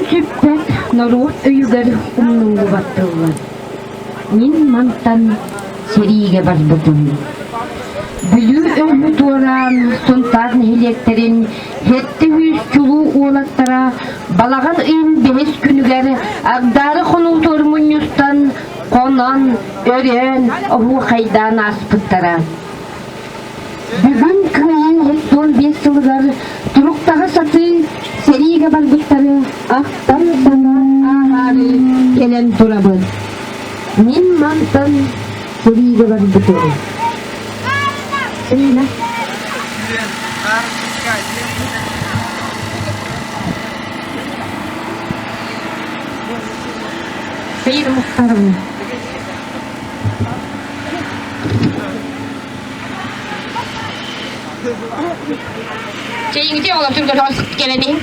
Өлбөт-сүппэт норуот өйүгэр умнуллубат тыллар. Мин мантан сэриигэ барбытым. Бүлүү өрүһү туораан Сунтаар нэһилиэктэрин 700 чулуу уолаттара балаҕан ыйын бэһис күнүгэр Агдаары хонуутугар мунньустан, хонон, өрөөн, оһуохайдаан ааспыттара. Бүгүн Кыайыы 75 сылыгар туруктаһа сатыы сэриигэ барбыттары ахтан-санаан ааһаары кэлэн турабыт. Мин мантан сэриигэ барбытым. Сыына. Сыына Мухтаровна. Чэйиҥити оҕолор түргэтоҕон кэлэн иһин.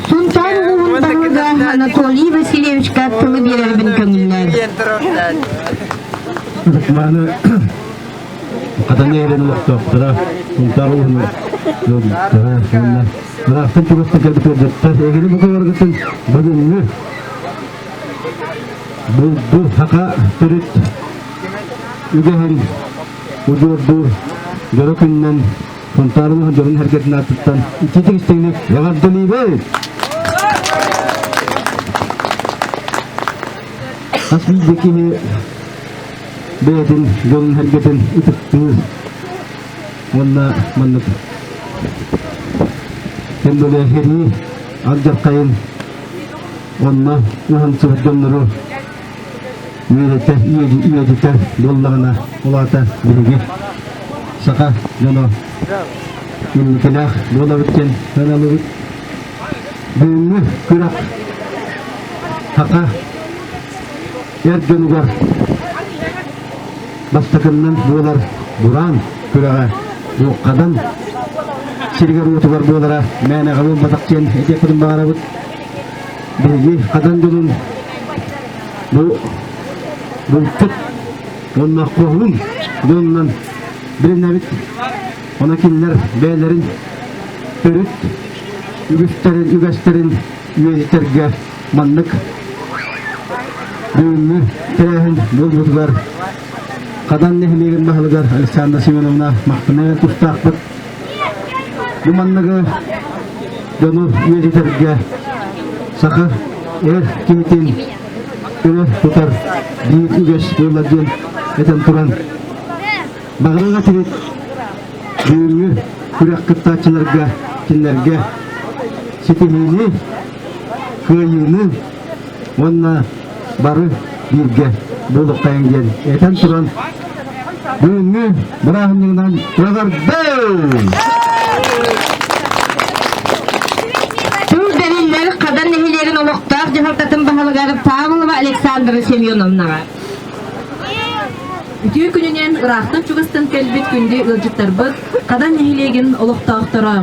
Сунтаар улууһун баһылыга Анатолий Васильевичка тылы биэрэрбин көҥүллээн. Маны Хатан нэһилиэгин олохтоохторо Сунтаар улууһун ыалдьыттара уонна ыраахтан чугастан кэлбит ыалдьыттар эһигини бу кыларгытын бүгүҥҥү булду саха төрүт үгэһин удьуордуур дьоро күнүнэн Сунтаар улууһун дьонун сэргэтин аатыттан итиитик истиҥник эҕэрдэлиибит! Хас биирдии киһи бэйэтин дьонун сэргэтин ытыктыыр уонна маннык кэмбэлэ сэрии алдьархайын онно уһансыбыт дьоннору үөрэтэр, үйэтитэр буоллаҕына, ол аата биһиги саха дьоно инникилээх буолабыт диэн сыаналыыбыт. Бүгүҥҥү күрэх саха эр дьонугар бастакыннан буолар бураан күрэҕэ Буоккадан сиригэр-уотугар буолара мээнэҕэ буолбатах диэн этиэхпитин баҕарабыт. Биһиги Хадан дьонун бу булпут уонна хоһуун дьонунан билинэбит. Ону кинилэр бэйэлэрин төрүт үгүстэрин үгэстэрин үйэтитэргэ маннык бүгүҥҥү тэрээһин буолбутугар Хадан нэһилиэгин баһылыгар Александра Семеновна махтаныа тустаахпыт. Бу манныгы дьону үйэтитэргэ саха эр киһитин өрө тутар биир үгэс буолла диэн этэн туран баҕарыах этибит бүгүҥҥү күрэх кыттааччыларга кинилэргэ ситиһиини, кыайыыны уонна бары бииргэ буолуохтайын диэн этэн туран бүгүҥҥү бырааһынньыгынан эҕэрдэ! Тыл бэриллэр Хадан нэһилиэгин олохтоох дьаһалтатын баһылыгар Павлова Александра Семеновнаҕа. Үтүө күнүнэн ыраахтан-чугастан кэлбит күндү ыалдьыттарбыт, Хадан нэһилиэгин олохтоохторо.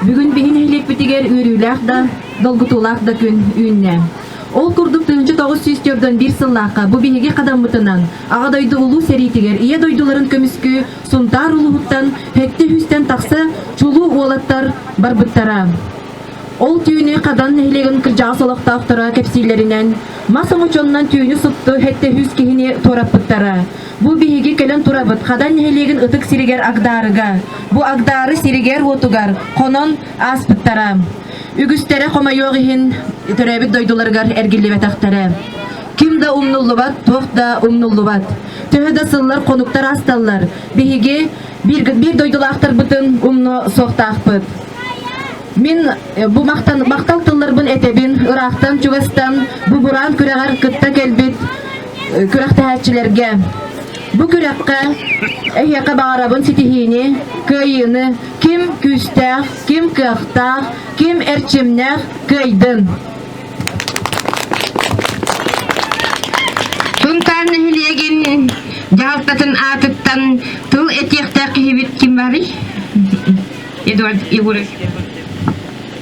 Бүгүн биһи нэһилиэкпитигэр үөрүүлээх да, долгутуулаах да күн үүннэ. Ол курдук 1941 сыллаахха бу биһиги хадаммытынан Аҕа дойду Улуу сэриитигэр Ийэ дойдуларын көмүскүү Сунтаар улууһуттан сэттэ сүүстэн тахса чулуу уолаттар барбыттара. Ол түүнү Хадан нэһилиэгин кырдьаҕас олохтоохторо кэпсииллэринэн, мас оҥочоннон түүнү супту 700 киһини туораппыттара. Бу биһиги кэлэн турабыт Хадан нэһилиэгин ытык сиригэр Агдарыга. Бу Агдары сиригэр-уотугар хонон ааспыттара. Үгүстэрэ хомойуох иһин төрөөбүт дойдуларыгар эргиллибэтэхтэрэ. Ким да умнуллубат, туох да умнуллубат. Төһө да сыллар хонуктар аасталлар, биһиги биир, биир дойдулаахтарбытын умну суохтаахпыт. Мин бу махтан, махтал тылларбын этэбин, ыраахтан чугастан бу бураан күрэҕэр кытта кэлбит күрэхтэһээччилэргэ. Бу күрэххэ эһиэхэ баҕарабын ситиһиини, кыайыыны, ким күүстээх, ким кыахтаах, ким эрчимнээх кыайдын! Сунтаар нэһилиэгин дьаһалтатын аатыттан тыл этиэхтээх киһибит ким барый? Эдуард Егорович.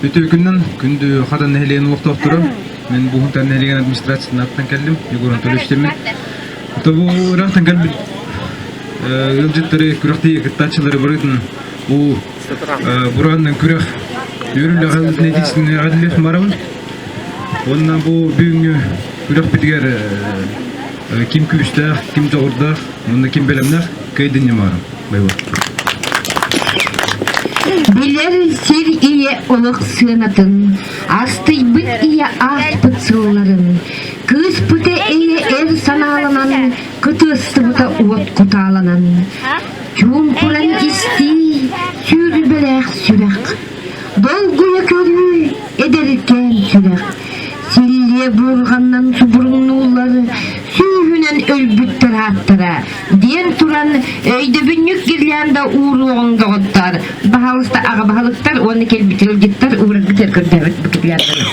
Үтүө күннэн күндү Хадан нэһилиэгин олохтоохторо. Мен бу Сунтаар нэһилиэгин администрациятын ааттан кэллим. Егор Анатольевич демин. Тобу ыраахтан кэлбит ыалдьыттары, күрэхтэһии кыттааччылары барытын бу бурааннан күрэх үөрүүлээх барабын. Уонна бу бүгүҥҥү күрэхпитигэр ким күүстээх, ким дьоҕурдаах, уонна ким бэлэмнээх кыайдын ньымаарым. Билэр сир ийэ олох сыанатын, астыйбыт ийэ ааспыт сылларын, кыыспыта ийэ эр санааланан, кытыастыбыта уот кутааланан, чуумпуран истии, сүүрбэлээх сүрэх, долгуйа көрүү, эдэркээн сүрэх, силлиэ буурҕаннан субуруҥнууллар, сүүһүнэн өлбүттэр ааттара, диэн туран өйдөбүнньүк гирлянда ууруоҕуҥ доҕоттоор, баһаалыста аҕа баһылыктар уонна кэлбит ыалдьыттар уураргытыгар көрдөөбүт бу гирлянданы.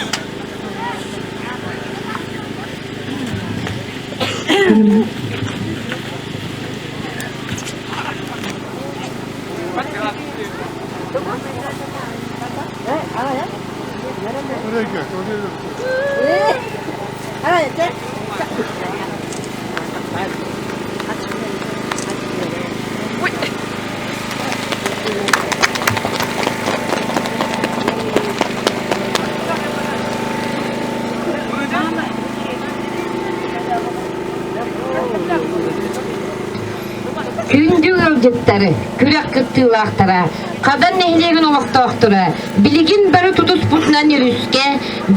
Күндү ыалдьыттары, күрэх кыттыылаахтара, Хадан нэһилиэгин олохтоохторо билигин бары тутуспутунан өрүскэ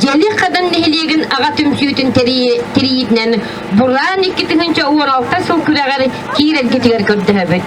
Дьэли Хадан нэһилиэгин аҕа түмсүүтүн тэрийиитинэн Бураан 2016 сыл күрэҕэр киирэргитигэр көрдөһөбүт.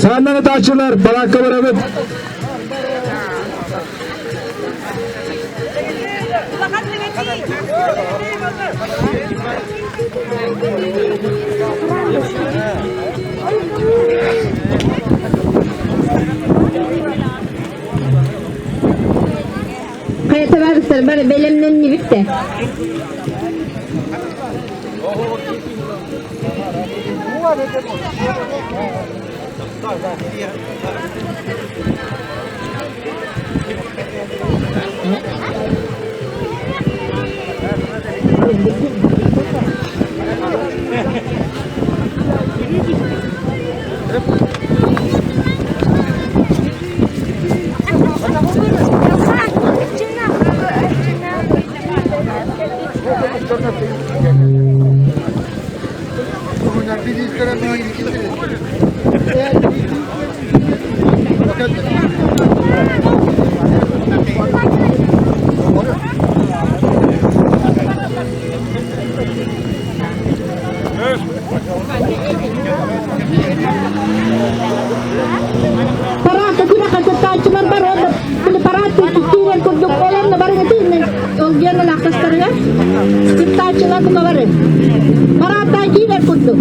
Сааннан ытааччылар, балаакка барабыт. Хайа табаарыстар бары бэлэмнэннибит да? Параакка күрэххэ кыттааччылар бар уонна били параат киирэр курдук олорно бары ытыыннан ол диэн ылаахтастарыгар кыттааччылар бука бары парааттаан киирэр курдук.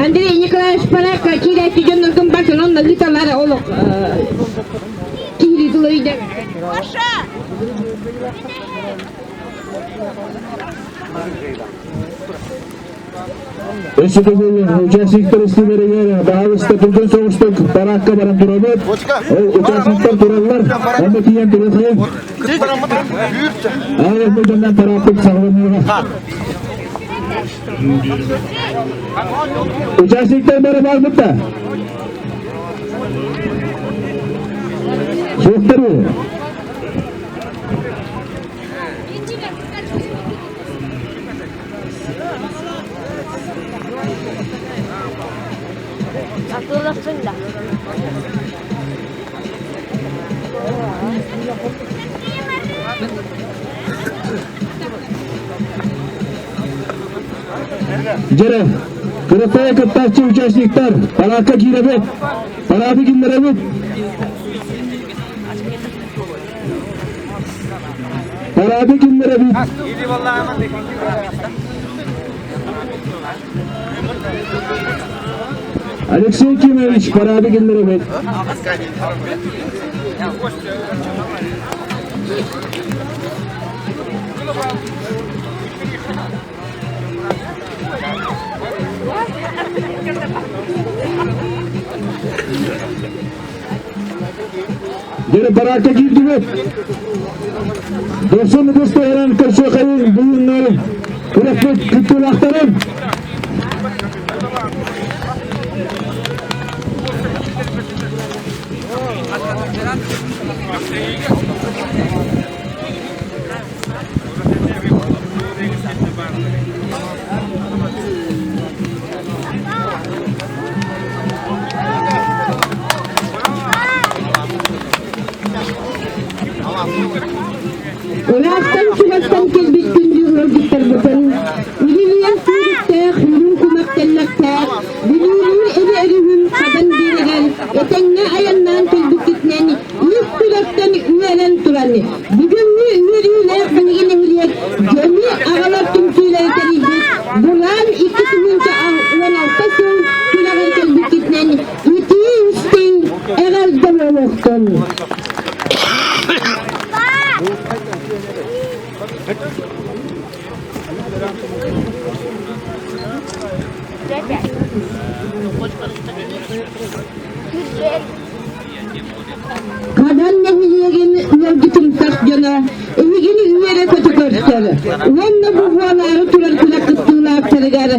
Андрей Николаевич Паракка киирээччи дьонноргун барсын онно ыыталлар олох киири тылы Өссө төгүл участниктар истилэригэр баһаалыста түргэн соҕустук параакка баран турабыт. Ол участниктар тураллар, онно тиийэн туруохайын. Аҕыйах мөлдөннөн парааппыт саҕаланыаҕа. Участниктар бары баарбыт да? Суохтар уу? Дьэрэ, кыракый кыттааччы участниктар, параакка киирэбит, параады киллэрэбит. Параады киллэрэбит. Алексей Кимович, параады киллэрэбит. Дьэ, параакка киирдибит. Дохсун ытыстыһынан көрсүөххэйин бүгүҥҥү күрэхпит кыттыылаахтарын. Ыраахтан чугастан кэлбит күндү ыалдьыттарбытын үлэлиэн Хадан нэһилиэгин ыалдьытымсах дьоно эһигини үөрэ-көтө көрсөр уонна бу буолаары турар күнэ кыттыылаахтарыгар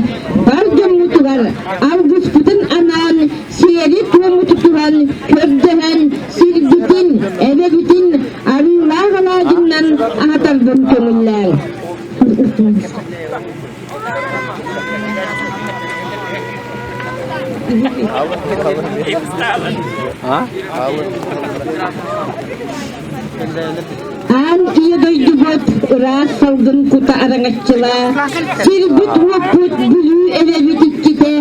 бар дьоммутугар алгыспытын анаан сиэри-туому тутуһан көрдөһөн сирбитин, эбэбитин арыылаах алаадьыннан аһатарбын көҥүллээҥ. Аан ийэ дойдубут ыраас салгын кута араҥаччылаа, сирбит-уоппут Бүлүү эбэбит иччитэ,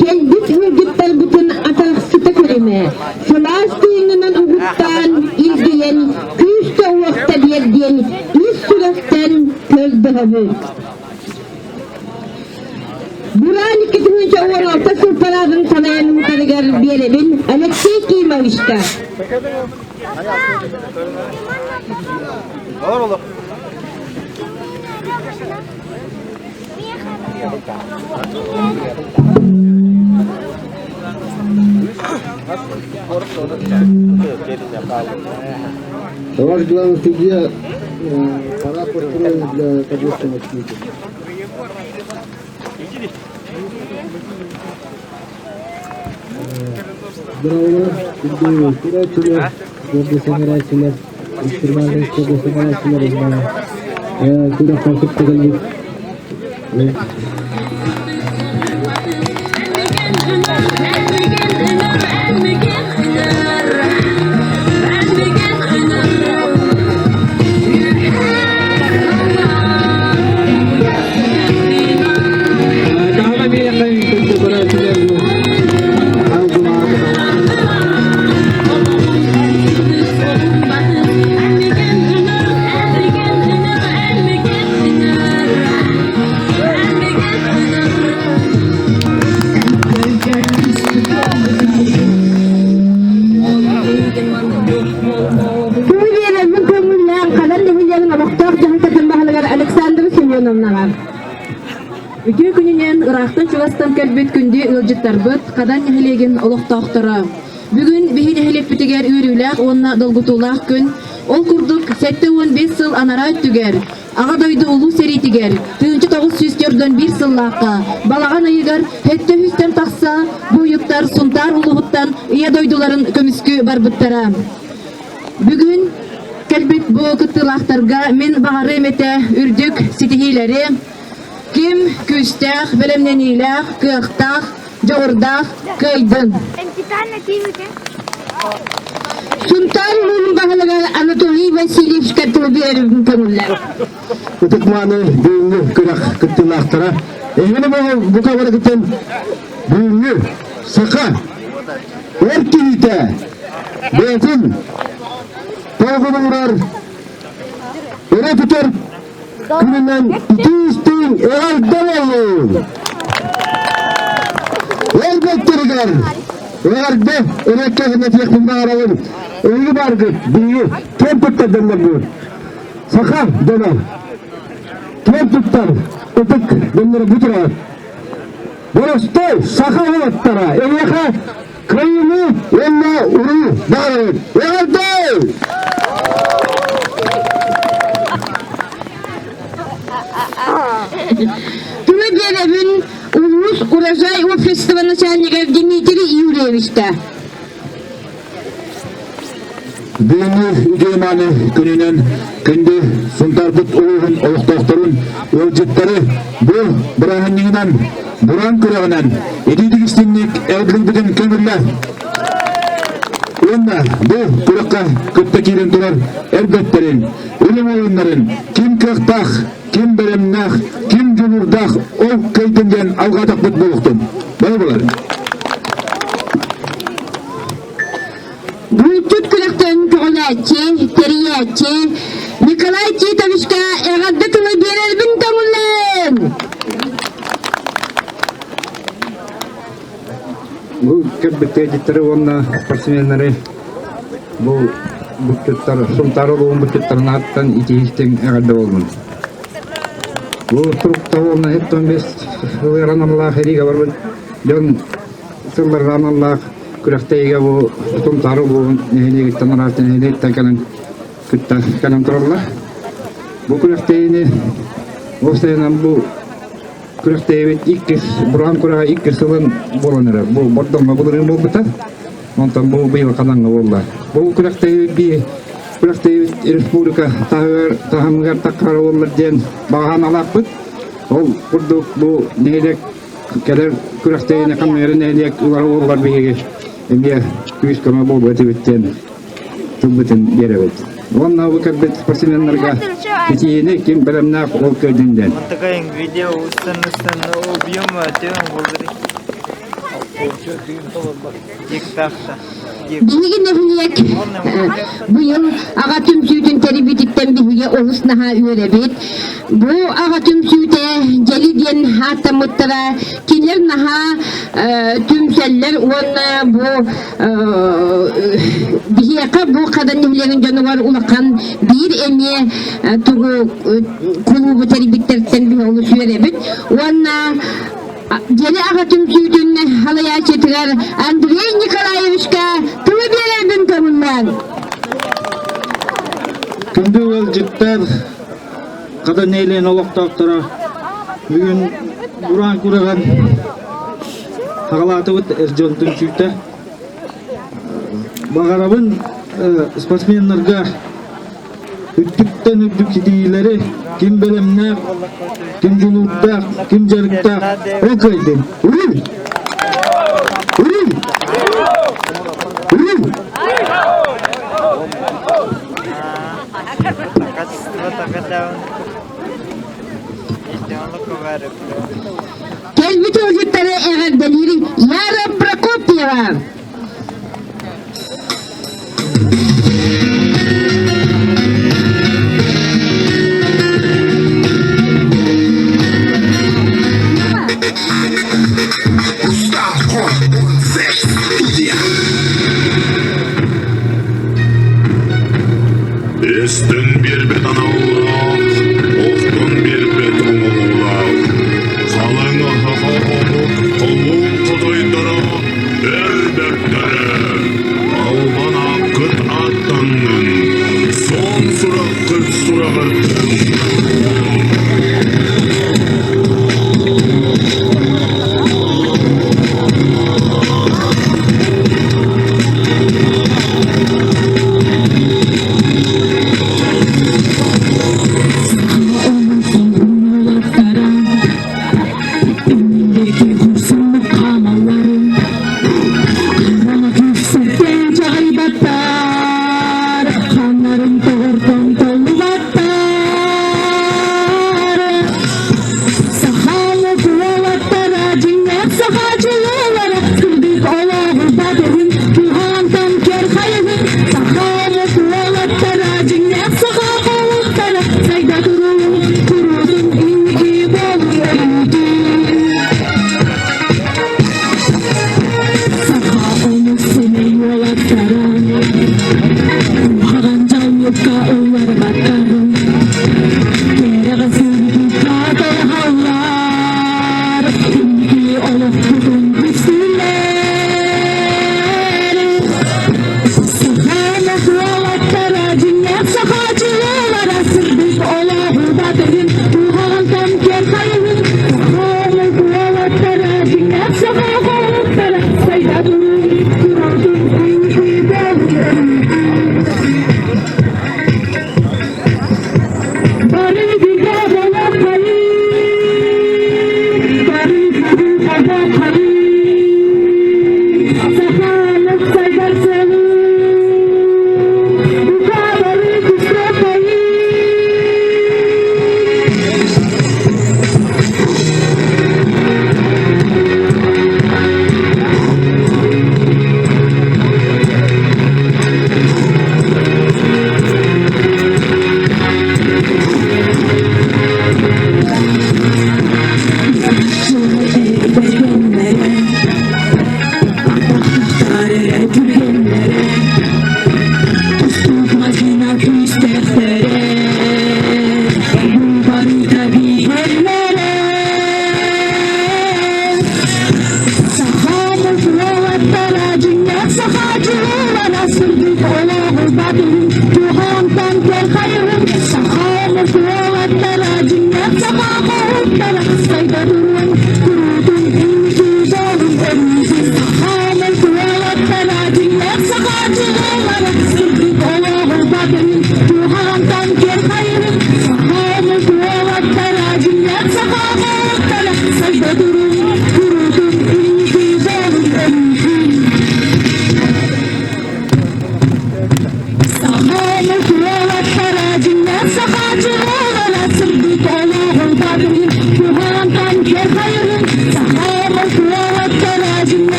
кэлбит ыалдьыттарбытын атарахсыта көрүмэ, сылаас тыынынан угуттаан, илгийэн, күүстэ-уохта биэр диэн ис сүрэхтэн көрдөһөбүт. Бураан 2016 сыл парадын салайан ыытарыгар биэрэбин Алексей Кимовичка. Товарищ главный судья, пора построить для торжественного спича. Здравия, күндү көрөөччүлэр, сэҥээрээччилэр, экстремальнай спорду сэҥээрээччилэр уонна күрэххэ кытта кэлбит Күнү көҥүллээн Хадан нэһилиэгин олохтоох дьаһалтатын баһылыгар Александр Семеновнаҕа. Үтүө күнүнэн ыраахтан-чугастан кэлбит күндү ыалдьыттарбыт, Хадан нэһилиэгин олохтоохторо. Бүгүн биһи нэһилиэкпитигэр үөрүүлээх уонна долгутуулаах күн. Ол курдук 75 сыл анараа өттүгэр Аҕа дойду Улуу сэриитигэр 1941 сыллаахха балаҕан ыйыгар 700-тэн тахса буойуттар Сунтаар улууһуттан Ийэ дойдуларын көмүскүү барбыттара. Бүгүн кэлбит бу кыттыылаахтарга мин баҕарыам этэ үрдүк ситиһиилэри, ким күүстээх, бэлэмнэниилээх, кыахтаах, дьоҕурдаах кыайдын. Сунтаар улууһун баһылыгар Анатолий Васильевичка тыл биэрэрин көҥүллэр. Ытык-мааны бүгүҥҥү күрэх кыттыылаахтара эһигини бука барыгытын бүгүҥҥү саха эр киһитэ бэйэтин толгунуурар өрө тутар күнүнэн итии-истиҥ эҕэрдэ буоллун! Эр бэттэригэр эҕэрдэ эрэккэһин этиэхпин баҕарабын. Эһиги бааргыт, биһиги киэн туттар дьоннорбут. Саха дьоно киэн туттар ытык дьонноро бу турар. Боростой саха уолаттара эйиэхэ кыайыыны уонна уруу баҕарабыт. Эҕэрдэ! Тылы биэрэбин улуус урожай общество начальнигар Дмитрий Юрьевичка. Бүгүҥҥү үтүө-мааны күнүнэн күндү Сунтаарбыт улууһун олохтоохторун, ыалдьыттары бу бырааһынньыгынан, бураан күрэҕинэн итиитик истиҥник эҕэрдэлиирбитин көҥүллэ. Уонна бу күрэххэ кытта киирэн турар эрбэттэрин, үлэ уолуннарын ким кыахтаах, ким бэлэмнээх, ким дьулуурдаах ол кыайдын диэн алҕаатахпыт буолуохтун. Бары булар. Булчут күрэхтэн көҕүлээччи, тэрийээччи Николай Титовичка эҕэрдэ тылы биэрэрбин көҥүллээн! Бу кэлбит ыалдьыттары уонна спортсменнары. Бу булчуттар Сунтаар улууһун булчуттарын ааттан итиһистиҥ эҕэрдэ буоллун. Бу турукта уонна 75 сылыгар аналлаах эриигэ барбыт дьон сылларга аналлаах күрэхтэһиигэ бу Сунтаар улууһун нэһилиэгиттэн араас нэһилиэктэн кэлэн кытта кэлэн тураллар. Бу күрэхтэһиини уопсайынан бу күрэхтэһиибит иккис Бураан күрэҕэ иккис сылын буолан эрэр. Бу Бордоҥҥо былырыын буолбута. Онтон бу быйыл Ханаҥҥа буолла. Бу күрэхтэһиибит бии күрэхтэһиибит республика таһыгар таһымыгар таххара буоллар диэн баҕаһан алааппыт. Ол курдук бу нэһилиэк кэлэр күрэхтэһиини ханныгары нэһилиэк ылар буоллар биһиги эмиэ күүс-көмө буолуо этибит диэн тылбытын биэрэбит. Уонна бу кэлбит спортсменнарга ситиһиини ким бэлэмнээх ол кыайдын диэн. Видео устан убьем, Биһиги нэһилиэк быйыл аҕа түмсүүтүн тэрийбититтэн биһиги олус наһаа үөрэбит. Бу аҕа түмсүүтэ Дьэли диэн ааттаммыттара. Кинилэр наһаа түмсэллэр уонна бу биһиэхэ бу Хадан нэһилиэгин дьонугар улахан биир эмиэ тугу кулуубу тэрийбиттэртэн биһи олус үөрэбит. Уонна Дьэли аҕа түмсүүтүн салайааччытыгар Андрей Николаевичка тылы биэрэрбин көҥүллээн. Күндү ыалдьыттар, Хата нэһилиэгин олохтоохторо бүгүн Бураан күрэҕин саҕалаатыбыт эр дьон түмсүүтэ. Баҕарабын спортсменнарга Үрдүктэн үрдүк ситиһиилэри ким бэлэмнээх, ким дьулуурдаах, ким дьарыктаах ол кыайдын. Урун! Урун! Урун! Кэлбит ыалдьыттары эҕэрдэлиир Яра Прокопьева. Эстэн биэрбэт аналлаах, охтон биэрбэт оҥоһуулаах, халыҥ аһаҕа омук холуун хотойдоро Эр бэртэрэ, албан ааккыт ааттаннын, суон сураххыт сураҕырдын.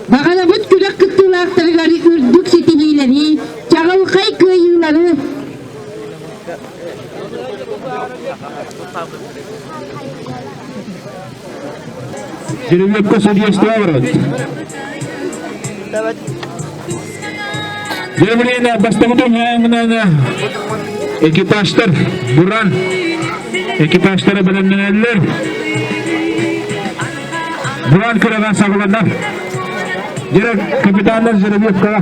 Баҕарабыт күрэх кыттыылаахтарыгар үрдүк ситиһиилэри, чаҕылхай кыайыылары! Деревьевка судейство барат. Деревлена бастакытын экипажтар Буран экипажтара бэлэмнэнэллэр. Буран күрэҕэ саҕаланар. Дирек капитаннар Жеребьевкаҕа.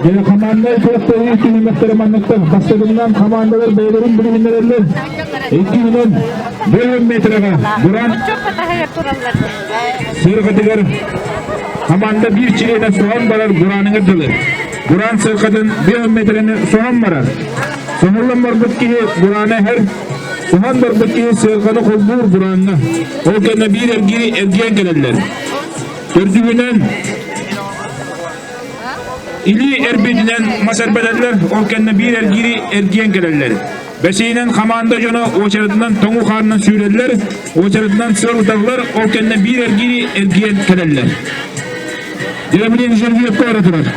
Дьэ, команда күрэхтэһии түһүмэхтэрэ манныктар. Бастакынан командалар бэйэлэрин билиһиннэрэллэр. Иккиһинэн, бөлүм метрэҕэ Буран сыарҕатыгар команда биир чилиэнэ соһон барар Бураныгар дылы. Буран сыарҕатын 5 метрэни соһон барар. Соһуллан барбыт киһи Бураны эһэр, соһон барбыт киһи сыарҕаны холбуур Бураҥҥа. Ол кэннэ биир эргири эргийэн кэлэллэр. Төрдүһүнэн илии эрбитинэн мас эрбэтэллэр, ол кэннэ биир эргиири эргийэн кэлэллэр. Бэсиһинэн хамаанда дьоно уочаратынан тоҥу хаарынан сүүрэллэр, уочаратынан сыал ыталлар, ол кэннэ биир эргиири эргийэн кэлэллэр. Дьэ, Жервиевка бара турар.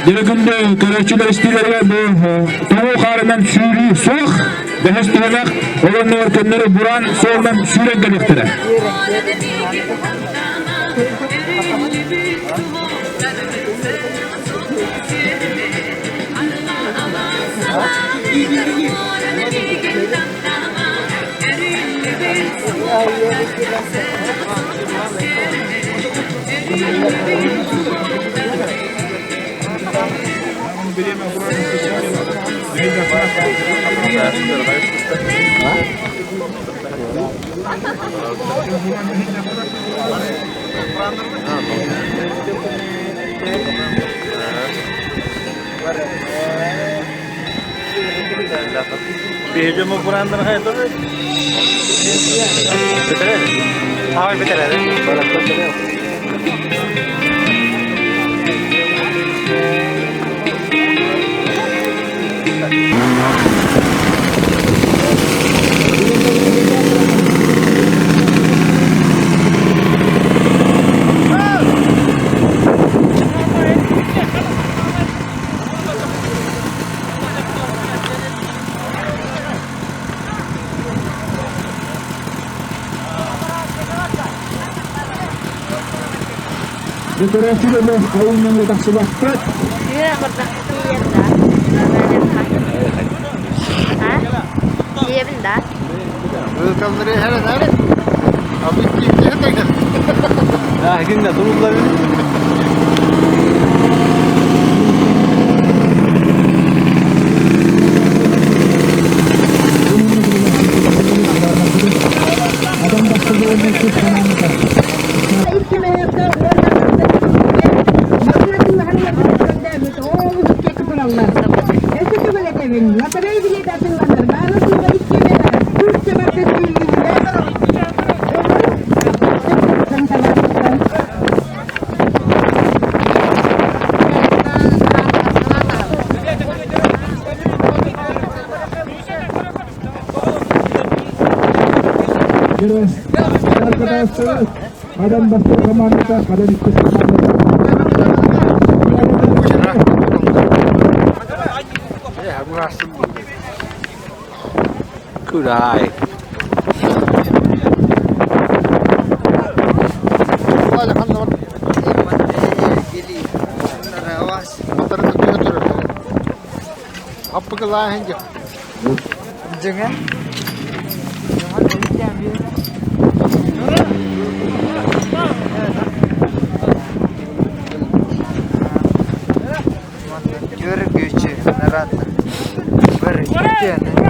Дьэ күндү көрөөччүлэр истиилэригэр бу тоҥуу хаарынан сүүрүү суох, бэһис түһүмэх ол оннугар көннөрү бураан суолунан сүүрэн кэлиэхтэрэ. Көрөөччү да ойууннан тахсыбаппыт. Диэбин да. билсэбин. Лотерея билиэтэ атыыланар. Баара суоҕа икки миэтэрэ. Күүс барда Хадан бастакы командата, Хадан иккис командата. Good eye. Дьиҥэ. Görgüçü narata. Bir gitene.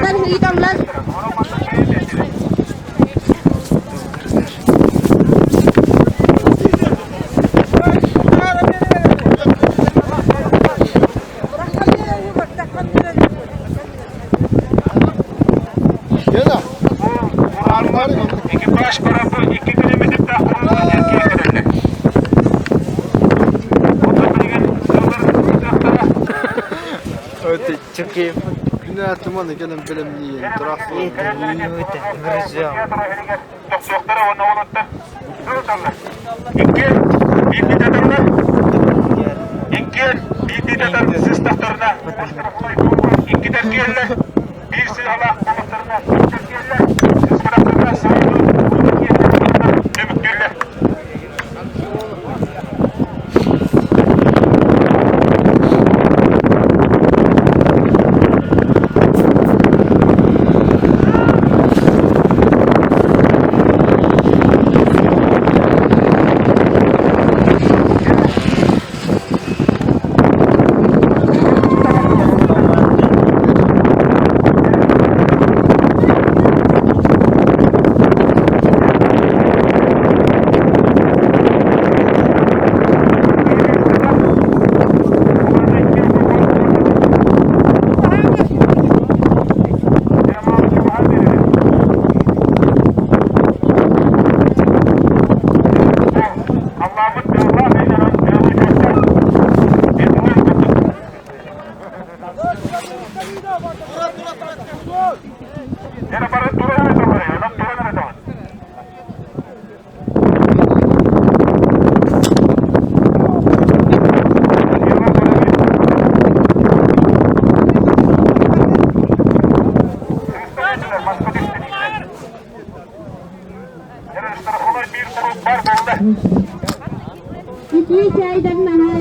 Ыалдьыттар ыйыталлар. Экипаж парапы 2 километрдаах курууна эргийэ кэлэллэр. Онтон билигин сыллар ыытыахтара. Тохтуохтара уонна уолаттар сылыталлар. Иккиэн биирдии татарлар. Иккиэн биирдии татар сыстахтарына иккитэр киэллэр. Биир сыыһалаах буоллахтарына үстэр киэллэр. Сыспатахтарына сыыһалыы түмүктүүллэр. Итии чайдан наһаа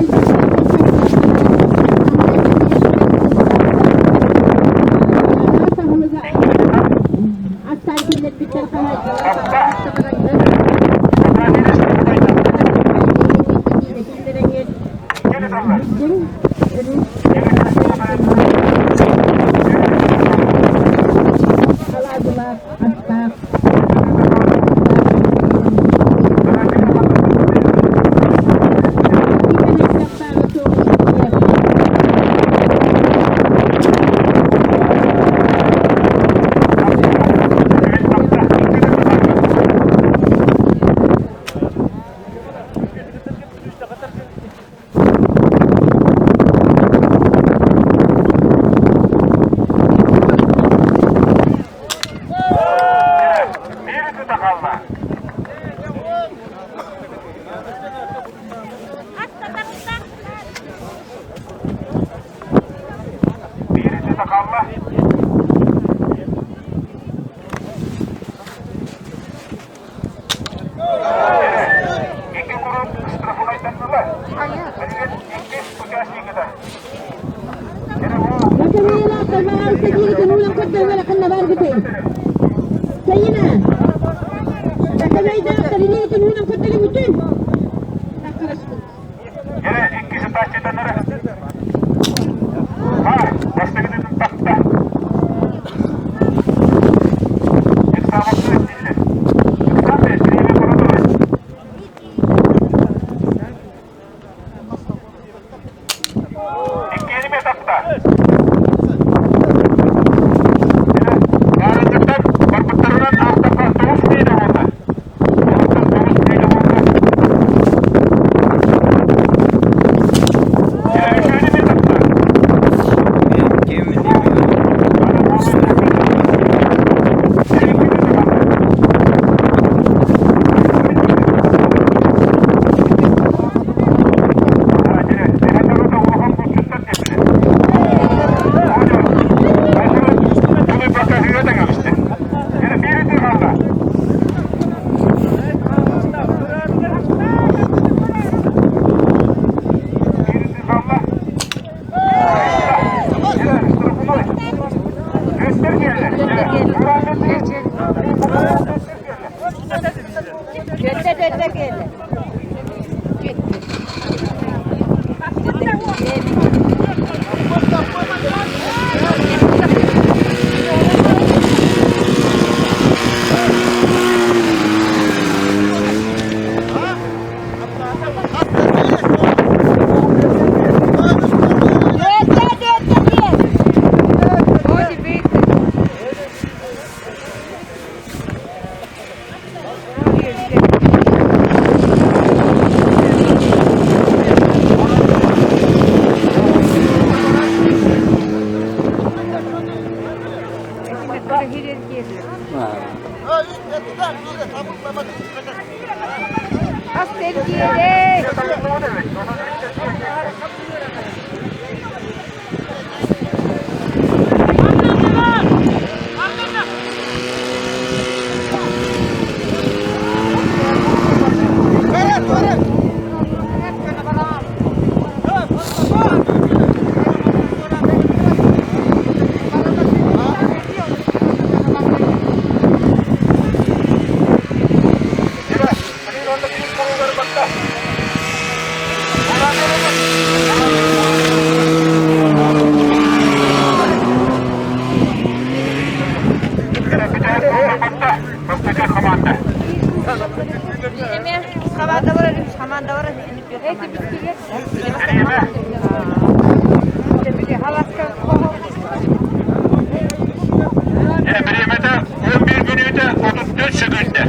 Бириэмэтэ 11 мүнүүтэ 34 сөкүүндэ.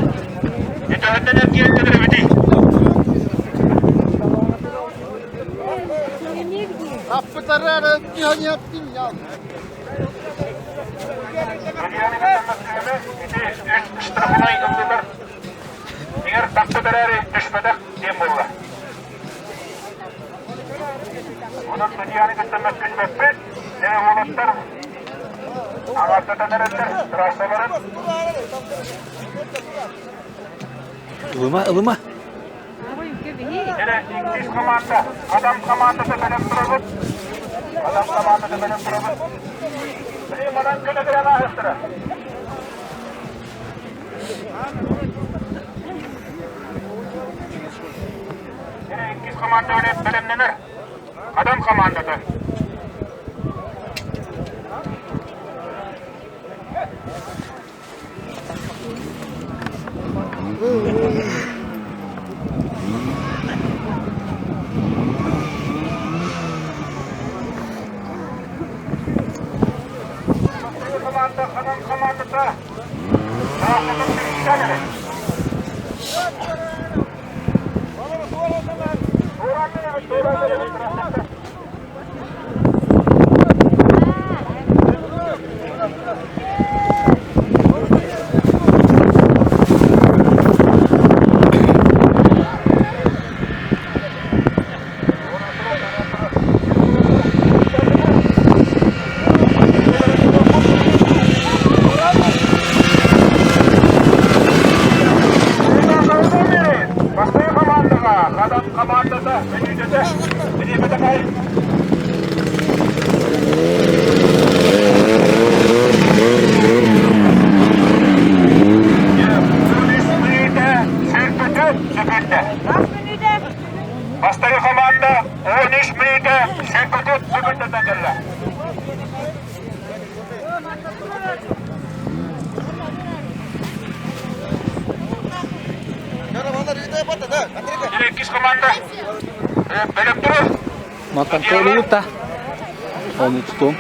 Үтөһүттэн эргиэн эбитий? Штрафной ыллылар. Егер таппыт эрээри түспэтэх диэн буолла. Онон судьуйаны кытта мөккүспэппит. Дьэ уолаттар аҕардатан эрэллэр трассаларын. Ылыма, ылыма. Дьэ иккис команда, Адам командата бэлэм турабыт. Адам командата бэлэм турабыт. Манан көнө ааһыахтара. Иккис команда бэлэмнэнэр. Адам командата. Команда, Адам командата. Бастакы хамаандаҕа Хадан хамаандата мүнүүтэтэ бириэмэтэ Бастакы хамаанда 13 мүнүүтэ 24 секундата кэллэ. Иккис команда бэлэм турар. Мантан та. Оны тутуом.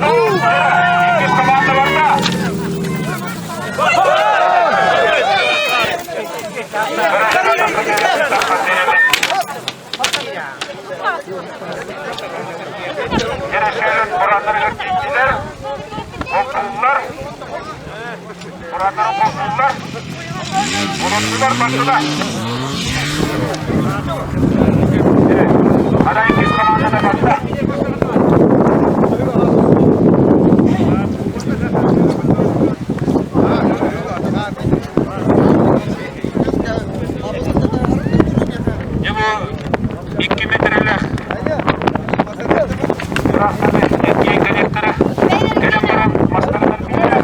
Иккис команда барда. Ерекшелік бұрандар титтилер, қосулар, бұрандар қосулар, Unuttular başına. Aday иккис командада баста. Бу 2 метрлер. Трассаны эккиэн кэлиэхтэрэ. Кэлэн баран мастарынан биэрэ.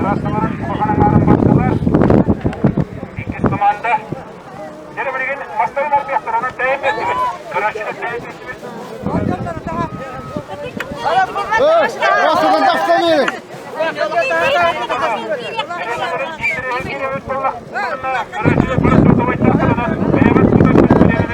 Трассаларын улахан аҥаарын бардылар. Иккис команда. Дьэ билигин мастарын арбыахтар, онон тэйэн биэрдибит. Көрөөччүлэр тэйэн биэрдибит. Көрөөччүлэр бары сотовайтарынан бэйэбит тутан бэйэлэрин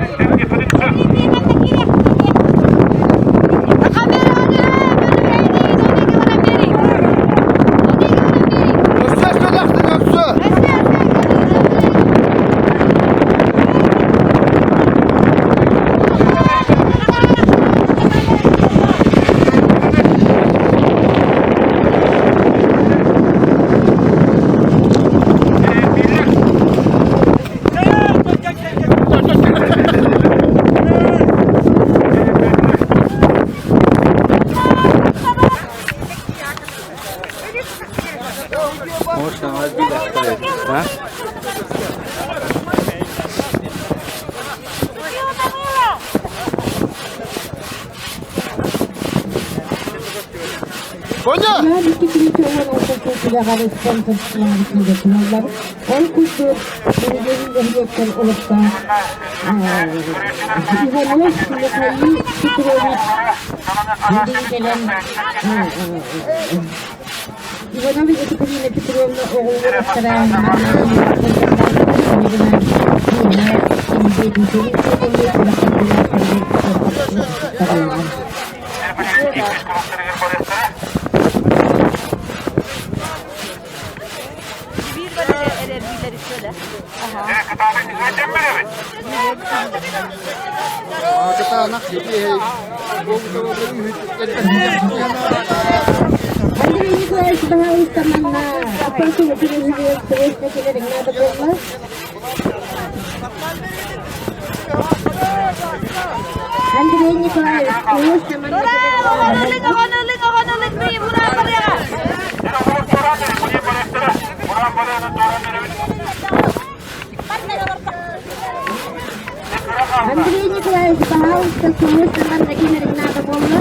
Можно обидеть, а? Ол курдук, билигин нэһилиэктэр олохтоох Иванов Михаил Петрович билигин кэлэн Иванова Екатерина Петровна оҕолоро Андрей Николаевич, пожалуйста, манна аппаратура надо было. Андрей Николаевич, пожалуйста, манна Андрей Николаевич, пожалуйста, срочно манна кэлэриҥ наада буолла.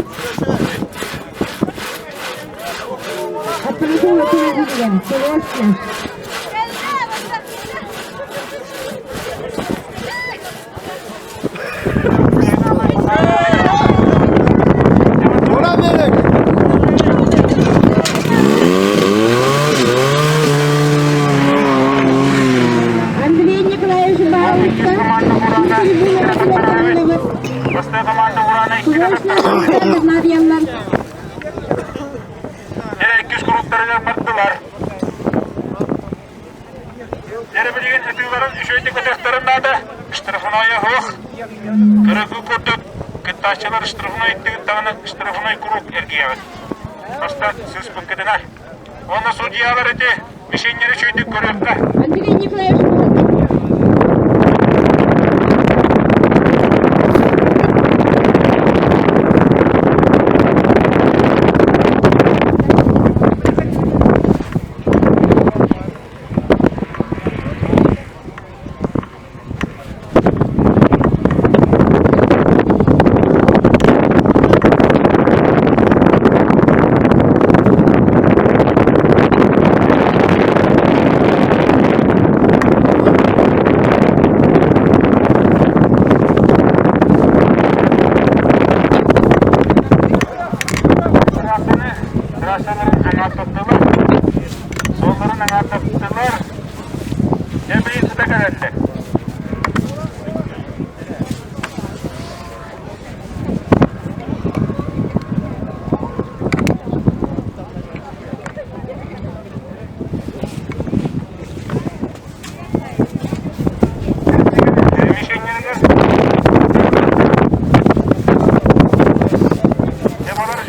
Аппаратура кэлэригэр, срочно. Андрей Николаевич, пожалуйста, Срочно Марьямнар. Иккис куруктарыгар бардылар. Дьэ билигин ытыыларын үчүгэйдик ытыахтарын наада. Штрафной оһох. Кыргыы курдук кыттааччылар штрафной даҕаны штрафной круг эргийэҕит. Бастаан сыыспыккытына. Уонна судьялар ити мишеннэри үчүгэйдик көрүөххэ. Андрей Николаевич, Трассаны, трассаларын аҥааттаттылар. Суолларын аҥааттаттылар. Дьэ билигин сыта кэлэллэр. Мишеннеригэр дьэ балар.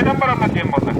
Кэлэн бараллар диэн буолла.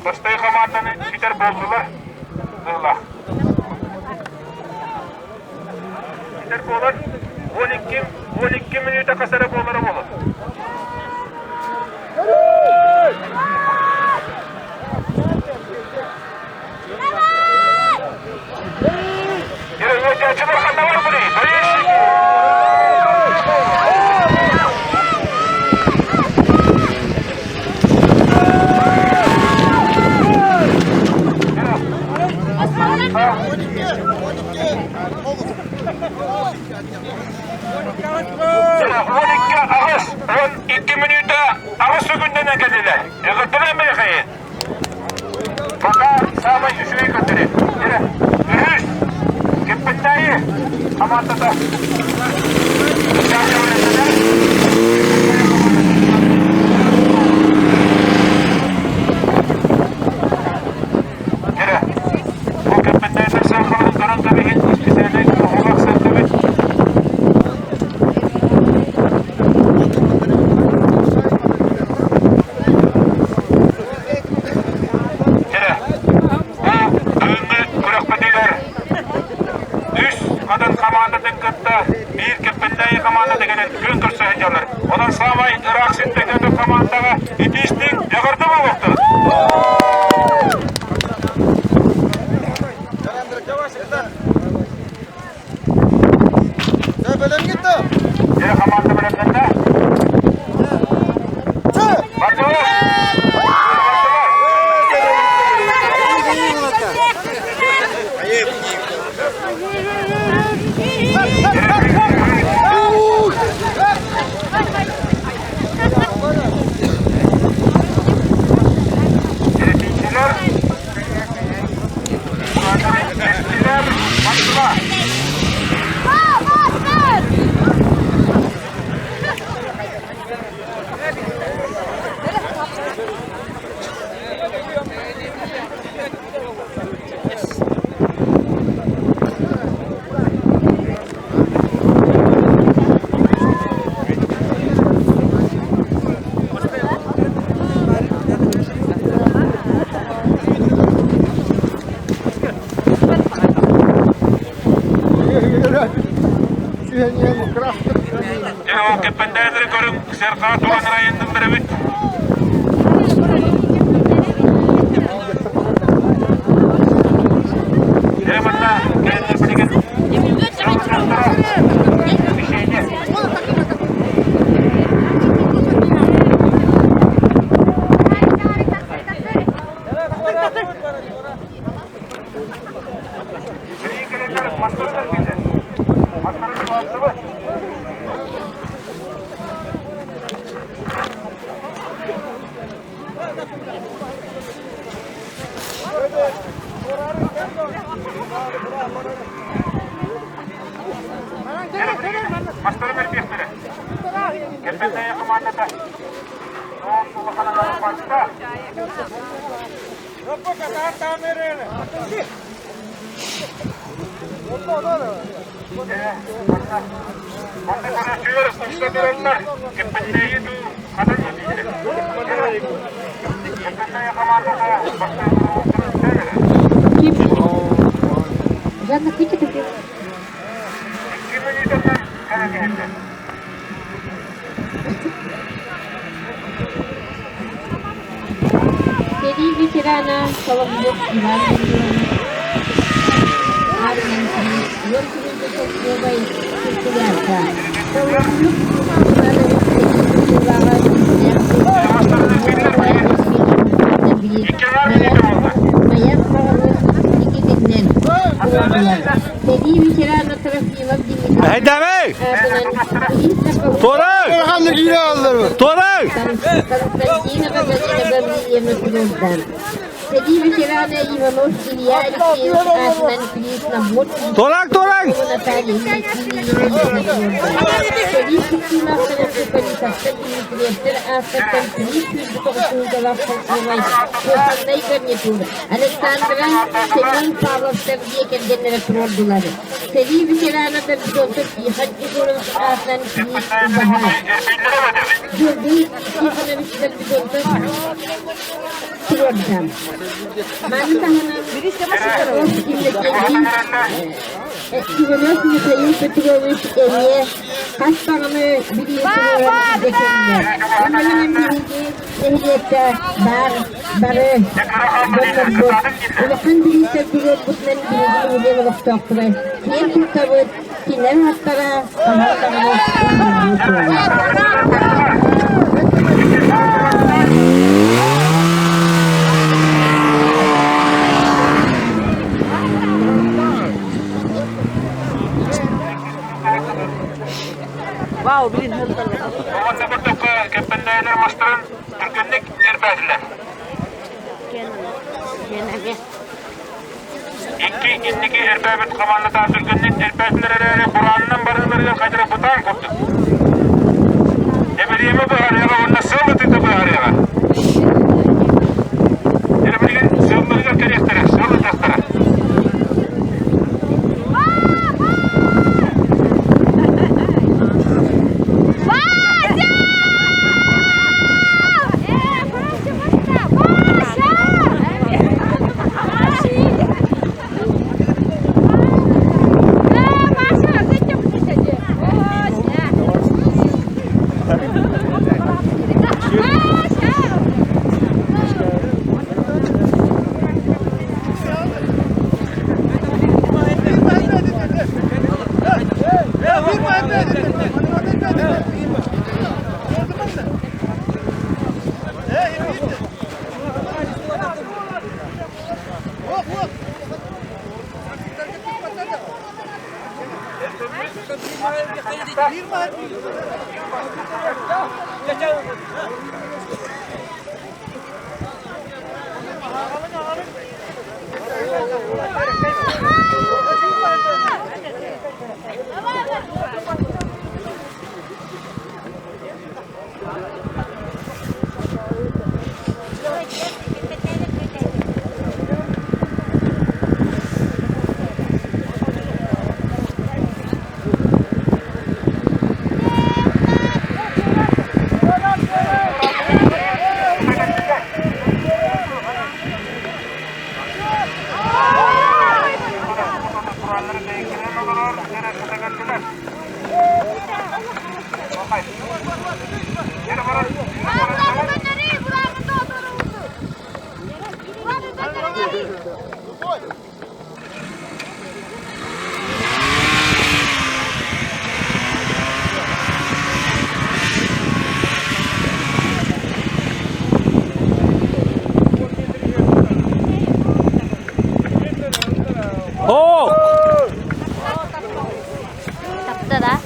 Бастай хамаатаны ситэр буоллулар. Ыла. Ситэр буолар 12 12 мүнүүтэ хасара буолара буолар. 12 мүнүүтэ аҕыс сүгүннэнэн кэллилэр. Эҕэрдэлээн миэхэйин. Пока самый үчүгэй көрдөрүү. Үһүс Киппиттээйи хамаандата. Кere, bu Киппиттээйи сылхалын көрөн кэбиһин, исписээлэй оҕолох сылдьыбыт. Дьэ, бу бүгүҥҥү күрэхпитигэр үс атын хамаандатын кытта биир Кэппэндээйи хамаандата кэлэн күөн көрсө сылдьаллар. Онон саамай ыраах сиртэн кэлбит хамаандаҕа итиистик эҕэрдэ буолуохтун! Дьэ, хамаанда Дьэ ол кэппэндээдери көрүҥ, сэрҕаа туран районнын бэрэбит. Дьэ манна кэлэннэр билигин сыл мишене. Сэрии кэлэннэр мастарын эргитэ. Мастарын улааттыбыт. Мастарын эрбиэхтэрэ. Кэрбэннэйэ командата. Ол улахан аҕалбатта. Манна умса тураллар, Кэппэннээйи дуу, ханан дииллэр. Кэппэннээйи хамаандата бастакы Жанна, кычы кычы. Икки мүнүүтэнэн кэлэн иһэллэр. Сэрии ветерана Соловьев Иван Гаврилович Армиян 10 солкуобай циркулярка. Соловьев Иванович сэрии Маяк маҕаһыын иккитинэн туруордулар. Сэрии ветерана Трофимов Дмитрий Эһэйдээбэй! Туорай! Туорай! Константинова Галина Гаврильевна туруорда. Сэрии ветерана Иванов Илья Алексеевич аатынан приз набор Туораҥ, туораҥ! Наталья Сэрии кыттыылаахтара Туполитовтар Дмитриевтэр ааттартан приз 109 солкуобай кухоннай гарнитур Александра Семен Павловтар дьиэ кэргэннэрэ туруордулар. Сэрии ветерана Дордонтов Тихон Егорович аатынан приз убаһа. Георгий Тихонович Дордонтов туруорда. Маны таһынан Иванов Михаил Петрович эмиэ хас даҕаны билии туруоран илдьэ Онон биһиги нэһилиэккэ баар бары дьоннорбут улахан бириистэр туруорбутунан биһиги нэһилиэк олохтоохторо киэн туттабыт, кинилэр ааттара хаһан даҕаны умнуллуо суоҕа. Вау, блин, Уонна көрдөххө, кэппэннээйилэр мастарын түргэнник эрбээтилэр. Икки инники эрбээбит хамаандата түргэнник эрбээтилэр эрээри, бураанынан барыыларыгар хайдара бытаан курдук. Эбириэмэ быһаарыаҕа уонна сыал ытыыта быһаарыаҕа. Эрэ билигин сыалларыгар кэлиэхтэрэ, сыал ытыахтара. Тапта да?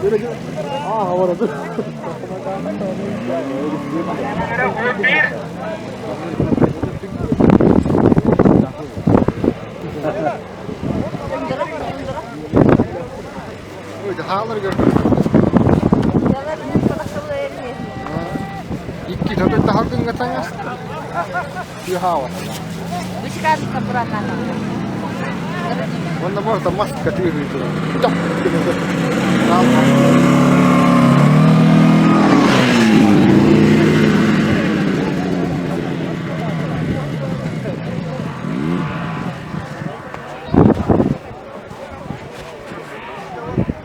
Биир. Икки соту таһалгыҥҥа таҥас. Уонна буолта маска тыаһыы турар.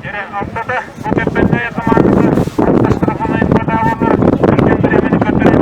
Дьэрэ, алтата бу Кэппэннэйэ командата алта штрафной подаваллар түргэн бириэмэни көрдөрө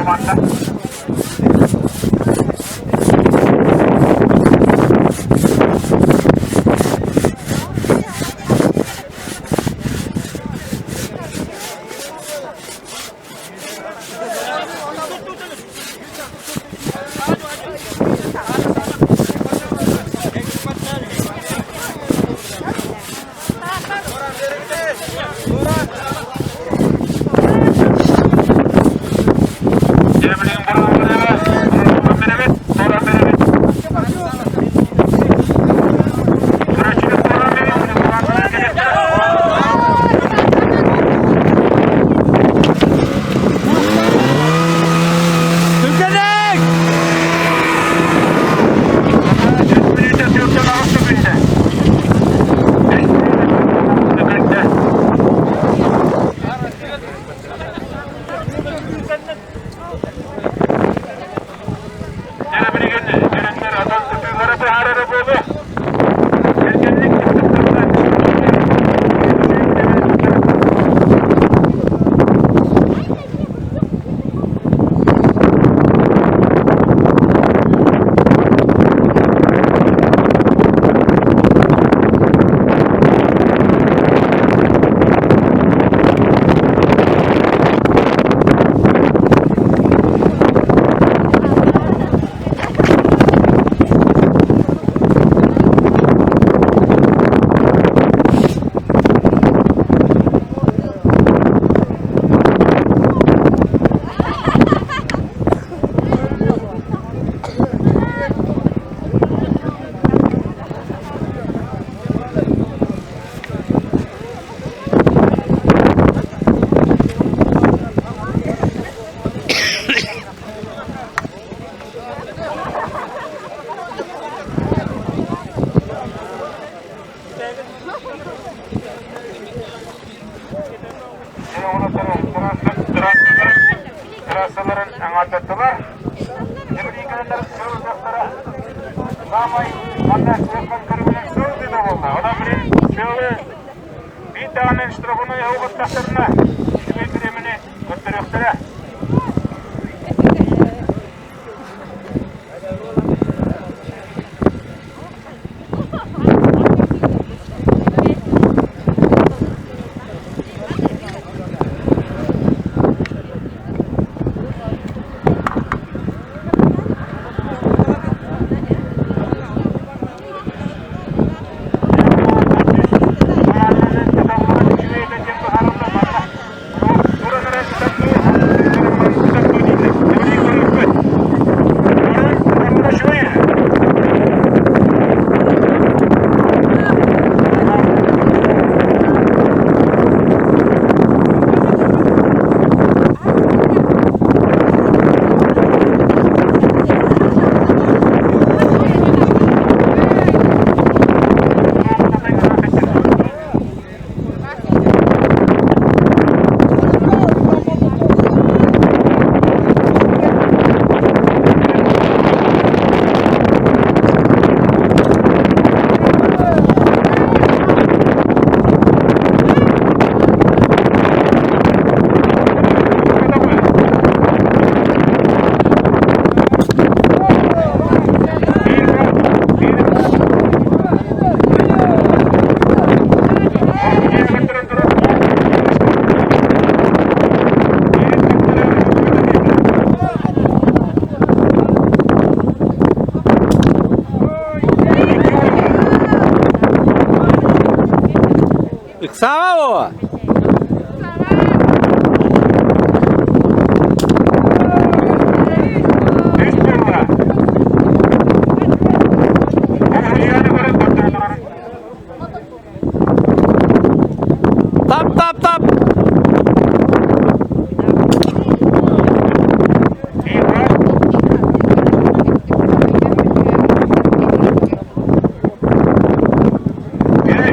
команда. Түргэнник! Трассаларын аҥаардаттылар. Демирикалар сыл Самай манна сыахан көрүҥүнэн сыл дыда буолла. Онон билин сыалы биир даҕаны штрафной оҕуттахтарына үчүгэй бириэмэни көрдөрүөхтэрэ. Ыксаҕа Тап тап тап!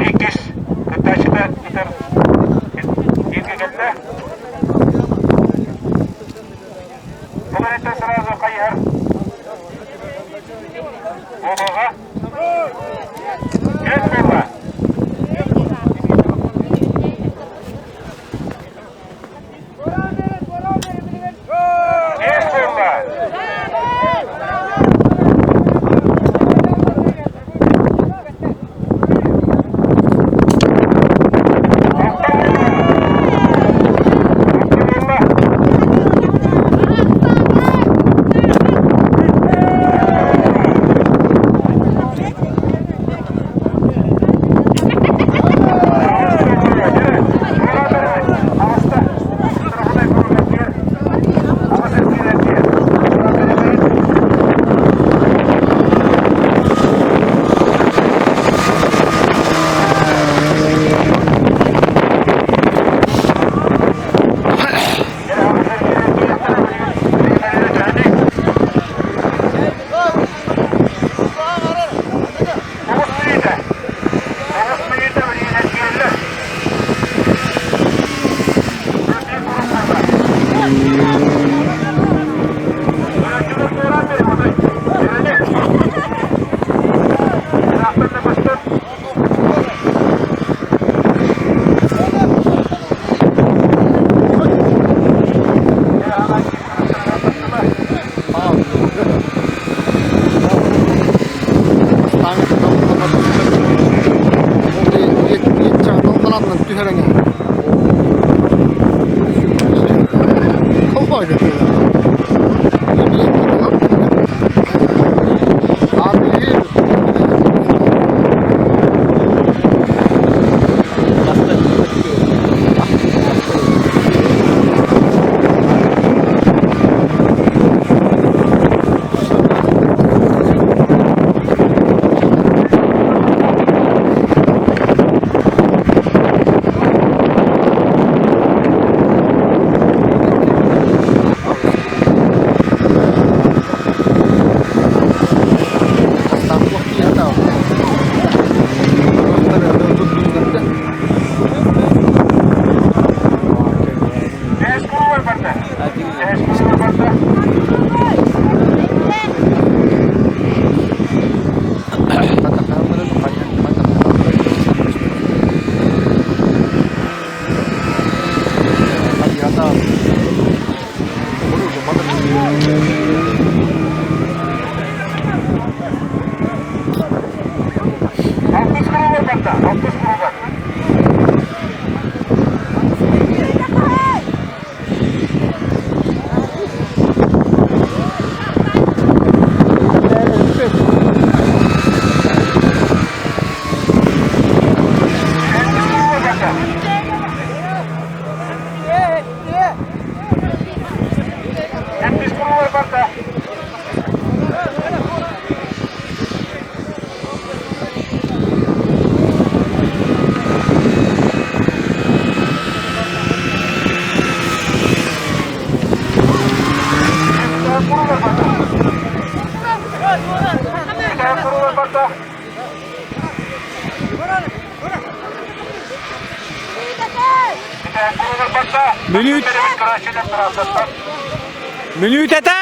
Иккис кыттааччыта ытар бииргэ кэллэ. Бұл ретте сразу хайыһар буолуоҕа. Үс буолла. Мүнүүт Мүнүүтэтэ!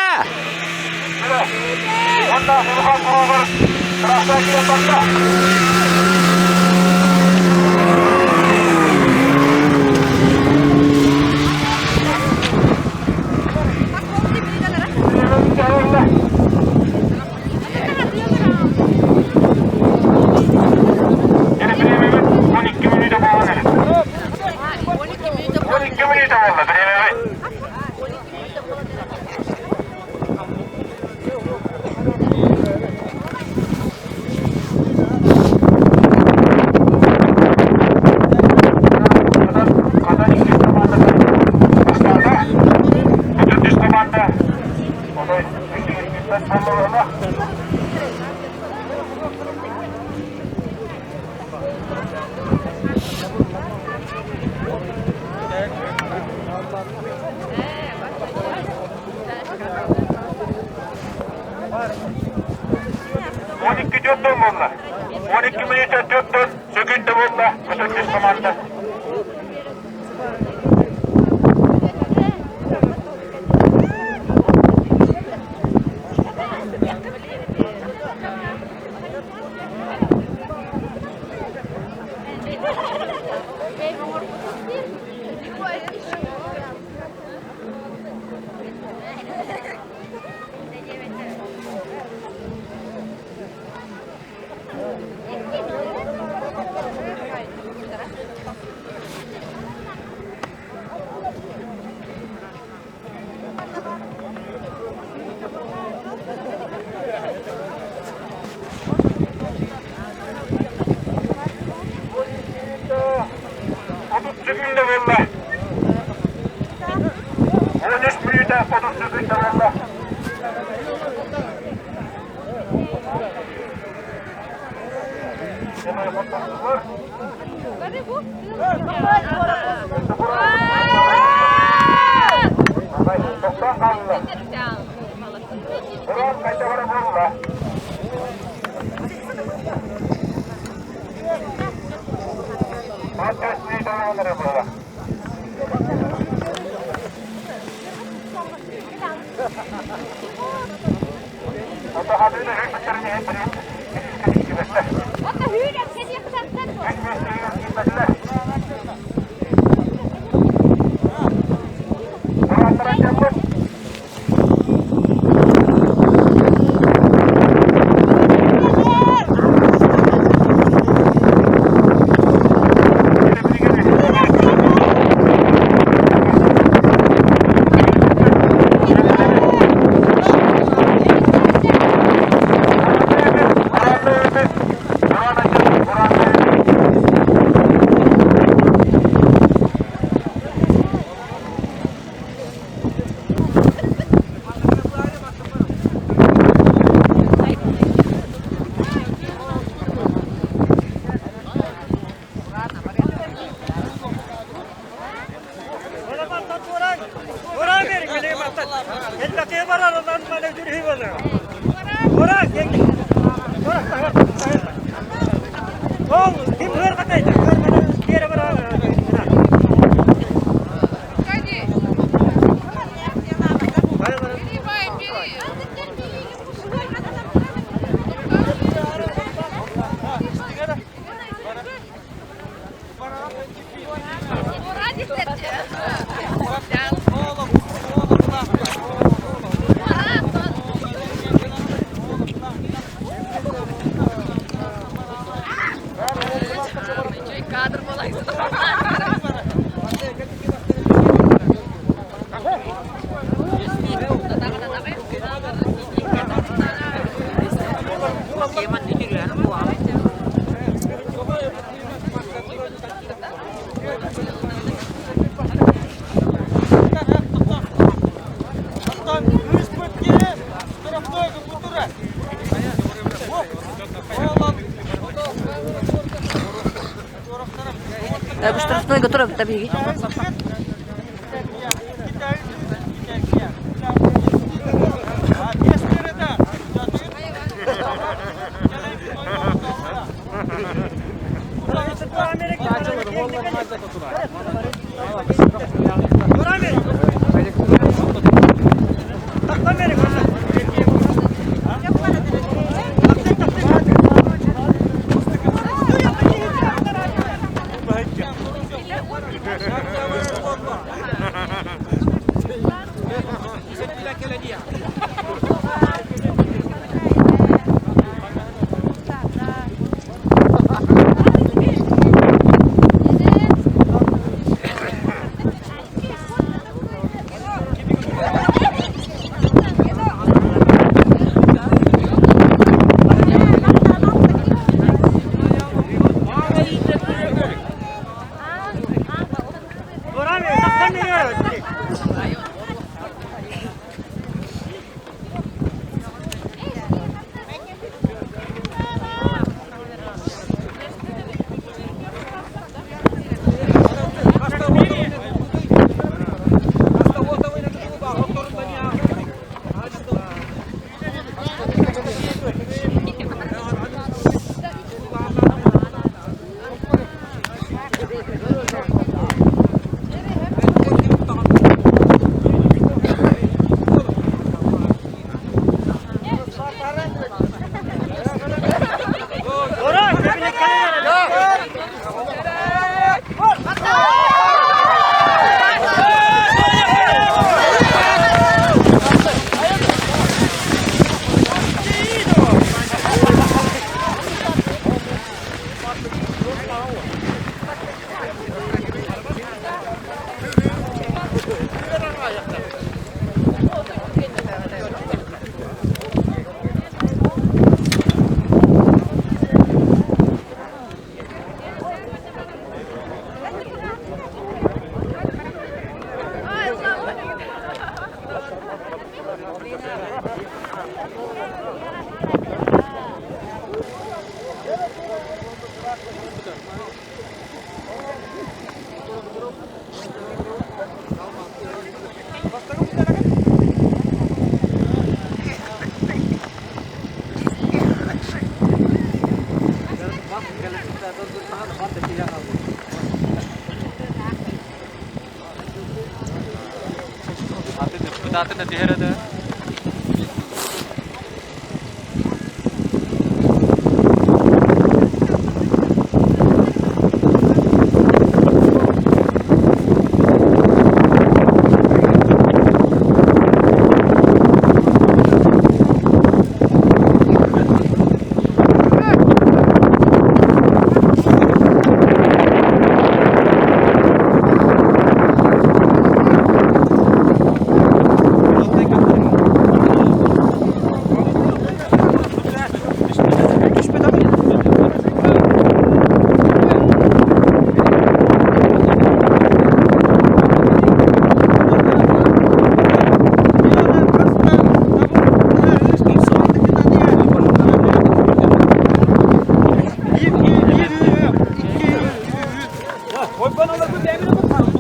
Штрафной готов, табиги.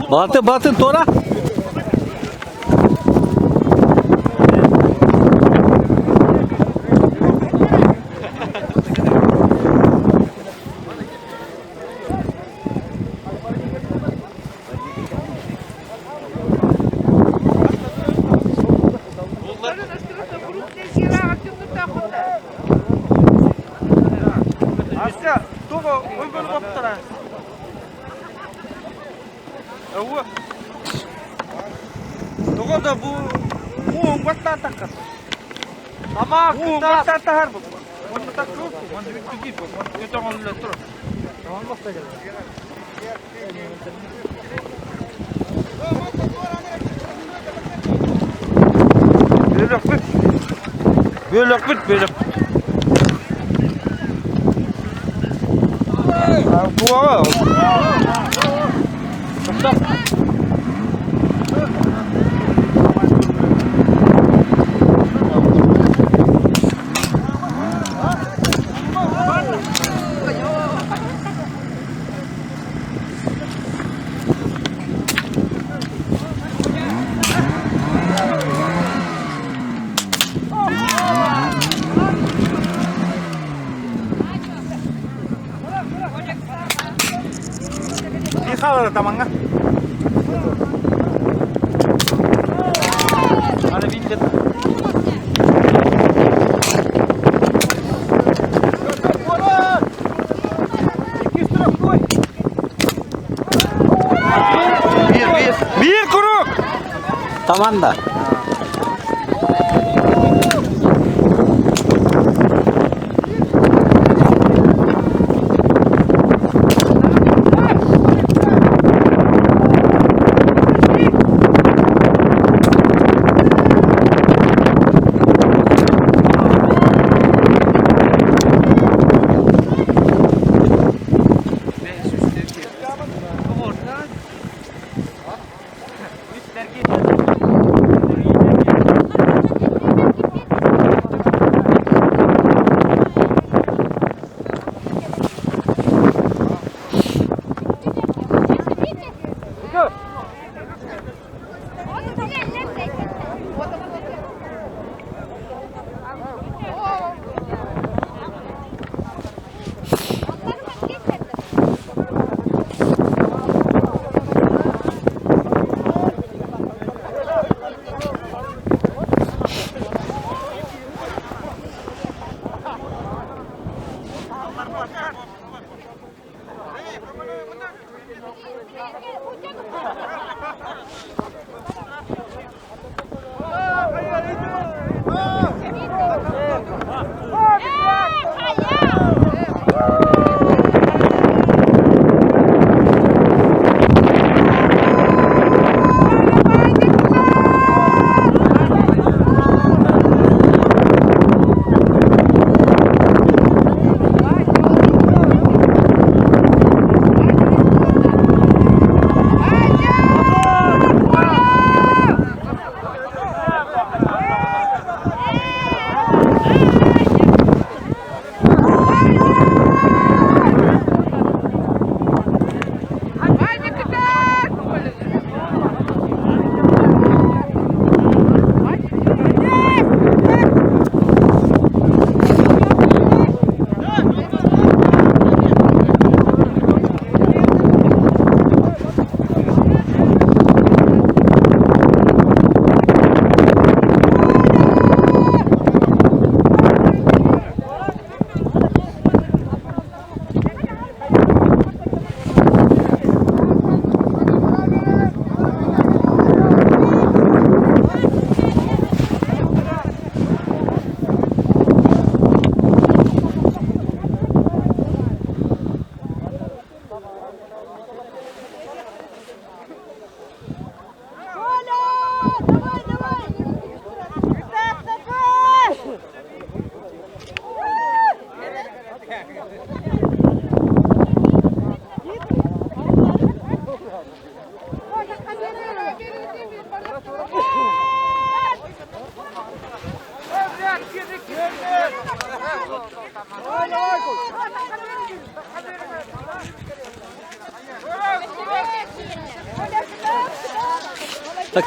Батын, батын, тора. Ася, туга өлгөн боптара. Ау. Туга да бу уҥбаттаатахха. Ама уҥбаттаатахар бу. Онно таккы, онно бүттү бу. Көтөҕөллө тур. Бөлөхпүт. Бөлөхпүт, бөлөхпүт. Буаға. Тоқтап. Михайло таманга. Аны билдет. Бир круг! Команда.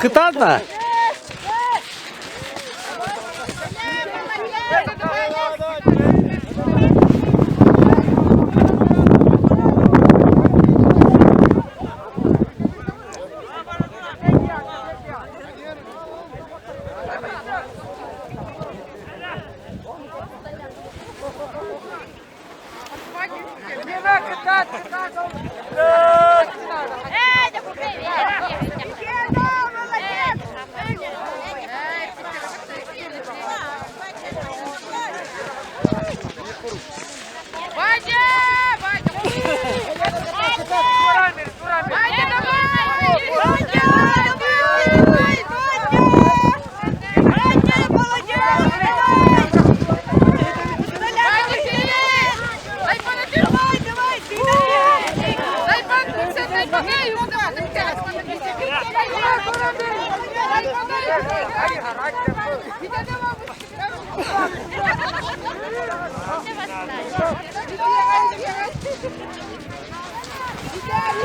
Кытаатна.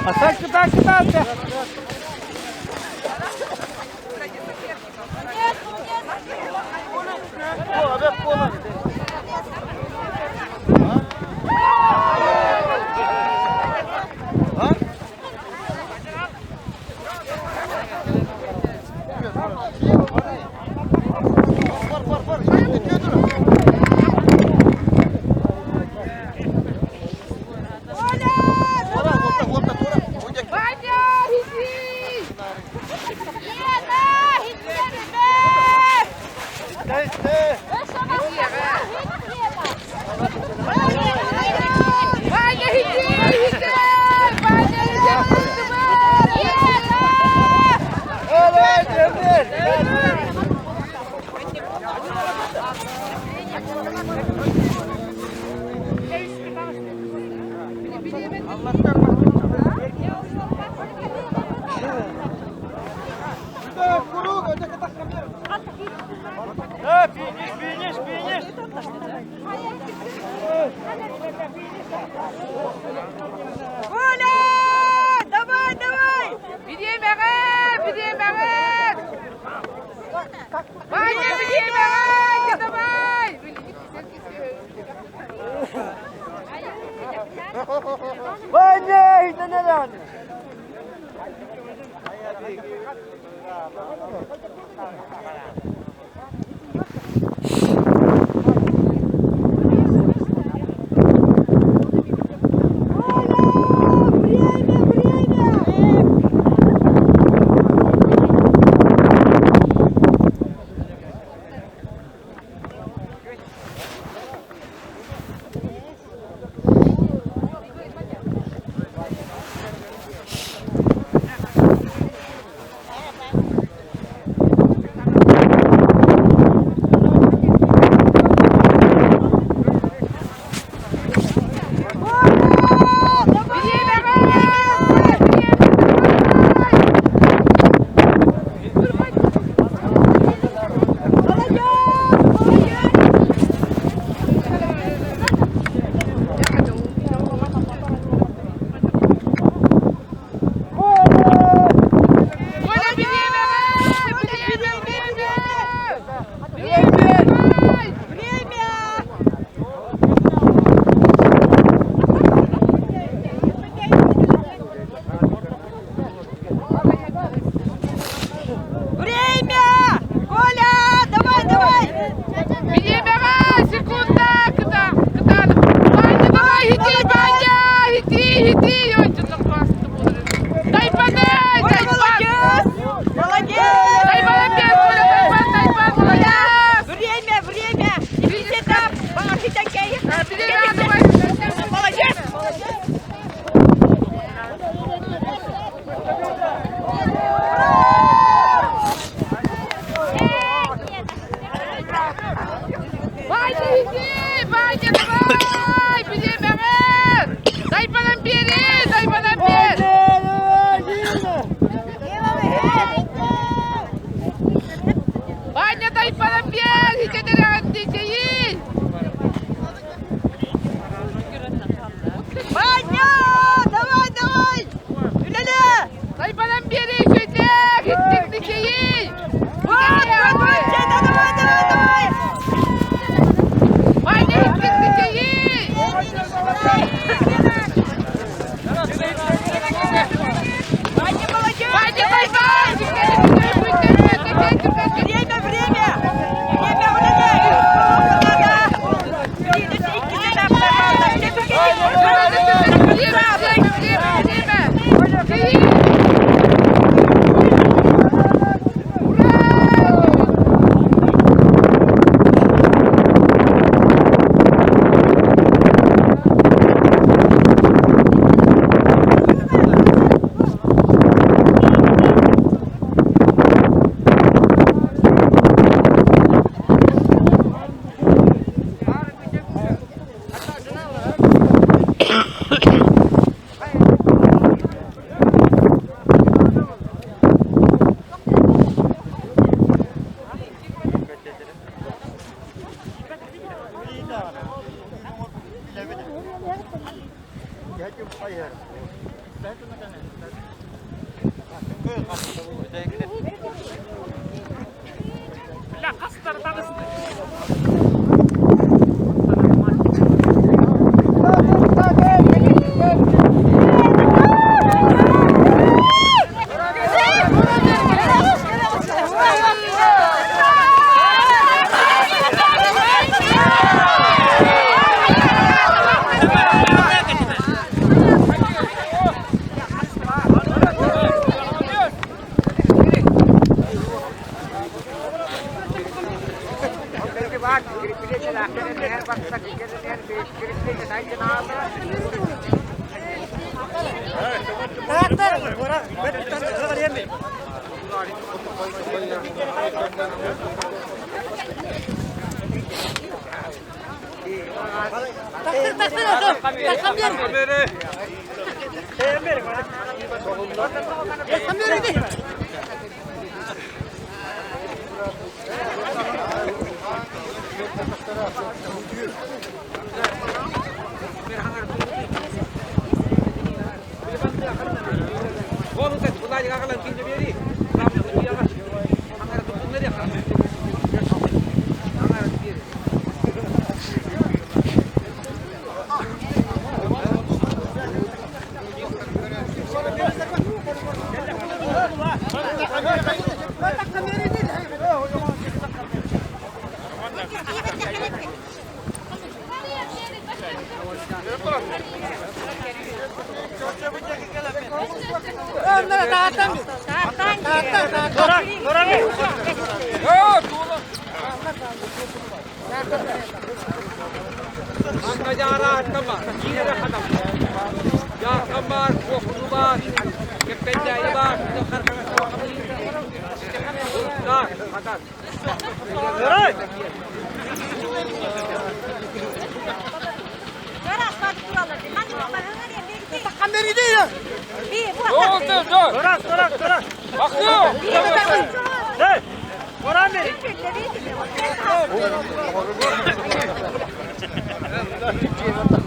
Атак, атак, атак! Время, время! Время, время!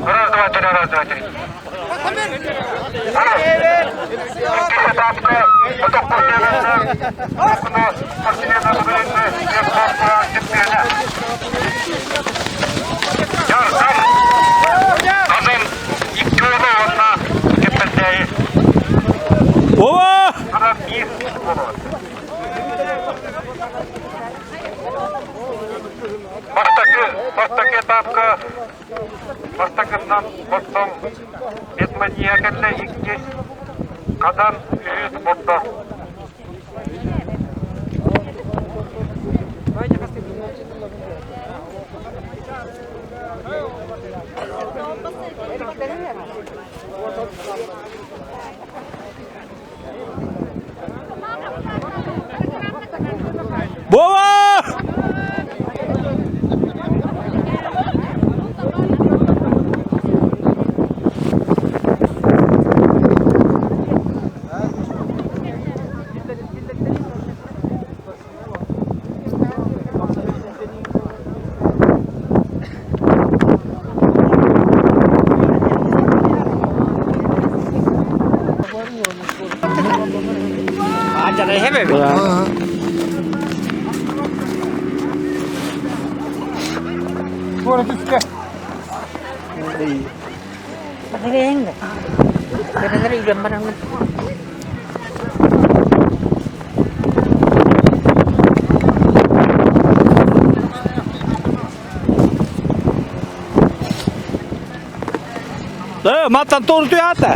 Раз, два, три, раз, два, три. Икки этапка Ова! Бастакы, бастакы этапка бастакытынан Бордоҥ Бетмания кэллэ иккис Хадан үһүс Бордоҥ. Вова! Маттан тур түһээтэ.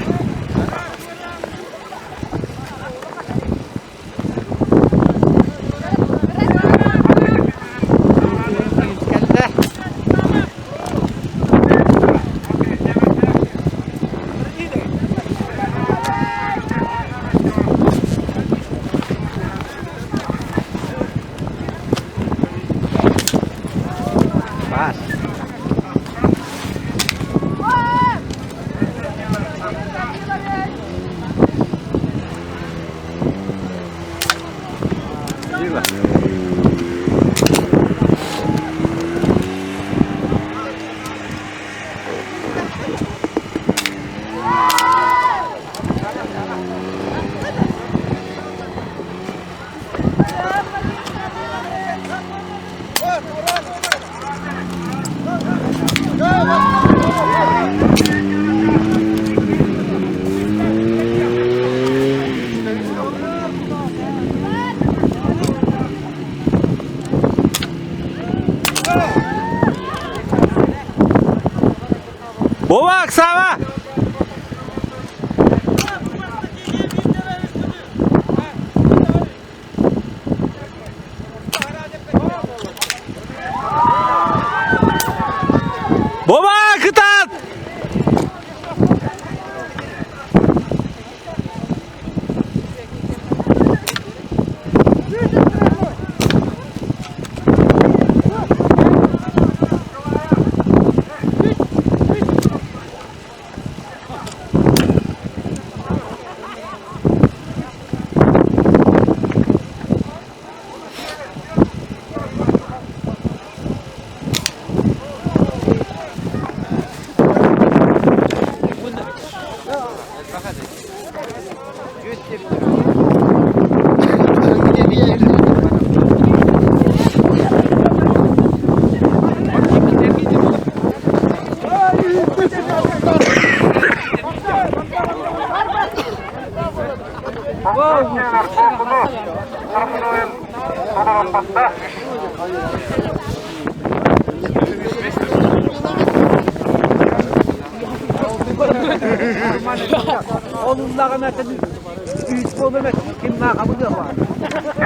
Бобак, Сава! Боба, кытаат!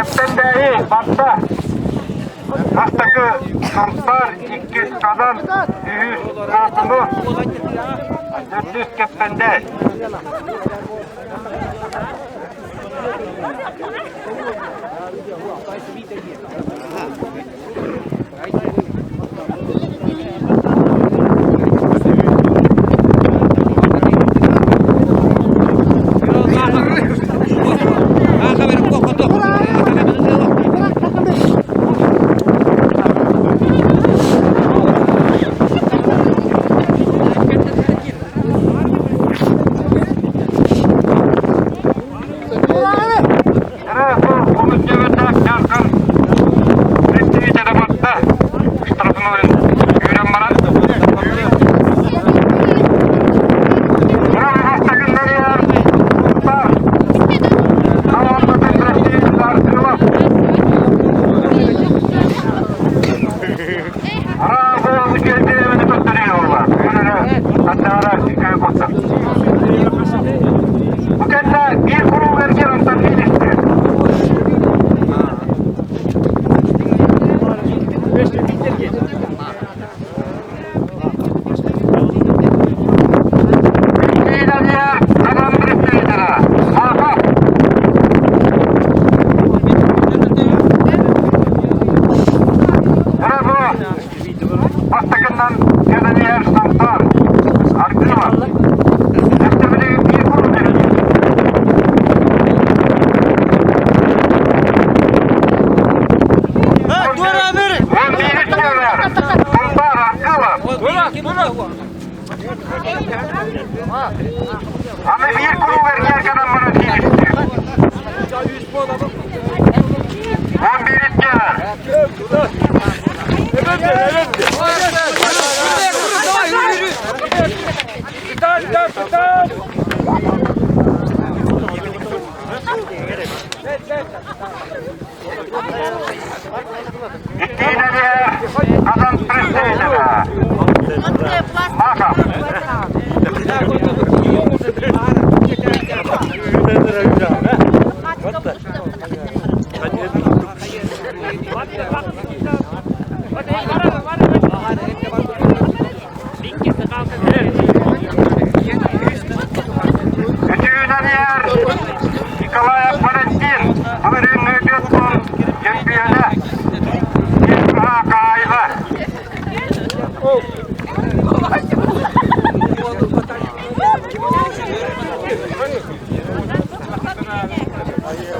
Эптендээйи барда. Бастакы Сунтаар, иккис Хадан, үһүс Куокуну, төрдүс Кэппэндээ. Бу кэннэ биир куруук эргиэр онтон биир Бастакынан Кэдэниэр Сунтаар Аргыма Аны биир куруук эргиэр гынан баран кииристи. 11 Адам представителя. Маха. Үтүүнэнийэр Николаев Валентин былырыыҥҥы Бетман чемпиона Исма Каева.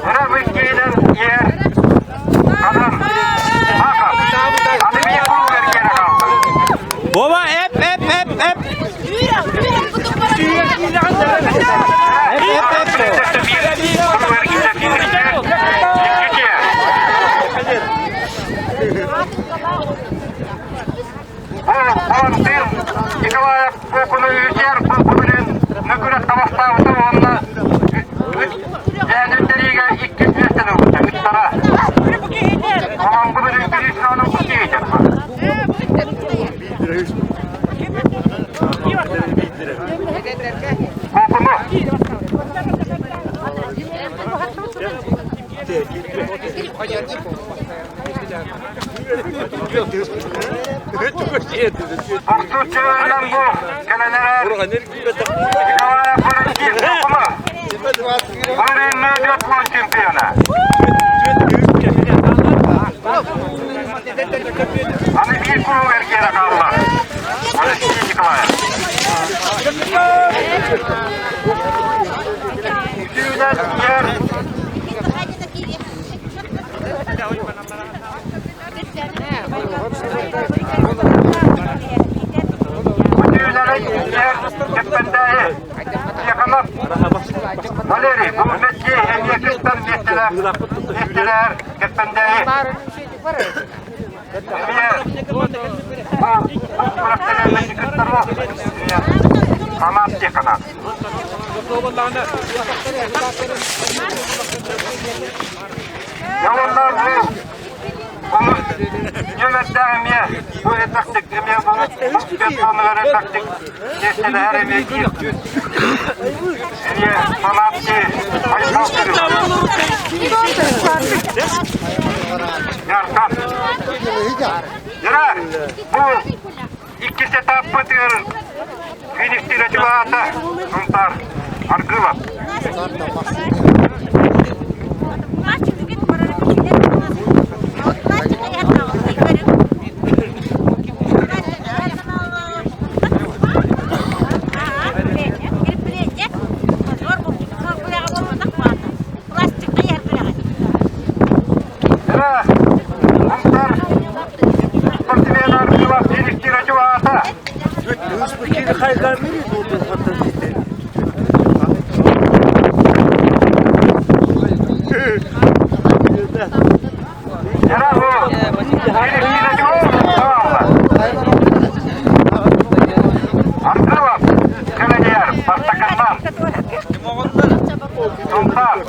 Ыра иккиинэн иһэр Адам Маков аны биир куруук эргиэрэ хаалла. Боба, эп, эп, эп, эп. Эп, эп, эп. Бу Валентин Николаев Куокуну үһүсүгэр Куокуну мөкүрэх табастаабыта уонна Дьээнүттэриигэ иккис миэстэни ылбыта. Ыттара. Олоҥку билин Кришнаны кутиитер. Куокуну. Охтуччуларынан бу кэлэнэрэр Николаев Валентин Куокуну. Былырыыҥҥы биатлон чемпиона. Аны биир куруук эргиэрэ хаалла. Валентин Николаев. Үтүүнэн иһэр Үтүүнэн иһэр Кэппэндээйи Тихонов Валерий бу мэччи эмиэ кыттар миэстэлээх миэстэлэһэр Кэппэндээйи эмиэ бу бу күрэхтэһиилэргэ кыттар Хамаас Тихонов. Дьэ уонна бу нүөмэрдээх эмиэ бу элбэхтик эмиэ бу биатлонугар элбэхтик миэстэлэһэр эмиэ биир эмиэ фанатки Айсал Ярхан. Яра, бу иккис этаппытыгар фиништире чугаһаата Сунтаар Аргылов. Яра, Сунтаар спортсмен Аргылов фиништире чугаһаата. Яра, бу фиништире чугаһаата. Аргылов кэлэнийэр бастакыннан Сунтаар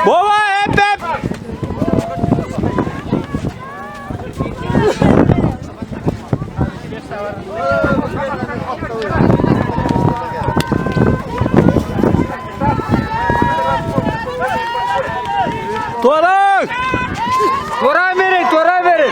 Вова, эп, эп! Туорай! Туорай бери, туорай бери!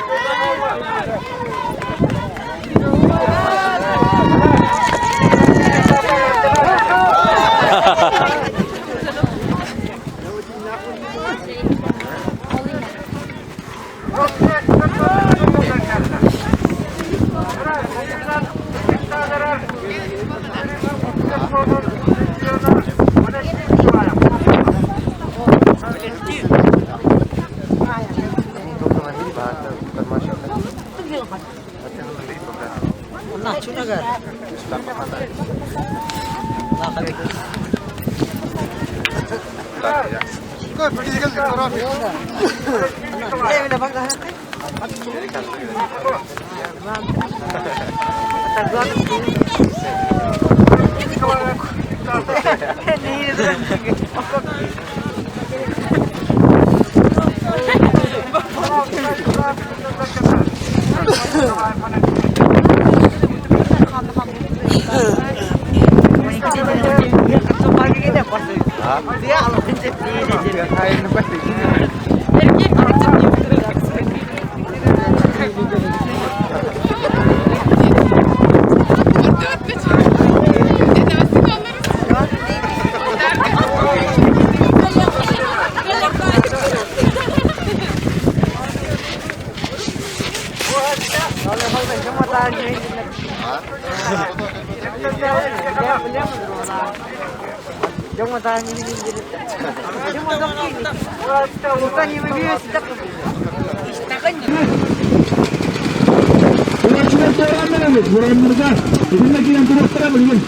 Урааччылар туораан эрэбит, бураннарга итиннэ киирэн туруохтара билигин.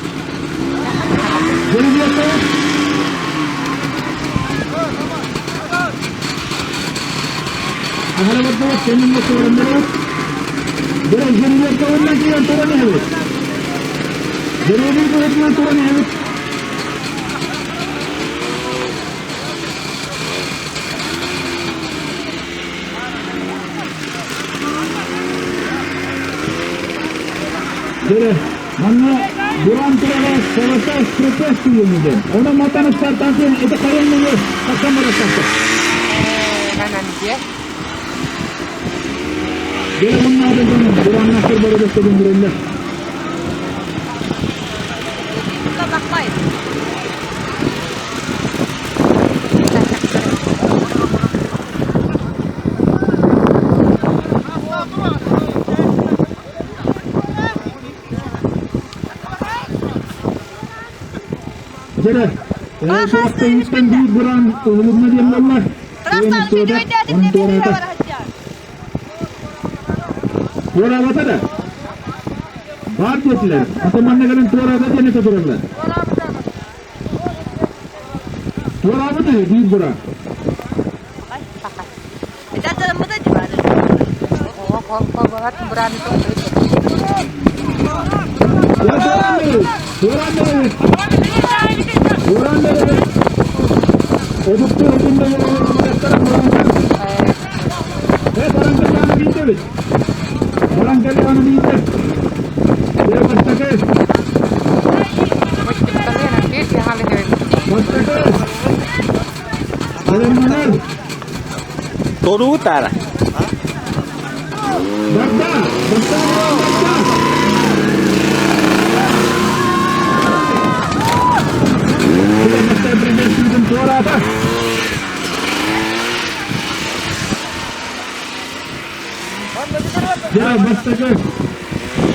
Дьөрү Аһара бардыбыт, кэннингэ туораннарыбыт. Дөрө жөрүлүөккэ уонна киирэн туран иһэбит. Дөрүөбүй быһытынан туран иһэбит. Дөрө, манна Буран турара сабатаж препятствие диэн. Оны матан ыстартан ити хайын тахсан бараттахтар. Дөрө муннаады дьонум, бураннахтар бары бөттөбүндүрэллэр. Дьэрэ, туохтан биир бураан уһулунна диэн буолла. Уон туораата. Туораабата да. Баар диэтилэр. Ата манна кэлэн туораата диэн этэ тураллар. Туораабыт үһү биир бураан. Торуу таара. Барда! Барда! Барда! Туораата! Дьэ, бастакы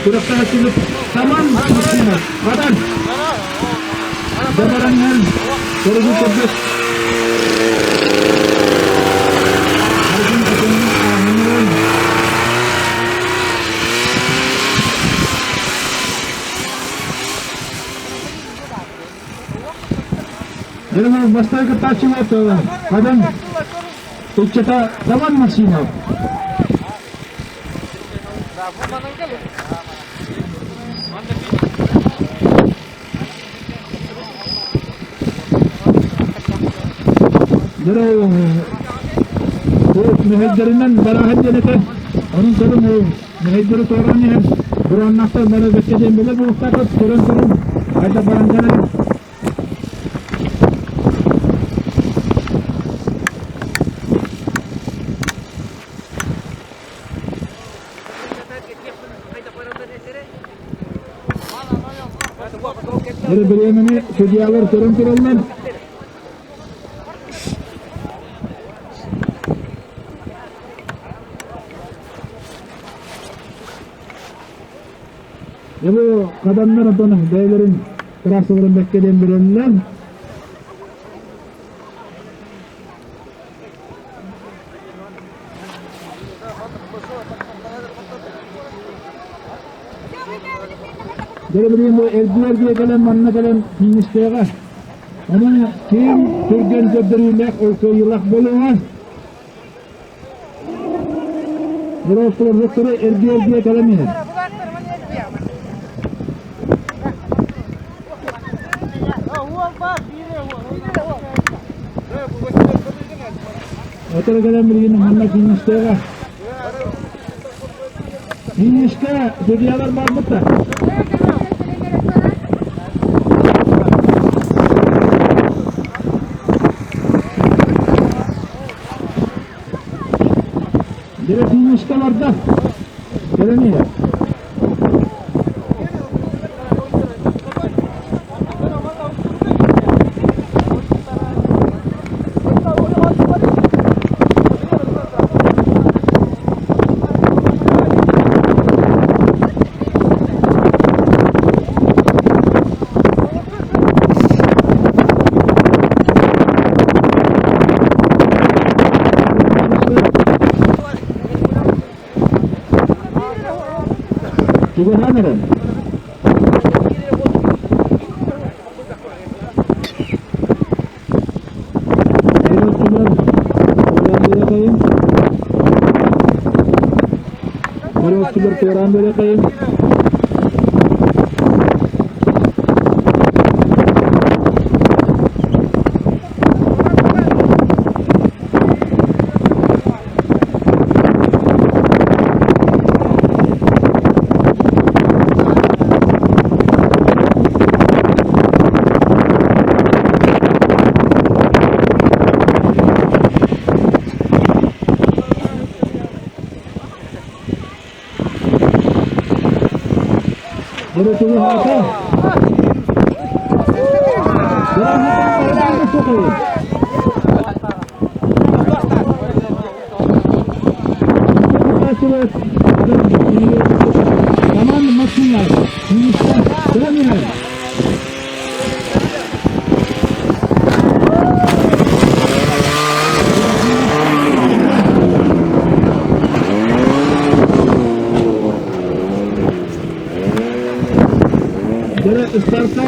күрэхтэһээччибит Таман Максимов, Хадан! Дабараннан көрүгү көрбөт. Аргын атынны ааһыннаран Дьэ, бастакы кыттааччыбыт Хадан ыччата Таман Максимов. Дьэ, мэһэйдэринэн барааһын диэн этэ. Онон көрүҥ ол мэһэйдэри туораан иһэн бурааннаахтар бары бэккэ диэн билэр буолуохтааххыт. Көрөн турун, хайдах баран кэлэн Бары бириэмэни судьялар көрөн тураллар. Бу хаданнар отон бэйэлэрин трассаларын бэккэ диэн билэллэр. Дьэ билигин бу эргийэ-эргийэ кэлэн манна кэлэн фиништэҕэ. Онон ким түргэн көрдөрүүлээх ол кыайыылаах буолуоҕа. Бороостолордохтору эргийэ-эргийэ кэлэн иһэр. Өтөрө кэлэн билигин манна фиништэҕэ. Финишкэ судьуйалар барбыттар. Дьэ финишкэ барда. Кэлэн иһэр. Чугаһаан эрэн. Көрөөччүлэр туораан бэлэхэйин. Команда Максимов, Министр, Ыстарта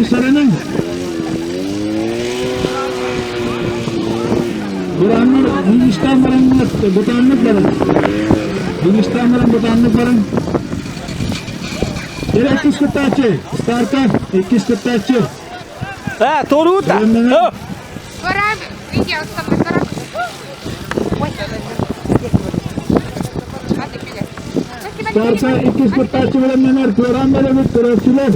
Саранын Бураннар Hindistan бараннар бутааннык баран Hindistan баран бутааннык баран Дere иккис кыттааччы Старта иккис кыттааччы Э, торута. Старта иккис кыттааччы бэлэмнэнэр туораан бэлэмит көрөөччүлэр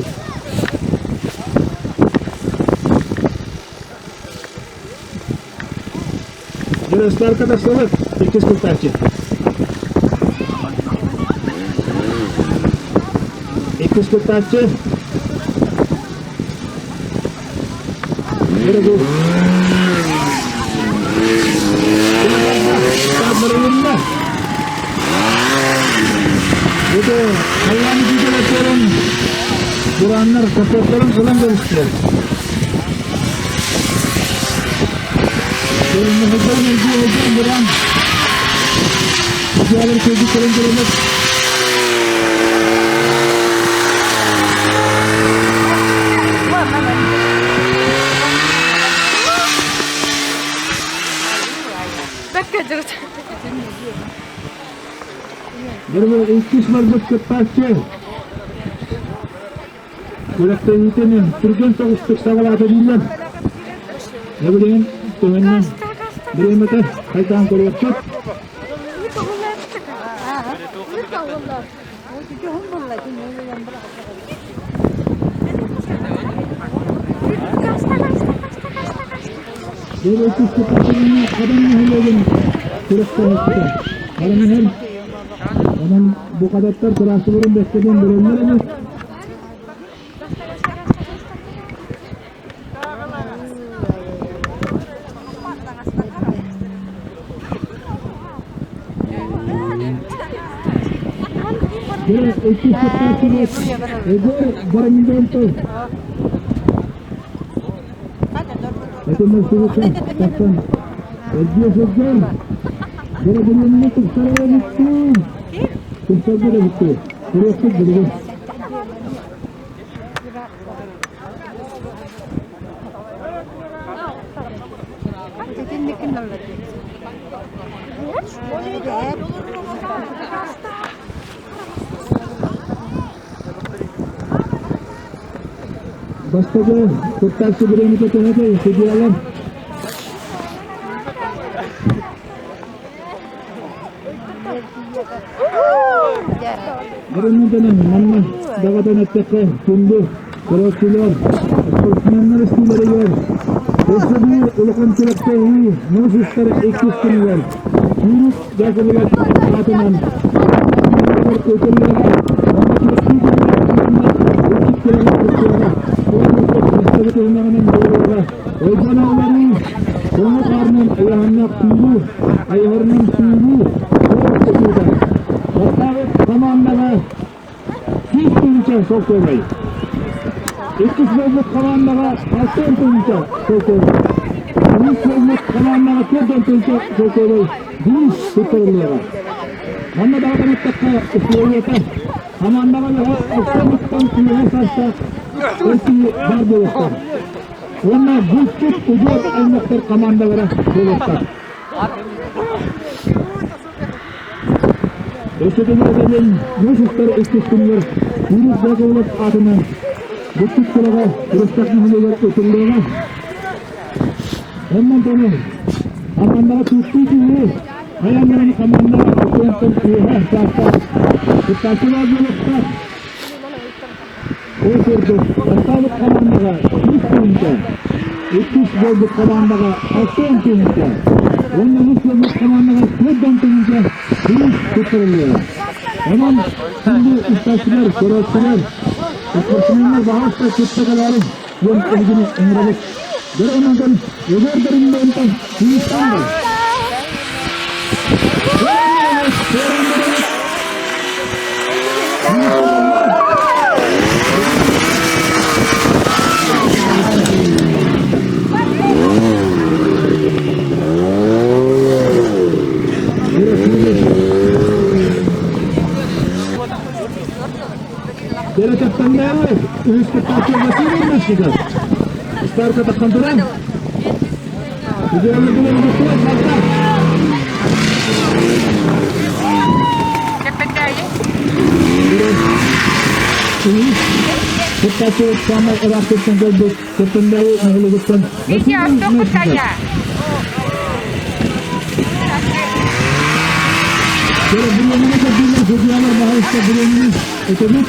Дere старка тахсабыт иккис кыттааччы Иккис кыттааччы Бураннар капоттарын ылан кэбистилэр. Көрүннэһэллэрин эргийэ сылдьан буран Дьиэлэр кэлбит кэлэн кэлэллэр. Бары иккис барбыт кыттааччы Күрэхтэһиитин түргэн соҕустук саҕалаата дииллэр. Эбилигин төһөннөн бириэмэтэ хайдаан көрүөхпүт. Адам нэһилиэгин күрэхтэһиитэ баран иһэр. Онон бу кадаттар трассаларын бэккэдэн бөрөллөр ини. Егор Барамидонтов. Бастакы кыттааччы бириэмэтэ төһөтүй, судьуйалар? Бырыммытынан манна даҕатан эттэххэ, күндү көрөөччүлэр, спортсменнар истиилэригэр өссө биир улахан күрэхтэһии муус устар иккис күнүгэр Юрий Яковлев аатынан ыытыллыаҕа. Онно күрэхтии күнүгэр иккис күрэҕи кыттыаҕа. Ол курдук бастакы түһүмэҕинэн буолуоҕа. Ойбон алларыы, тоҥу хаарынан ыйаһыннаах сүүрүү, айыһарынан сүүрүү, суол тутуута. Бастаабыт хамаандаҕа 100 000 солкуобай. Иккис буолбут хамаандаҕа 60 000 солкуобай. Үһүс буолбут хамаандаҕа 40 000 солкуобай биир туттарыллыаҕа. Манна даҕатан эттэххэ, условията хамаандаҕа үөһэ 60 үөһэ саастаах эр киһи баар буолуохтаах. Уонна булчут удьуор аймахтар командалара буолуохтаах. Өссө төгүл муус устар иккис күнүгэр Юрий Яковлев аатынан Бүттүк күрэҕэ күрэстээх нэһилиэгэр ыытыллыаҕа. Онон тону командаҕа туттуу киһи хайаан командаҕа алтыантан үөһэ саастаах кыттааччылар буолуохтаах. Ол курдук, бастаабыт хамаандаҕа 100 тыһыынча, иккис буолбут хамаандаҕа 60 тыһыынча уонна үс буолбут хамаандаҕа 40 тыһыынча бириис туттарыллыаҕа. Онон күндү истээччилэр, көрөөччүлэр, спортсменнар баһаалыста кытта кэлээриҥ диэн эһигини ыҥырабыт. Дьэ онон Егор Доринбонтон Киевтан бар. Дэлэтэттэннээҕи үһүс кыттааччы Василий Мальчиков. Старка тахсан туран. Кыттааччы саамай ыраахтыттан кэлбит Кыттыннары нэһилиэгиттэн Василий Мальчиков. Бириэмэни көрдүүлэр судьуйалар баһылыкта бириэмэни өтөбүт.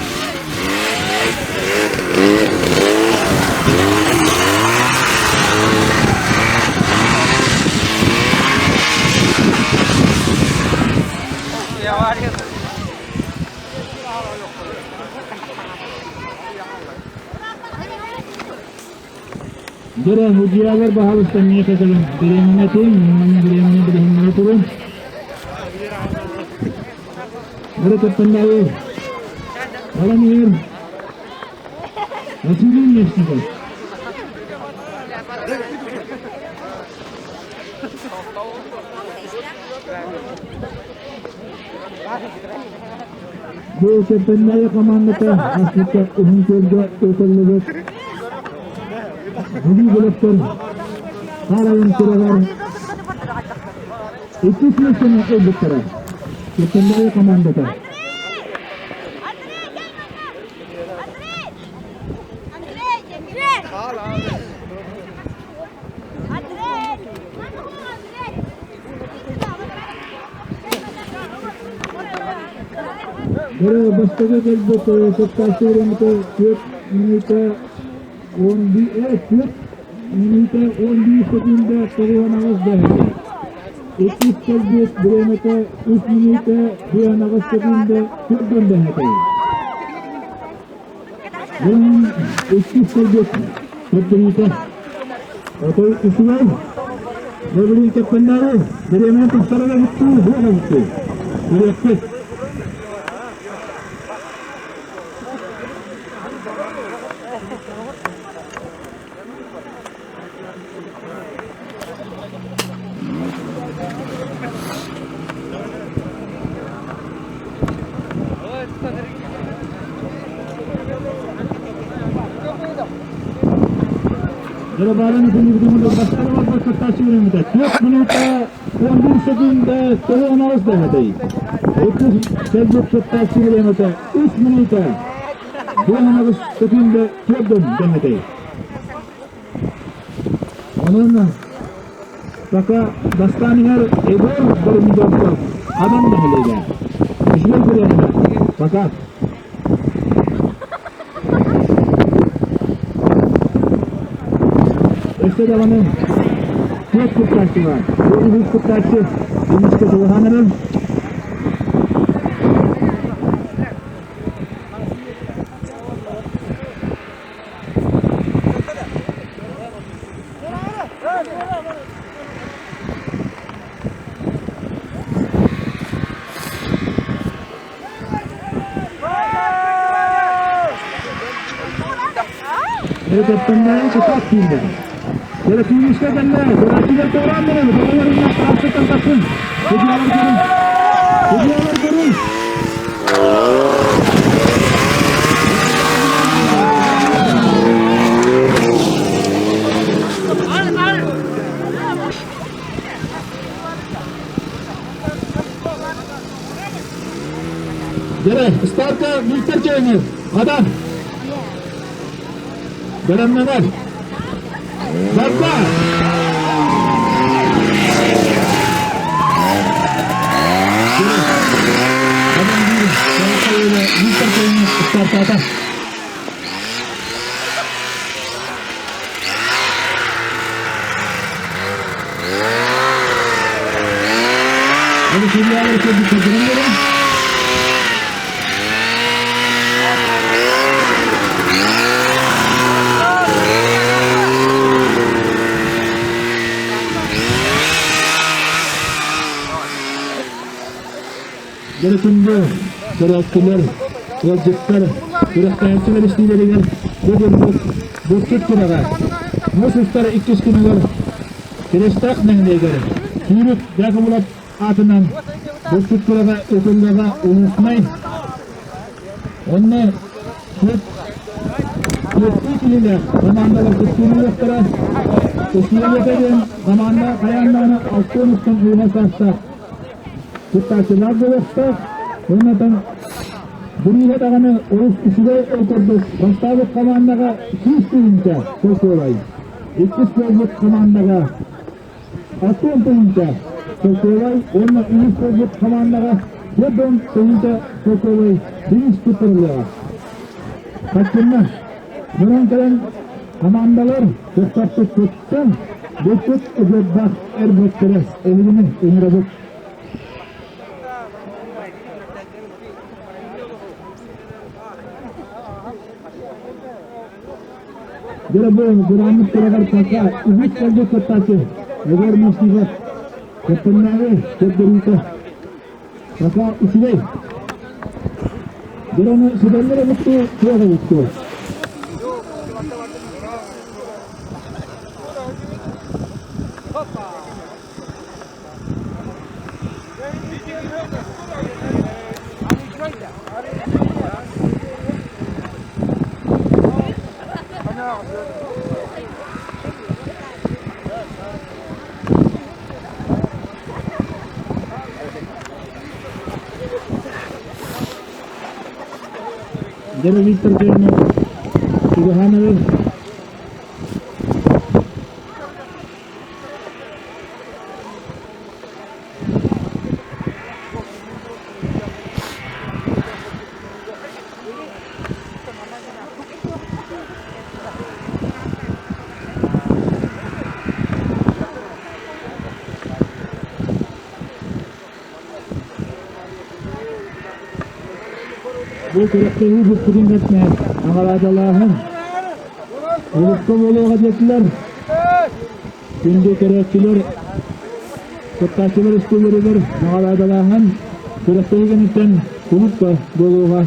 Дьэ, судьуйалар баһылыкта миэхэ кэлин бириэмэни этиҥ, манна бириэмэни билиһиннэрэ туруҥ. Бары кыттыннарыы. Баран иһэр Василий Местников. Бу Кэппэннээйи командата ааспыкка Уһун Күөлгэ ыытыллыбыт Бүлүү бөлөхтөр хаарайын күрэҕэр иккис миэстэни ылбыттара. Кэппэннээйи командата. Бары бастакы кэлбит кыттааччы бириэмэтэ 4 мүнүүтэ 11 4 мүнүүтэ 11 секунда 98 дэһэтэ. Иккис кэлбит бириэмэтэ 3 мүнүүтэ 18 секунда 40 дэһэтэ. Бүгүн иккис кэлбит көрдөрүүтэ. Отой үчүгэй. Бөбүлүн кэппэннээри бириэмэни тупсарар эбиттии, буох эбиттии. Көрүөхпүт. Дьэ, күнүгүтүн бастары барбар кыттааччы бириэмэтэ 4 минута 11 секунда 98 дэһэтэй. Иккис кэлбит кыттааччы бириэмэтэ 3 минута 18 секунда 4 дэһэтэй. Онон пока бастаан иһэр Егор Дормидонтов Хадан нэһилиэгэ. Үчүгэй күрэһинэ. Пока. Өссө даҕаны түөрт кыттааччы баар. Бу үһүс кыттааччы Дениске чугаһаан эрэр. Эрдэттэннээн сытаат кииннэ. Кэлэктиибискэ кэллэ, көрөөччүлэр туораан баран, балаларынан трассаттан тахсын. Судьуйалар көрүҥ. Судьуйалар көрүҥ. Дьэ, старка Виктор Чайнев, Адам. Бэлэмнэнэр. Барда! Адам Виктор Чайнев стартаата. Onu судьялар көрдүк көрдөрөн Дьэ, көрөөччүлэр, ыалдьыттар, күрэхтэһээччилэр истиилэригэр бу дьоммут булчут күрэҕэ муус устар иккис күнүгэр Кирэстээх нэһилиэгэр Сүүрүк Дьаакыбылап аатынан булчут күрэҕэ ыытыллыаҕа улууснай Онно түөртүү киһилээх хамаандалар кыттыыны ылыахтара. Условията диэн хамаанда хайаан даҕаны 60 уһа саастаах кыттааччылаах буолуохтаах. Уонна бирииһэ даҕаны олус үчүгэй ол курдук бастаабыт хамаандаҕа 100 тыһыынча солкуобай, иккис буолбут хамаандаҕа 60 тыһыынча солкуобай уонна үһүс буолбут хамаандаҕа 40 тыһыынча солкуобай бириис туттарыллыаҕа. Хаччынна муран кэлэн хамаандалар кыттаппыппыттан бүппүт ыгырбах эрбэттэрэ эһигини ыҥырабыт. Дьэ бу бурааммыт күрэҕэр пока үгүс кэлбит кыттааччы Егор Мостников кыттыннааҕы көрдөрүүтэ пока үчүгэй. Дьэ ону сүдэллэр эбит дуу, суох эбит дуу? Дьэ, Виктор Чернов, чугаһаан Бу күрэхтэһии бүппүтүн кэннэ наҕараадалааһын улукка буолуоҕа диэтилэр. Күндү көрөөччүлэр, кыттааччылар истиилэригэр наҕараадалааһын күрэхтэһии кэнниттэн кулуупка буолуоҕа.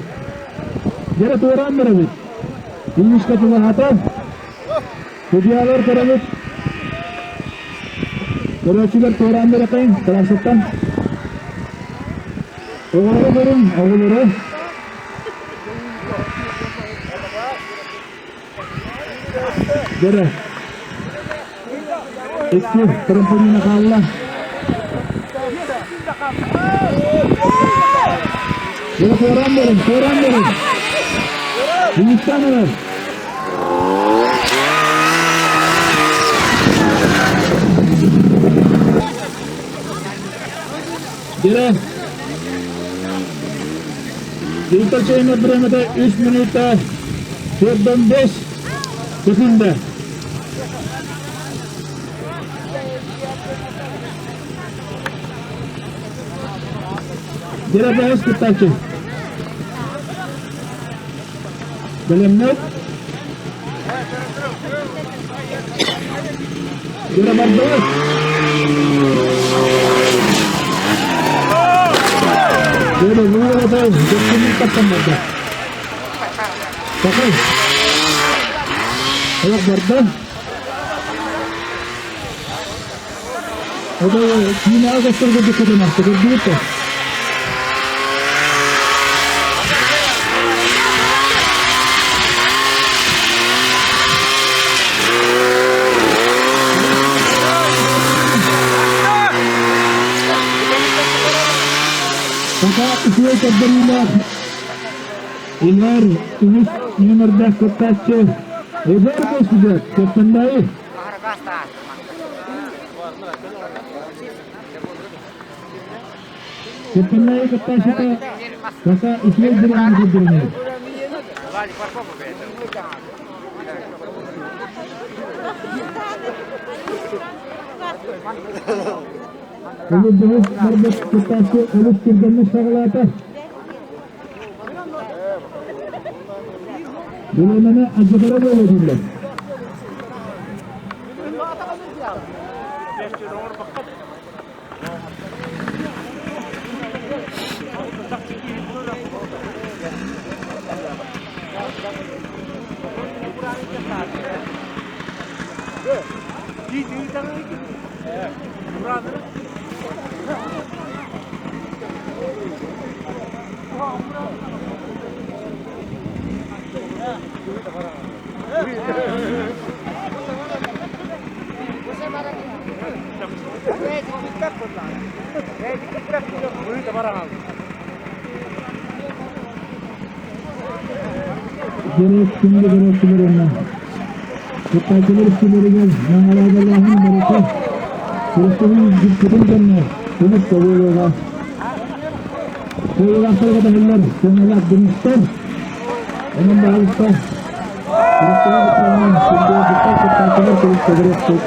Дьэ туораан барабыт. Финишка чугаһаата. Судьуйалар көрөбүт. Көрөөччүлэр туораан баракайын трассаттан. Оҕолору көрүҥ, оҕолору. Дөрө. Икки трамплина хаалла. Дөрө туораан барın, туораан барın. Hindistan var. Дьэрэ Илтачайна бириэмэтэ 3 минута 45 секунда. Дьэрэ бэһис кыттааччы. Бэлэмнэр. Дьэрэ бардылар. Дьэрэ буолата дьэккинник тахсан барда. Такай. Олох барда. Ода киинэҕэ көстөр курдук кытынахты көрдүгүт да? Пока үчүгэй көрдөрүүлээх Илэр үһүс нүөмэрдээх кыттааччы Эдэр Босуга Кэптэнбайы. Кэптэнбайы кыттааччыта пока үчүгэй бириэмэни көрдөрүнэр. Улуу дьоһус барбыт кыттааччы олус түргэнник саҕалаата. Билиэмэни алдьатара буолуо дииллэр. Дьоро күндү көрөөччүлэр уонна кыттааччылар истиилэригэр наҕараадалааһын барыта күрэхтэһии бүппүтүн кэннэ түмүк буолуоҕа. Кыайыылаахтарга таһыллар сыаналаах бириистэр. Онон баһылыкта күрэхтэһии бүттэҕинэ күндү кыттааччылар күрэхтэһиэхпит.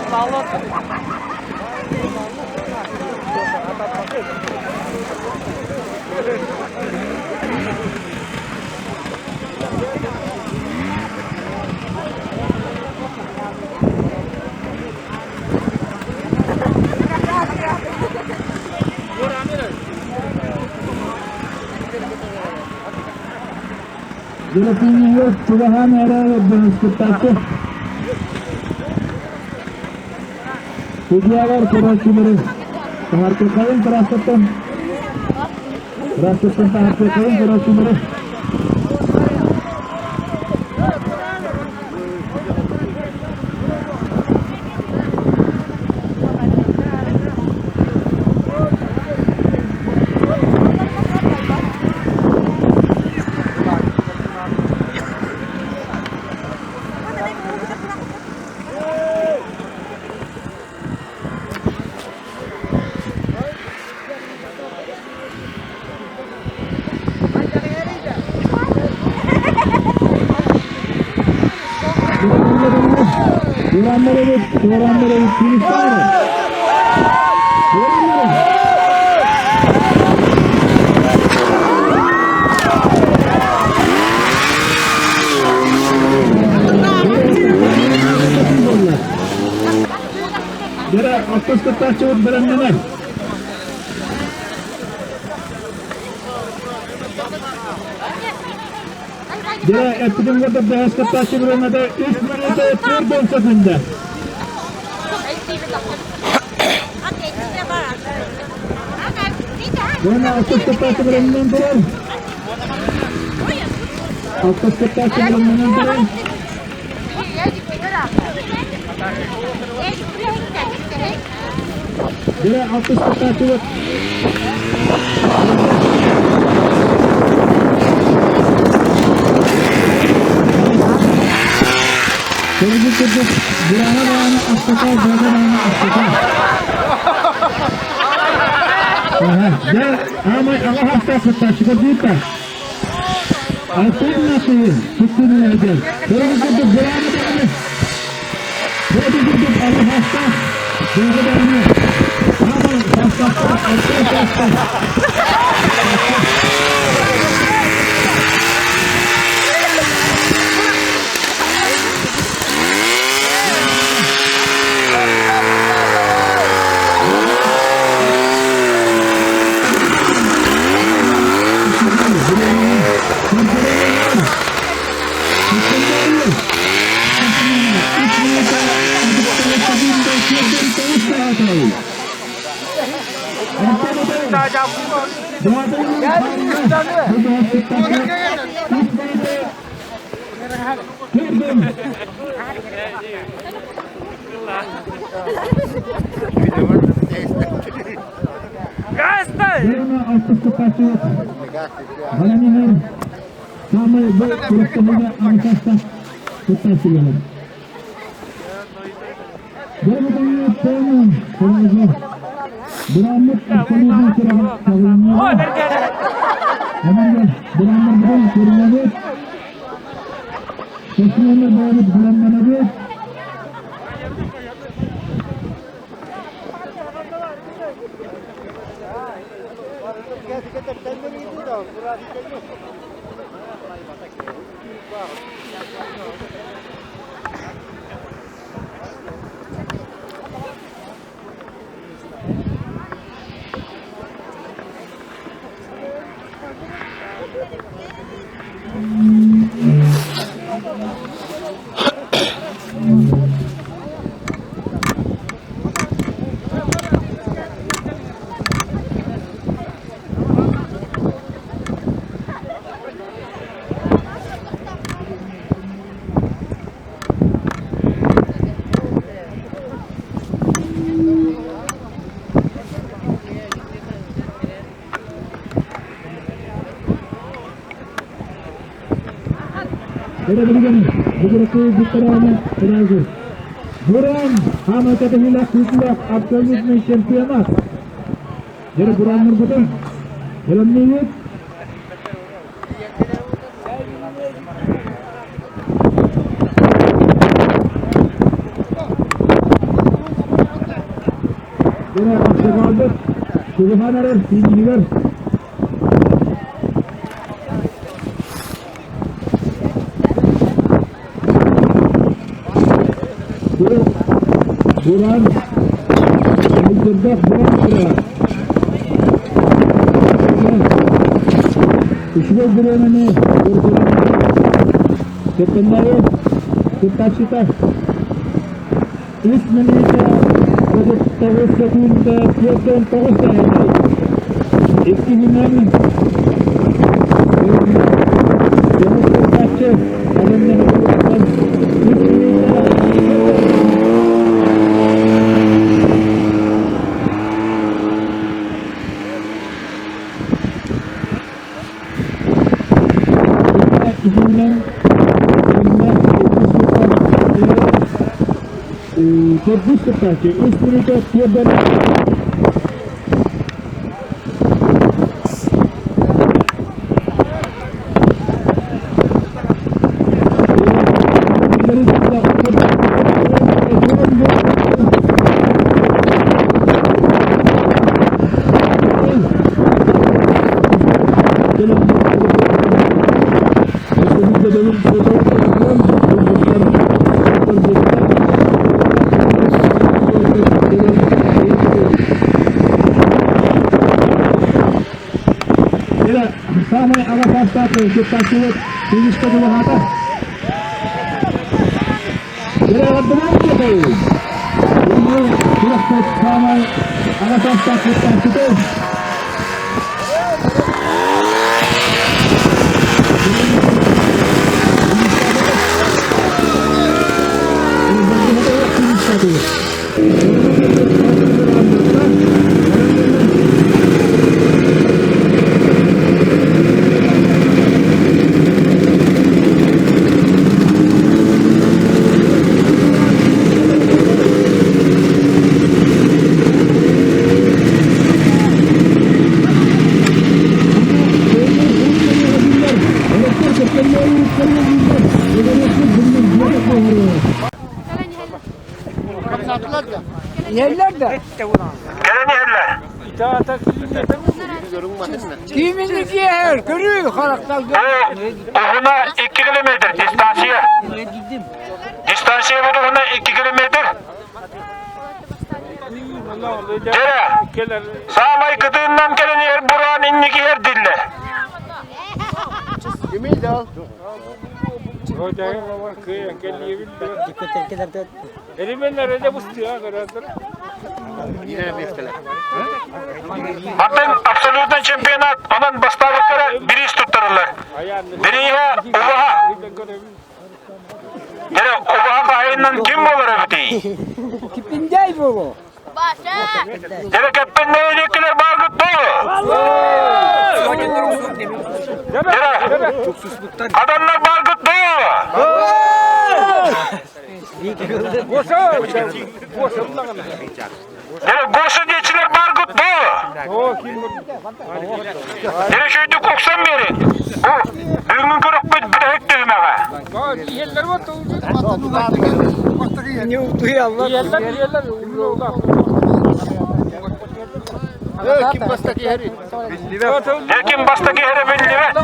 Дьэлэпиинигэр чугаһаан эрэ быһыскыттааччы. Судьялар көрөөччүлэри таһартыкайын трассаттан трассаттан таһартыкайын көрөөччүлэри Тураннар эбит, тураннар эбит, фиништеры. Тураннар. Дьэрэ, алтыс кыттааччыбыт бэлэмнэнэр. Дьэ, эппитин курдук бэһис кыттааччы бириэмэтэ 3 минута 40 секунда. Уонна алтыс кыттааччы бэлэмнэнэн турар. Алтыс кыттааччы бэлэмнэнэн турар. Дьэ, алтыс кыттааччыбыт. Көрбүт курдук, бураана баана астата, бураана баана астата. Дьэ, аамай аҕа хастаах кыттааччыга диэттэ. Алтын нахыйы туттунун эдэр. Көрүҥ курдук бурааны даҕаны. Бэйэтин курдук аҕа хастаах дууга даҕаны. Аамай хастаахтаах алтын хастаах. Буран хаама кэтэһиилээх күүтүүлээх абсолютный чемпионат. Дьэ бураннарбытын бэлэмниибит. Дьэ ахсыбаалбыт чугаһаан эрэр финишигэр. Буран Айдырдах буран турар. Үчүгэй бириэмэни кыттыннары кыттааччыта үс мүнүүтэ 39 секунда 49 саһылай. Иккиһинэн көмүс кыттааччы Алена үс мүнүүтэ Үһүнэн төрдүс кыттааччы үс мүнүүтэ тиэрдэн Самай аҕа саастаах кыттааччыбыт финишка дьулуһаата. Күрэхпит саамай аҕа саастаах кыттааччыта Неллер да. Кэлэн иһэллэр. Кимини киэр, көрүү характалга. Уһуна 2 километр дистанция. Дистанция уһуна 2 километр. Дьэрэ, саамай кытыыннан кэлэн иһэр бураан инники иһэр диллэр. Атын абсолютный чемпионат, онон бастаабыттара бириис туттарыллар. Бирииһэ убаһа. Дьэ, убаһа хаһайынынан ким буолар эбитий? Киппиндей буолуо. Дьэ, кэппиндей диэкилэр бааргыт дуо? Дьэ, адамнар бааргыт дуо? Дьэ, Гоша диэчилэр бааргыт дуо? Дьэ, үчүгэйдик уксан биэрин. Бу бүгүҥҥү көрөхпүт бүтэһик түһүмэҕэ. Дьэ, ким бастакы иһэрэ биллибэт.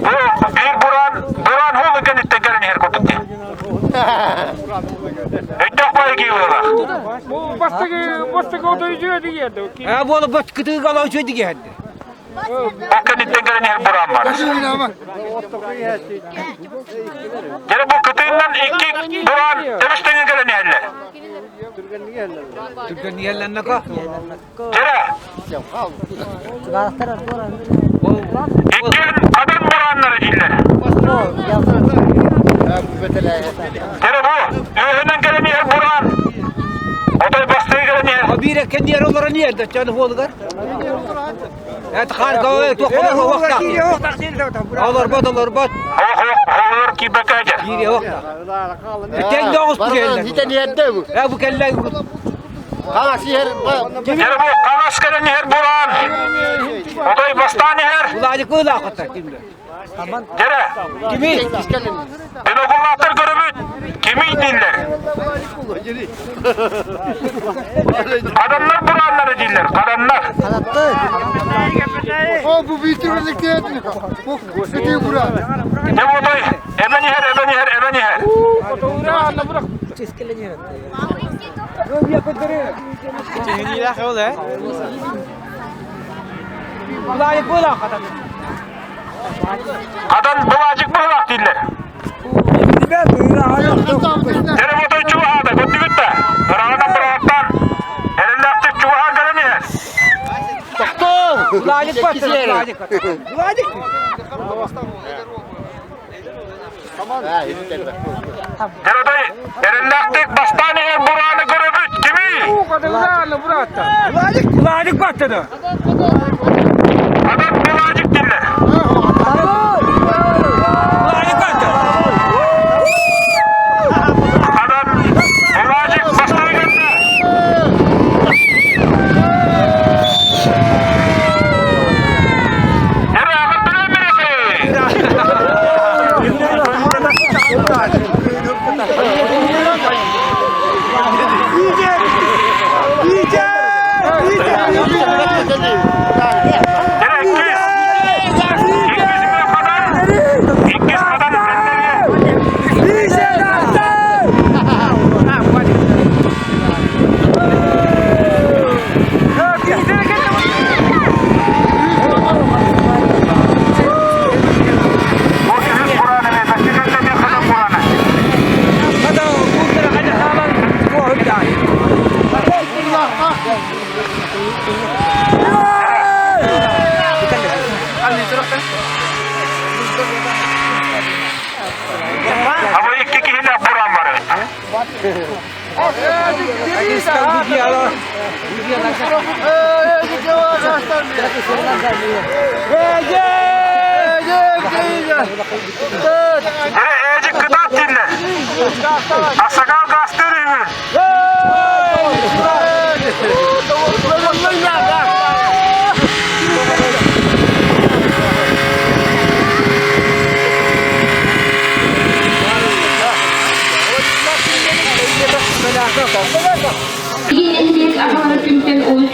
Бу биир бураан, бураан хуул кэнниттэн кэлэн иһэр курдук дии. Өйдөөх баайы киһи буолар. А буола бот кытыыга олоочу дигиһэрди. Ол кэнниттэн кэлэн иһэр бураан бар. Дьэ бу кытыыннан икки бураан тэбис-тэҥҥэ кэлэн иһэллэр. Түргэн иһэллэннэко. Дьэ Иккиэн хатан бурааннара дииллэр. Дьэ бу үөһүнэн кэлэн иһэр бураан. Отой бастыы кэлэн иһэр. Биир эккен диэр олорон иһэр да чан хуолугар. Эт хаар туох Олорбот, олорбот. Оҕолор киирбэккэ Киириэ Тэҥ доҕус бу кэллэ. Э бу кэллэ. Хаҥас иһэр. Дьэ бу хаҥас кэлэн иһэр бураан. Отой бастаан иһэр. Владик кыылаахыттар кимдэ? Дьэрэ. Кими? Педагогтар көрөбүт. Кимий дииллэр. Адамнар бурааннары дииллэр. Адамнар. О, бу биитирбиликтиэтин. Бу сити бураан. Дьэ отой эбэн иһэр, эбэн иһэр, эбэн иһэр. Владик кыылаахыттар. Хадан былаачык быһылаах дииллэр. Дьэ отой чугаһаата, көрдүгүт да? Ыраҕынан быраҕаттаан, эрэллээхтик чугаһаан кэлэн иһэр. Владик баттар, Владик. Владик. Дьэ эрэллээхтик бастаан иһэр бурааны көрөбүт. Кимий? Владик, Владик баттады. Адам Былаачык дииллэр. Владик баттады. Адам Былаачык бастаан кэллэ. Эрэ аҕырдыран Абы икки киһилээх бураан бары. Ээдик кытаат дииллэр. Асагаал гаастыыр үһү.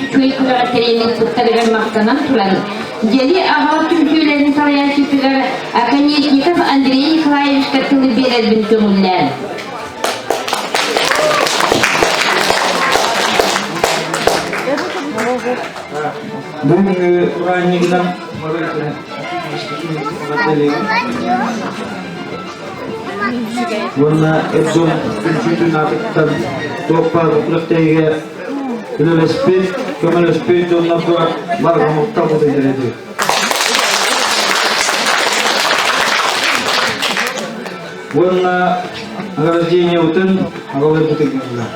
үчүгэй күрэҕи тэрийэн ыыппыттарыгар махтанан туран, Дьэли аҕа түмсүүлэрин салайааччытыгар Оконешников Андрей Николаевичка тылы биэрэрбин көҥүллээн. Бүгүҥҥү ураанньыгынан Уонна эр дьон түмсүүтүн аатыттан туох баар күрэхтэһиигэ үлэлэспит, көмөлөспүт дьоннорго барҕа махтал этилэр. Уонна награждениебытын аҕаларбытыгар.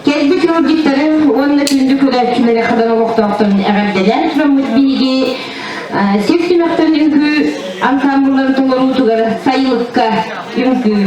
Кэлбит ыалдьыттары уонна күндү көрөөччүлэри хадан олохтоохторун эҕэрдэлээн тураммыт биһиги сир түмэхтэн үҥкүү ансамблларын толоруутугар сайылыкка үҥкүү.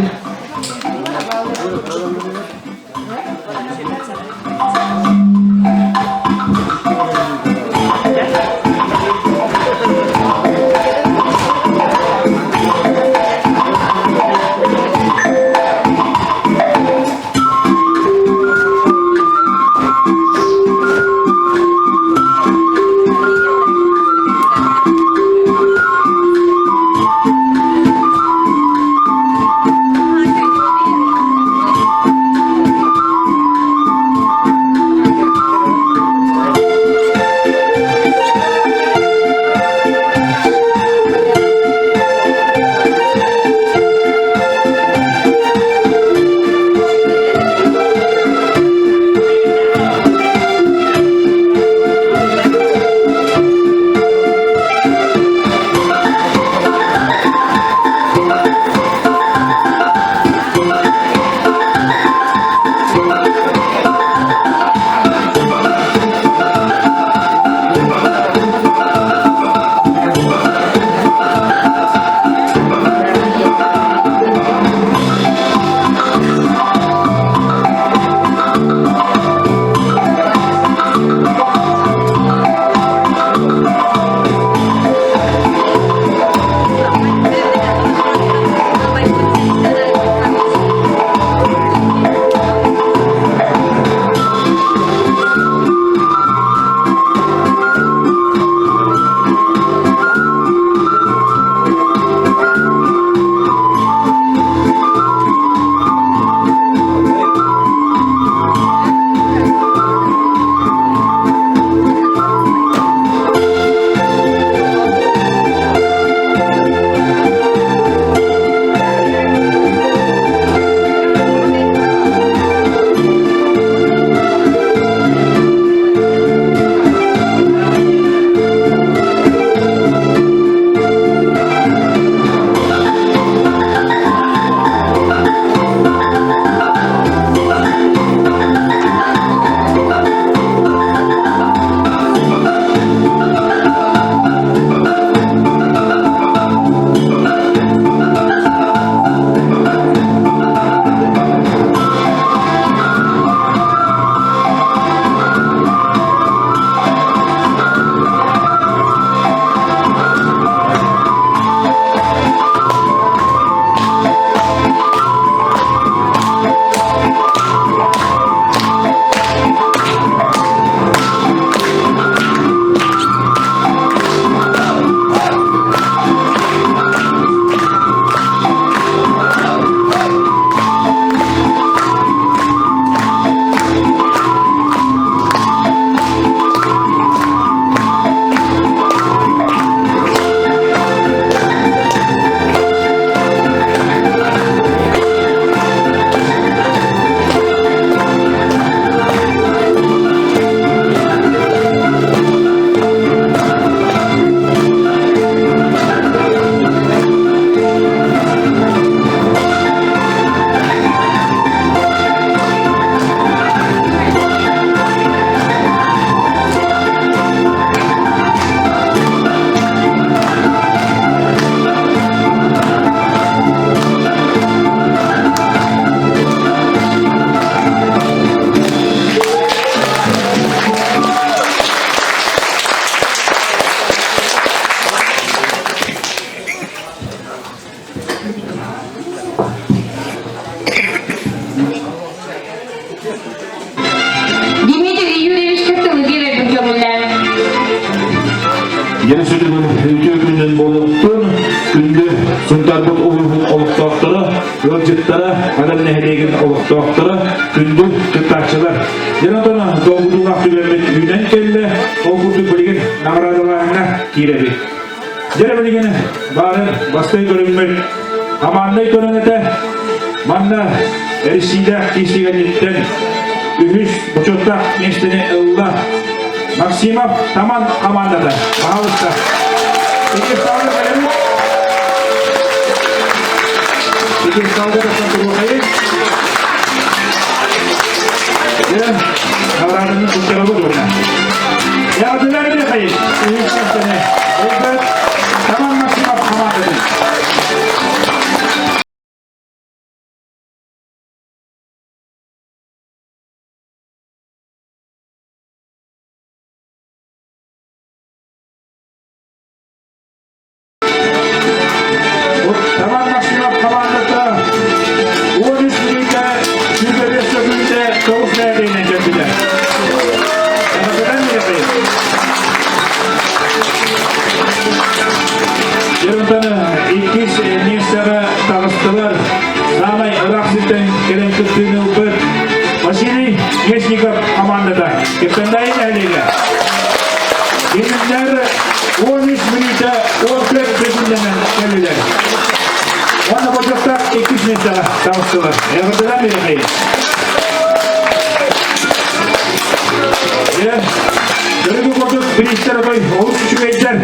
буолуохтун, күндү Сунтаарбыт улууһун олохтоохторо, ыалдьыттара, Хадан нэһилиэгин олохтоохторо, күндү кыттааччылар. Дьон отон долгутуулаах түгэммит үүнэн кэллэ, ол курдук билигин наҕараадалааһыҥҥа киирэбит. Дьэ билигин баарын бастакы көрүҥмүт команднай көрүҥ этэ. Манна эрисиилээх киирсигэниттэн үһүс бочуоттаах миэстэни ылла Максимов Таман командата. Пожалуйста. Икки салга кэлэбит. Икки салга тахсан туруохайын. Дьэ, наҕарааданы туттарабыт уонна. Эҕэрдэлэр биэхэйин. Үһүс миэстэни ылбыт Таман Максимов командатын. Тамар Максимов хамаандата 13 мүнүүтэ 25 сөкүүндэ тоҕус мээрэйинэн кэлбитэ. Эҕэрдэлэн биэрэбин. Дьэ, иккис миэстэҕэ таҕыстылар. Саамай ыраах сиртэн кэлэн кыттыыны ылбыт Василий Местников командата. Кэптэннээйи нэһилиэгэ. Кинилэр 13 мүнүүтэ 14 секундэнэн кэллилэр. Уонна бочуоттаах иккис миэстэҕэ таҕыстылар. Эҕэрдэлээн биэрэхэй. Дьэ, көрүгү курдук бириистэр отой олус үчүгэйдэр.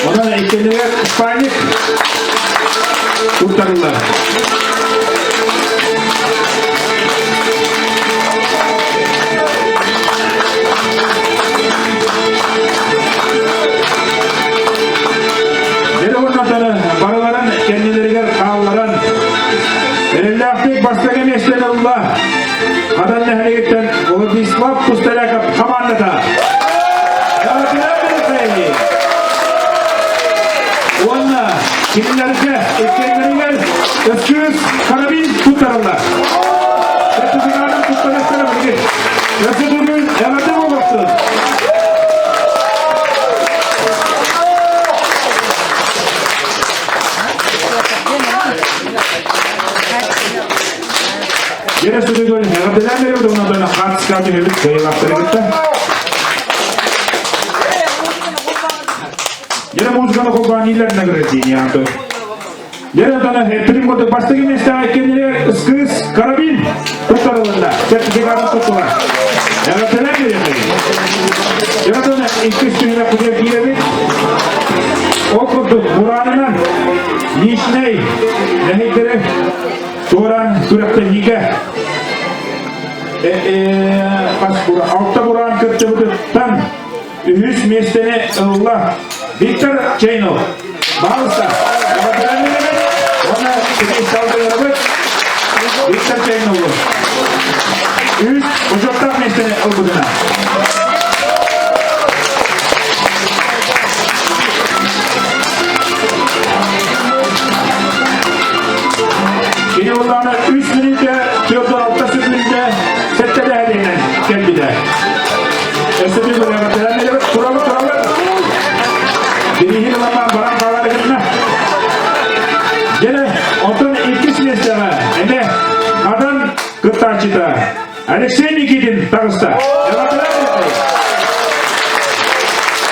Онон иккиннигэр спальник туттарыллар. Дьэ барыларын кэннилэригэр хаалларан эрэллээхтик бастакы миэстэни ылла Хадан нэһилиэгиттэн Владислав Пустоляков хамаандата. Уонна кинилэргэ иккиэннэригэр өскүс карабин туттарыллар. Сертификатын туттарыахтара билигин. Өссө бүгүн эҕэрдэ буолуохтун! Дьэ, сүрүгүн эҕэрдэлээн беребит уонна хаартыскаҕа түһэбит кыайыылаахтары кытта. Дьэ, музыканы холбоон награждение аты. Дьэ, тана эппитим курдук бастакы миэстэҕэ кинилэр ыскыыс карабин туттарылынна. Сертификатын туттулар. Эҕэрдэлээн биэриэхэй. Дьэ, тана иккис түһүмэх кутуйа киирэбит. Ол курдук бураанынан личнэй нэһиликтери туораан күрэхтэһиигэ алта бураан кыттыбытыттан үһүс миэстэни ылла Виктор Чейнов. Пожалуйста, уонна салгынарбыт Виктор Чейнову. Үс бочуоттаах миэстэни ылбытына. Кини улаана 3 мүнүүтэ 46 сөкүүндэ сэттэлэһэлиинэн кэлбитэ. Өссө bir бөлөҕө туралы туралы. Бириһин ылама баран хаалар гынна. Дьэ, онтон иккис миэстэҕэ эмэ Хадан кыттааччыта Алексей Никитин таҕыста.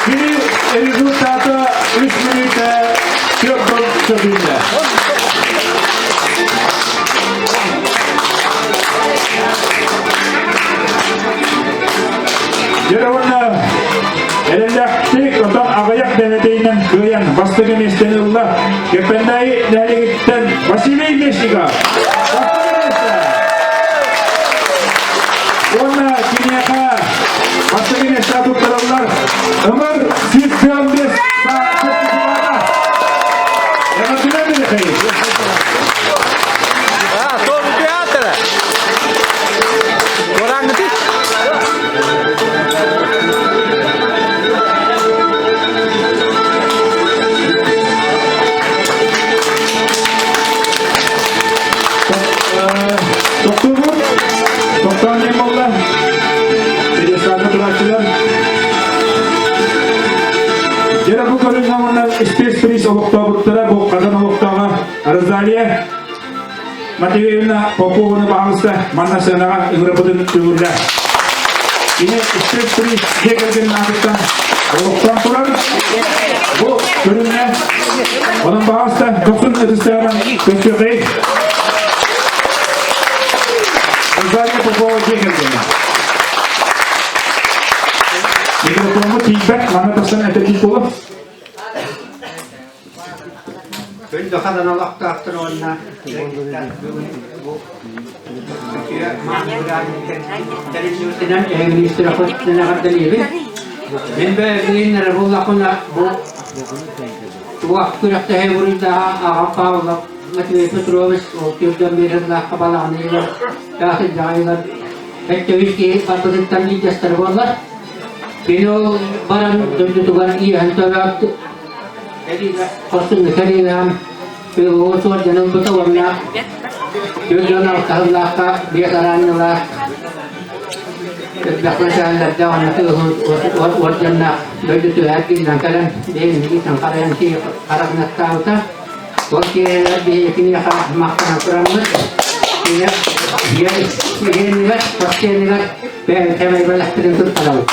Кини результата 3 мүнүүтэ 4 сөкүүндэ. Дьэ уонна эрэллээхтик отон аҕыйах бэһэтейинэн кыайан бастакы миэстэни ылла Кэппэндээйи нэһилиэгиттэн Василий Местников. Уонна киниэхэ бастакы миэстэ туттараллар Ымыр 115 сертификата. Эҕэрдэлэр Михаил. Тохтуубут. Тохтоон диэн буолла. Пьедесталга турааччылар. көрүҥҥэ уонна спецприз олохтообуттара бу Хадан олохтооҕо Розалия Матвеевна Попованы баһаалыста манна сыанаҕа ыҥырабытын көҥүллэ. Кини спецприз дьиэ кэргэн аатыттан олохтоон турар. Бу көрүҥҥэ онон баһаалыста дохсун ытыстарынан көрсүөхэй. Розалия Попова дьиэ кэргэнэ. Микрофоҥҥа тиийбэт, манна тахсан этэтии буолар. Күндү хадан олохтоохтор уонна бу тэриллибитинэн министр хотунан эҕэрдэлиибин. Мин бэйэбин эрэ буллахпына бу туох күрэхтэһии буруйдааҕа аҕам Павлов Матвей Петрович ол түргэн биэрэллаахха балаҕаныйыгар таатырдьаҕайыгар өттөбүс киһи барбытыттан биирдэстэрэ буоллар. Кини ол баран дойдутугар иэһэн төлөөт Хорсуннук кэриҥэм ПВО суордьан ылбыта уонна дьон алтаһыллаахха биэс араанньылаах элбэх мэсээллэрдээх уонна уордьаннаах дойду түһэр киинэн кэлэн бэйэм харайан харагынаттаабыта. Ол киэһэлэр биһиги киниэхэ махтанан тураммыт иһиэнигэр, хос бэйэм кэмэй бэлэхпитин туттарабыт.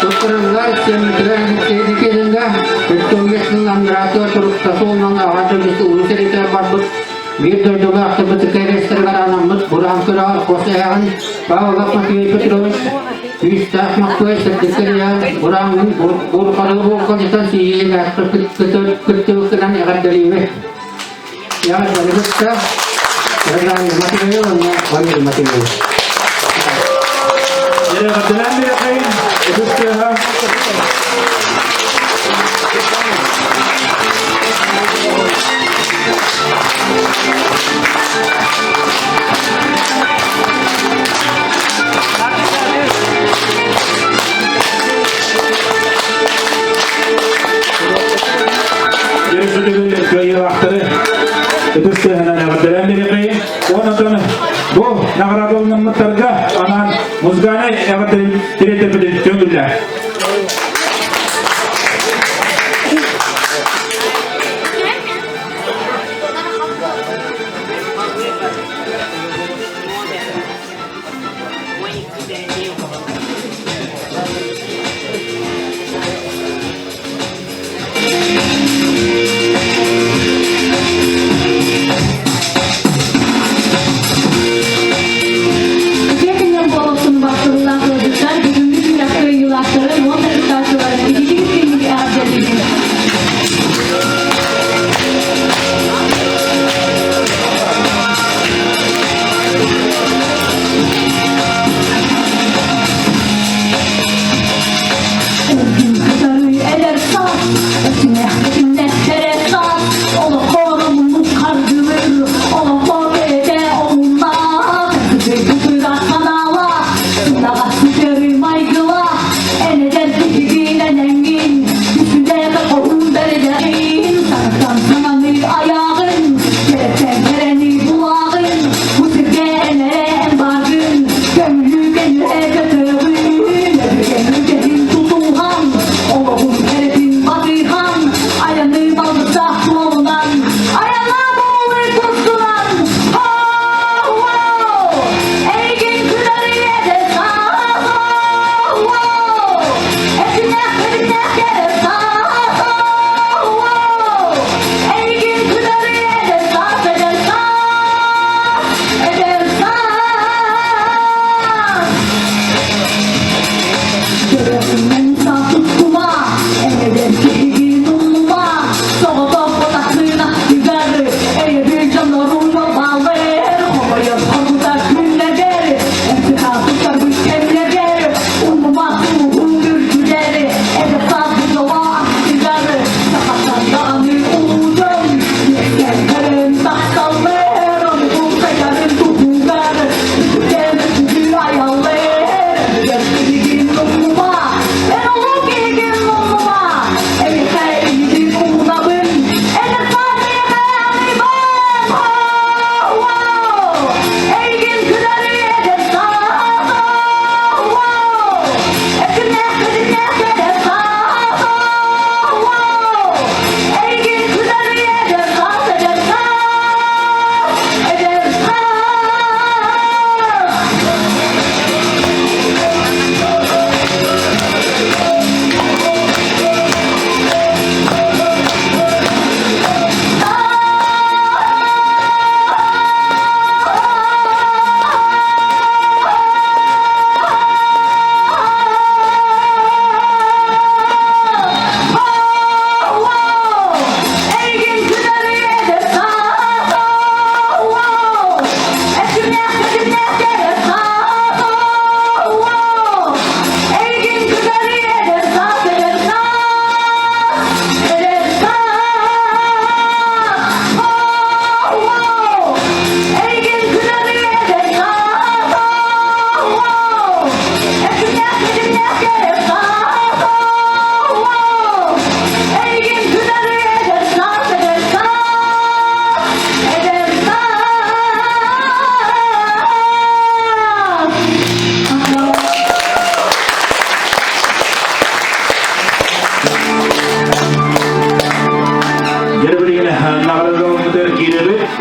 Туттарыллар сэммитигэр Өттөҥҥө туруктасуолунан аҕа дойдуту улуу сэриитигэр барбыт биир дойдулаах ТБТК анаммыт Бураан күрэҕэр хос эһэҕин Павлов Матвей Петрович күүстээх Махтуой сырдыкка Бураанын Бурхары буолкалыта сиийиилээх кыттыбыккынан эҕэрдэлиибит. Эҕэрдэлибитта Регион Матвеев уонна Валерий Матвеев. Эҕэрдэлээн биэрэхэйин, ытыс тыаһа. Дьөрү кыайыылаахтары ытыс тыаһынан эҕэрдэлээн биэрэхэйин. Онон бу наҕараадаланаммыттарга анаан музыкальнай эҕэрдэлин тириэрдэрбитин көҥүллээ.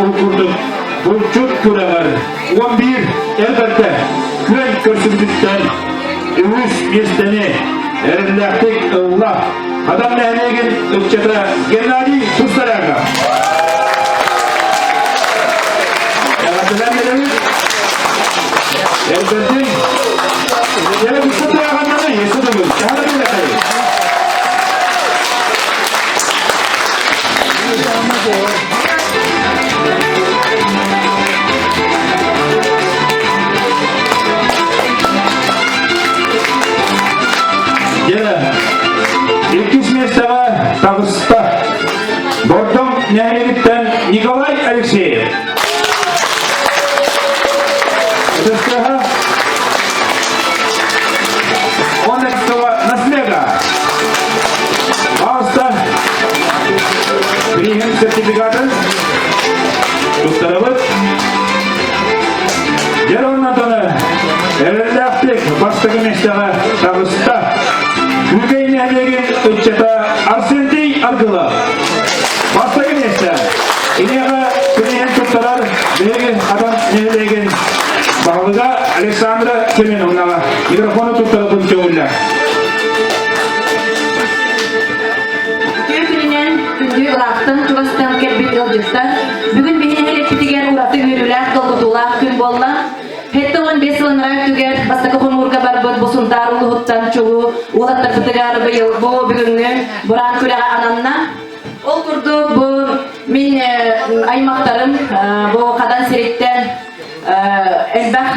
Ол курдук булчут күрэҕэр 11 эр бэртэ күөн көрсүбүтүттэн үһүс миэстэни эрэллээхтик ылла. Хадан нэһилиэгин ыччата Геннадий Кустаряга. Эҕэрдэлээн биэрэбит. Эрбэрдин Дьэ, бүппүт тыаҕаннаны, ессе төгүл. Таһара билэтэй. Дьэ, иккис миэстэҕэ таҕыста. Бордоҥ нэһилиэгиттэн Николай Алексеев. Ытыстыһа Онекстова наслега. Пожалуйста, прием сертификатын туттарабыт. Дьэ, оннотону эрэллээхтик бастакы миэстэҕэ таҕыста. Күүкэй нэһилиэгин ыччата Арсентий Аргылов. Бастакы миэстэ. Киниэхэ киниһин туттарар биһиги Хатан нэһилиэгин баһылыга Александра Семеновнаҕа микрофону туттарабын көҥүллээх. Үтүө күнүнэн күндү ыраахтан чугастан кэлбит ыалдьыттар, бүгүн биһиги нэһилиэкпитигэр ураты үөрүүлээх, долгутуулаах күн буолла. 75 сылынара өттүгэр бастакы хомуурга барбыт бу Сунтаар улууһуттан чулуу уолаттарбытыгар быйыл бу бүгүҥҥү Бураан күрэҕэ ананна. Ол курдук бу мин аймахтарым бу Хадан сириттэн элбэх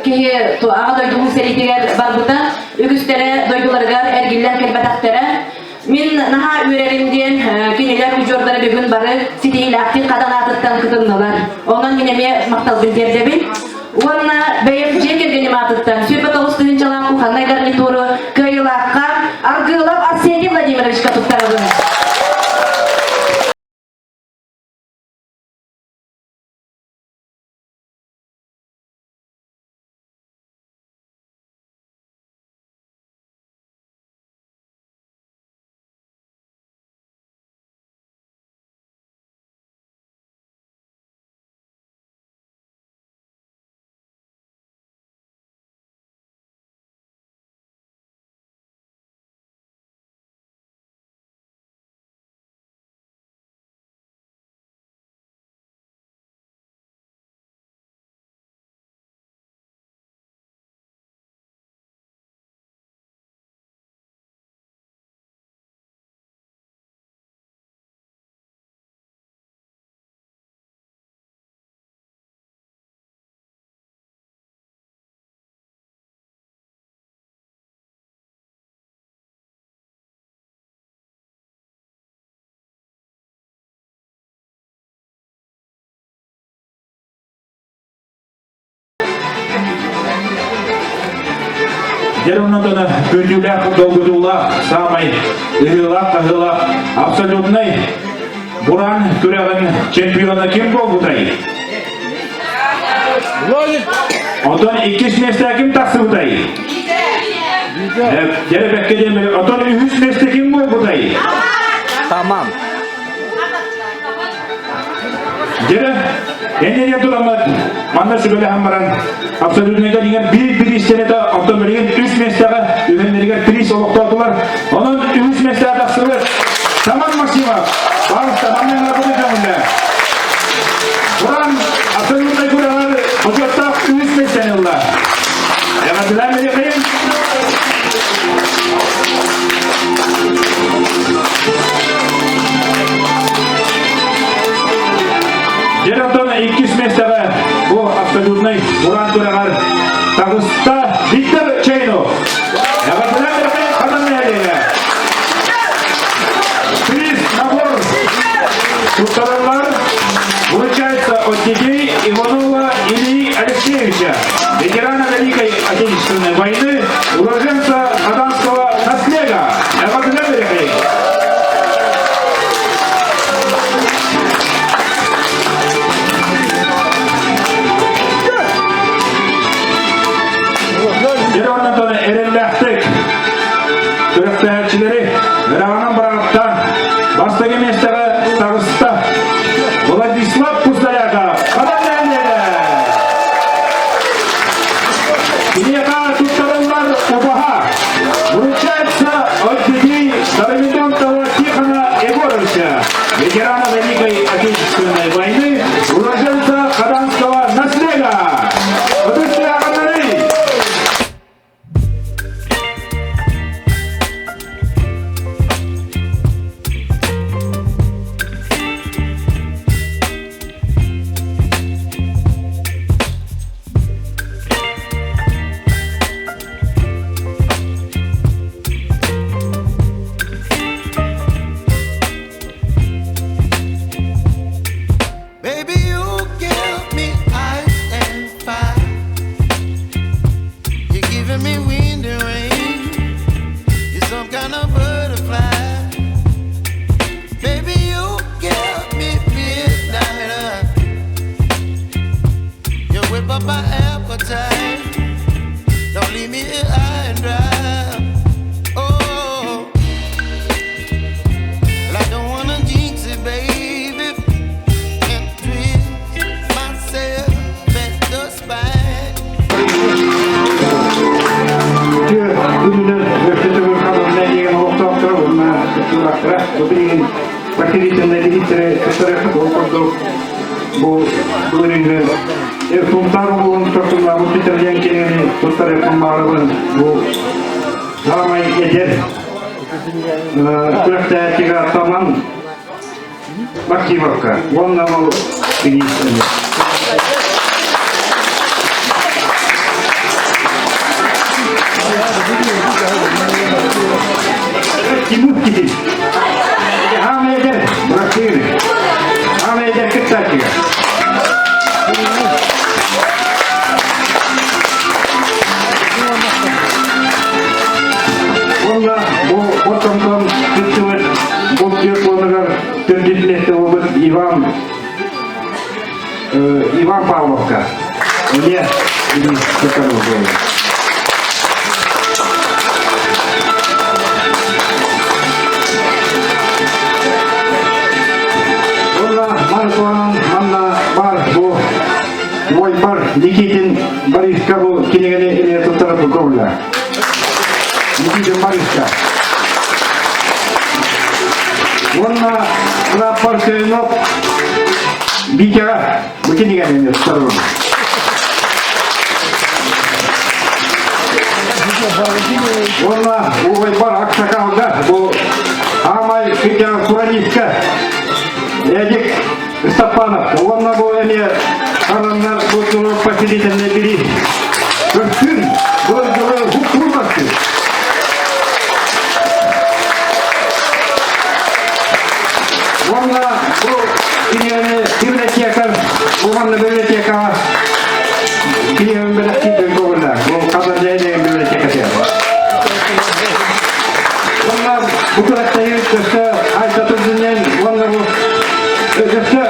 киһи Аҕа дойду сэриитигэр барбыта, үгүстэрэ дойдуларыгар эргиллэн кэлбэтэхтэрэ. Мин наһаа үөрэрим диэн кинилэр удьуордара бүгүн бары ситиһиилээхтик Хадан аатыттан кытыннылар. Онон мин эмиэ махталбын тиэрдэбин. Уонна бэйэм дьиэ кэргэним аатыттан 29 тыһыынчалаах кухоннай гарнитуру кыайыылаахха Аргыылов Арсений Владимировичка туттарабын. Дьэ оннотоно күндүлээх, долгутуулаах, саамай ыһыылаах-хаһыылаах абсолютнай Буран күрэҕин чемпиона ким буолбутай? Онтон иккис миэстэ ким тахсыбытай? Дьэ бэккэ диэн Онтон үһүс миэстэ ким буолбутай? Тамам. Дьэ, эннеге тураммат, манна сүбэлэһэн баран, абсолютныйга дигэр биир бириистэнэтэ, оттон билигин үс миэстэҕэ үһүннэригэр приз олохтоотулар. Онон үһүс миэстэҕэ тахсыбыт Таман Максимов, Барыста манна ыҥырабыт көҥүллэ. Буран абсолютнай күрэҕэр бочуоттаах үһүс миэстэни ылла. Эҕэрдэлээн биһиэхин. Дьэ онтон иккис миэстэҕэ бу абсолютнай уран күрэҕэр таҕыста Виктор Чейнов. Эҕэрдэлээн биһиэхин Хатан нэһилиэгэ. Приз набор туттараллар вручается от детей Иванова Ильи Алексеевича, ветерана Великой Отечественной войны, уроженца Хаданского наслега. Эҕэрдэлээн биһиэхин. Дьэ оннотон эрэллээхтик күрэхтэһээччилэри ырааҕынан быраҕаттаан бастакы миэстэҕэ таҕыста Владислав. up my appetite. Don't leave me here high and dry. Oh, well, I don't wanna jinx it, baby, and twist myself at the spine. Күнүнэн өссө хадан нэһилиэгин олохтоохторо уонна кыттыылаахтара бу билигин Василий Дмитриевич кыттары ол курдук бу былырыыҥҥы Сунтаар улууһун сорсуннаабыт бүтэрдиэн кинигэни туттарыахпын баҕарабын бу саамай эдэр күрэхтэһээччигэ Таман Максимовка уонна ол бириис Тимур киһи. Хаамай эдэр, бырастыыр. Хаамай эдэр кыттааччыга. Уонна бу оттонтон кыттыбыт булчут уонугар төрдүс миэстэ буолбут Иван Иван Павловка эмиэ билии туттарыллыбыт. Уонна маны манна бар бу Уойбар Никитин Бориска бу кинигэни эмиэ туттарар көҕүлэ. Никитин Бориска. Уонна Лаппар Көйнок Витяға бу кинигэни эмиэ туттарабын. Уонна Уойбар Аксакалга бу Аамай Кытя Куранистка Эдик Степанов уонна бу эмиэ хараннар бу туру поселительный били көрсүн былыргылы хуккурбасын. Уонна бу кинигэни библиотека, уонна библиотекаҕа кинигэни бэлэхтиирдэн көҕүллээх. Бу Хазар дьайдайын библиотекатыгар. Уонна бу күрэхтэһии өссө Айса Турдунен уонна бу өссө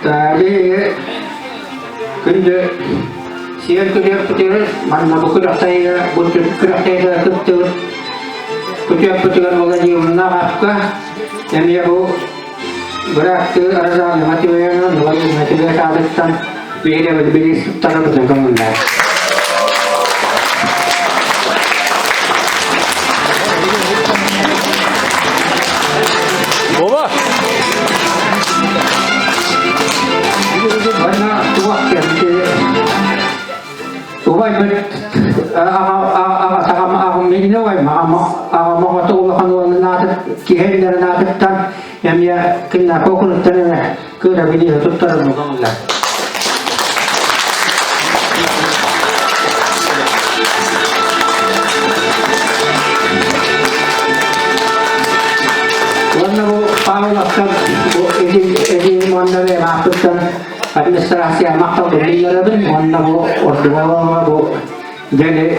Тали күндү сиэр күрүөхпүтүгэр манна бу күрэхтэһиигэ бу күрэхтэһиигэ кыттыбыт күтүөппүтүгэр Владимировна Апка эмиэ бу бырааттыы Розалия Матвеевна Владимир Матвеевич аатыттан биһирэбил билии туттарабытын көҥүллээх. Бова! Манна туох кэлти Убайбыт аҕам аҕам миигин убайым аҕам оҕото улахан уолун аатыт киһи аатыттан эмиэ кинилэр куокунуттан эмэ кыыра билииһи туттаран улар. Уонна бу Павловтан бу эдин уонна бэйэм администрация махтал биллэребин уонна бу ордуга бу дьэли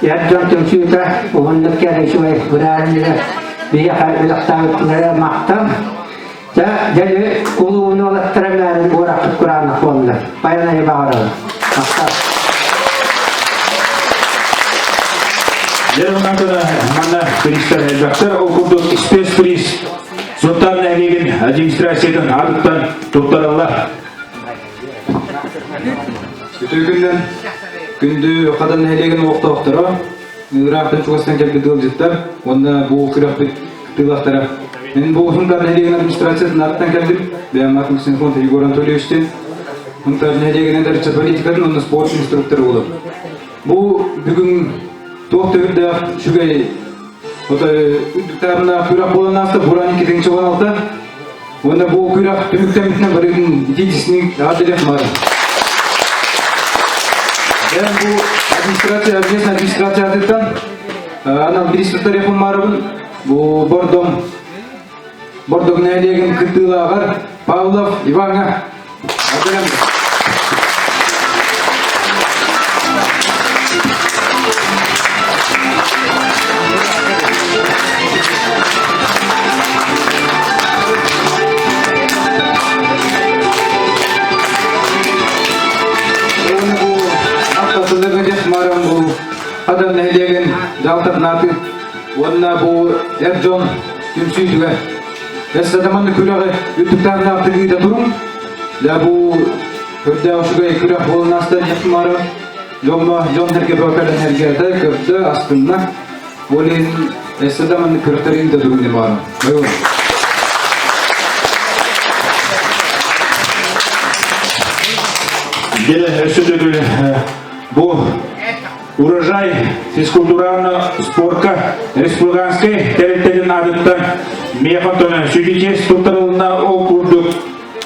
эр дьон түмсүүтэ уһуннук кэлэ үчүгэй бырааһынньыгы биһиэхэ үлэхтээбиттэрэ махтал. Дьэ, дьэли кулууну олаттара мээрин буорахпыт кураанах буолла. Байанайы баҕарабын. Махтал. Дьэ, онон манна туристар элбэхтэр. Ол курдук спецприз Сунтаар нэһилиэгин администрациятын аатыттан туттараллар. Үтүө күннэн күндү Хадан нэһилиэгин олохтоохторо, ыраахтан чугастан кэлбит ыалдьыттар уонна бу күрэхпит кыттыылаахтара. Мин бу Сунтаар нэһилиэгин администрациятын аатыттан кэллим. Бэйэм аатым Ксенофонт Егор Анатольевичтин. Сунтаар нэһилиэгин эдэр политикатын уонна спорт инструкторы буолар. Бу бүгүн туох төбүрдээх үчүгэй. Үрдүк таһымнаах күрэх буолан ааста Буран 2016. Уонна бу күрэх түмүктэммитинэн барытын итии аҕа маар. Мен бу администрация, местная администрациятыттан анал бириистэр реформарыбын бу Бордоҥ Бордоҥ нэһилиэгин кыттыылааҕар Павлов Иваҥҥа Хадан нэһилиэгин дьаһалтатынааты уонна бу эр дьон түмсүүтүгэр Өссө да маннык күрэҕи үрдүктаахтаахтык ыыта туруҥ. Дьэ бу көрдөөх үчүгэй күрэх буолан ааста диэх дьоҥҥо дьон сэргэ бөкөлөн эргэрдэ, көрдө, астынна. Ол иһин өссө да маннык күрэхтэри ыыта туруҥ диэн баҕарабын. Байбал. Дьэ, өссө төгүл бу Урожай физкультураны спорка республиканскай тэрилтэтин аатыттан миэхэ сүдү честь туттарылынна ол курдук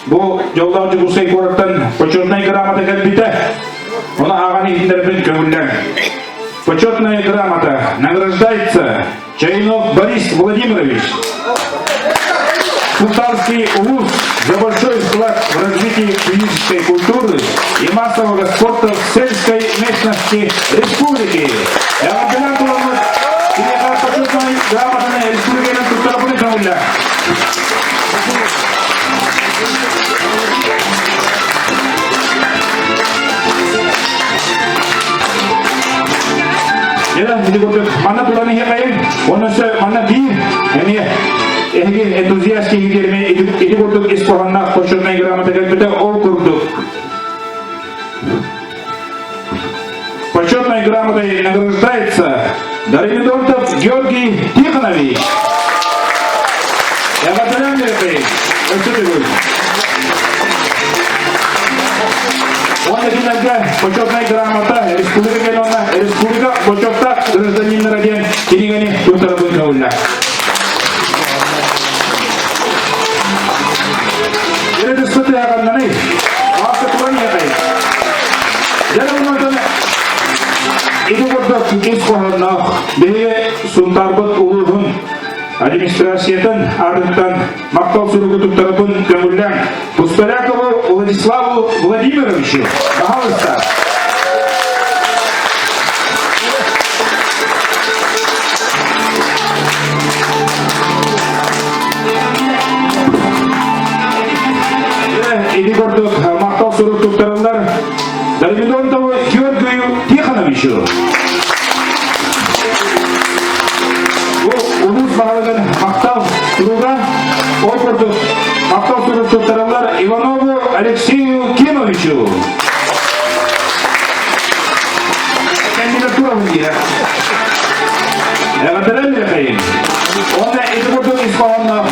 бу дьоллоох Дьокуускай куораттан почетнай грамота кэлбитэ. Ону ааҕан иһитиннэрбин көҥүллэҥ. Почетная грамота награждается Чайнов Борис Владимирович. Сунтарский улус за большой вклад в развитие физической культуры и массового спорта в сельской местности республики. Эҕэрдэлээн тураммыт киниэхэ почетнай грамотаны республиканан туттарабын көҥүллээх. Дьэ, ити курдук манна туран иһиэхэйин, онон манна биир эмиэ эһиги энтузиаст киһи ити курдук ис хоһоонноох почетнай грамота кэлбитэ ол курдук. Почетной грамотой награждается Даримидонтов Георгий Тихонович. Эҕэрдэлээн биэрбэй, өссө төгүл. Уонна кинилэргэ почетнай грамота республика кэлонна республика бочуоттаах гражданиннара диэн кинигэни туттарабын көҥүллээх. Ити курдук ис хоһоонноох биһиги Сунтаарбыт улууһун администрациятын аатыттан махтал суругу туттарабын көҥүллээн Пустарякову Владиславу Владимировичу пожалуйста. Ити курдук махтал сурук туттарыллар Дормидонтову Георгию Тихоновичу. Бу улуус баһылыгын махтал суруга ол курдук махтал сурук туттарыллар Иванову Алексею Кимовичу. Кандидатура диye. Эҕэрдэлээн биэрэйин. Уонна ити курдук ис хоһоонноох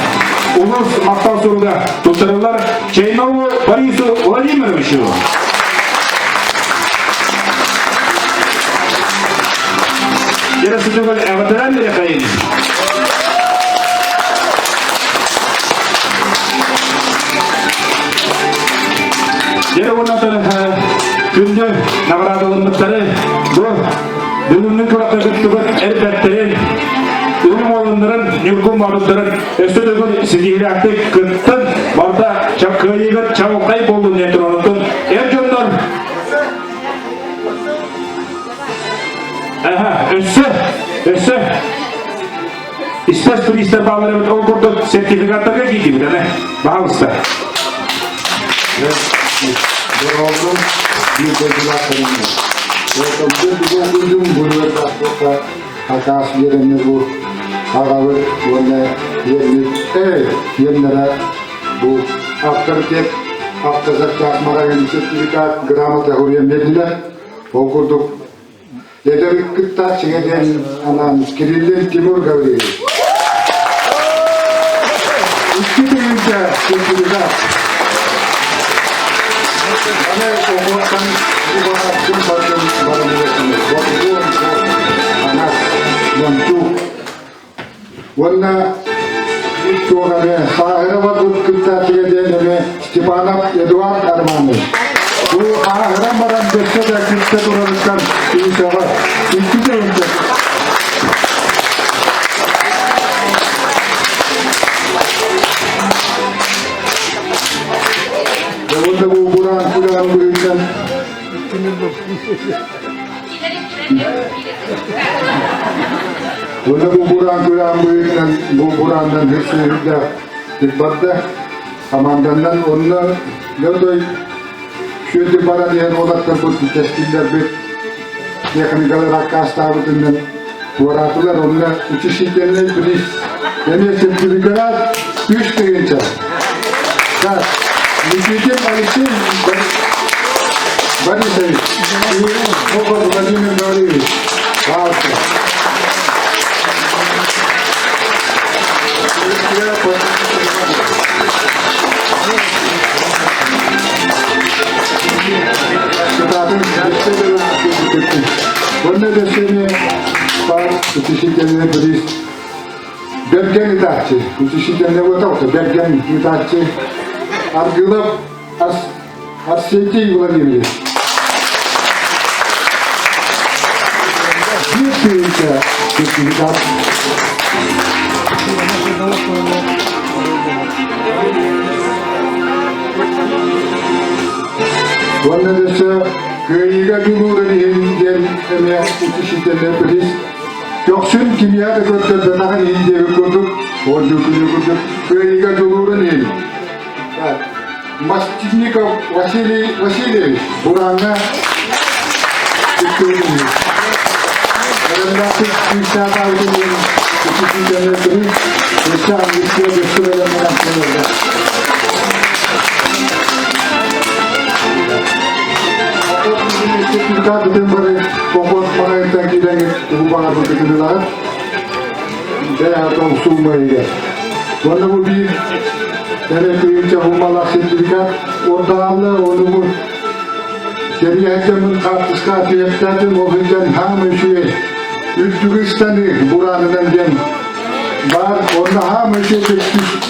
улуус махтал суруга туттарыллар Чайнову Борису Владимировичу. Дьэ, эҕэрдэлээн биэрэйин. Дьэ уонна күндү наҕараадалыммыттары бу бүгүҥҥү күрэххэ кыттыбыт эр бэртэрин, үрүҥ уолуннарын, ньургун боотурдарын өссө төгүл ситиһиилээхтик кыттан барыта кыайыыгыт чаҕылхай буоллун диэн туруорунтун эр дьоннор өссө өссө Истэс туристар баалар эбит, ол курдук сертификаттарга киирдибит, аны, баһалыста. Дорооболум, биир дойдулаахтарым. Отомдун бүгүн буруйдаахпыта акаас биэрэнни бу аҕабыт уонна иэммит иэмнэрэ бу авторитет автозачаах маҕаһыын сертификат грамота хуруйан биэрдилэр. Ол курдук Эдэр кыттааччыга диэн анаан Кириллин Тимур Гаврильевич. 2 тыһыынча сертификат. Аны оҕуоттан убаҕастын бардым барымыгасыны. Боргуон, анас, мончук. Уонна туох эмэ сааһыра барбыт кыттааччыга диэн эмэ Степанов Эдуард Арманович. Бу ааһыран баран дөссө да кытта турарыттан киһи Иккитэ ылда. Уонна бу бураан күрэҕин быһыытынан Уонна бу бураан күрэҕин быһыытынан бу бурааннан хирсиһирдээх барда. Команданнан онно Лётой Сүөдү баран иһэн уолаттарбыт тэскиллэрбит техникалар аккаастаабытынан туораатылар. Онно утешительный приз эмиэ сертификат 3000. Так, Никитин Алексей Борисович и Богов Владимир Гаврилович. Пожалуйста. Онно дэсэни бар утешительный приз Берген ытааччы, утешительный вот Берген ытааччы Аргылов Арсентий Владимирович. Биир тыһыынча сертификат. Уонна өссө кыайыыга дьулуурун иһин диэн эмиэ утешительный приз. Көхсүн кимиэхэ да көрдөрбөтөҕүн иһин диэбит курдук, ордук курдук кыайыыга дьулуурун иһин. Маститников Василий Васильевич Бураҥҥа күттүгүн Эрэллээхтик күүстээх диэн үчүгүйдэнэ турун, өссө амнистия өссө бэлэмнэнэн турарга. Сертификат бүтүн бары поход маҕайыттан киирэн тугу баҕарбыккытын ылаҕыт. Бэйэҕитин сумма иһигэр. Уонна бу биир Эрэ умалаах сертификат ордоҕалла ону бу сэрии хаартыска түһэртээтим ол сылдьан хаамай үчүгэй үрдүгү ыстаныы бураанынан диэн баар онно хаамай үчүгэй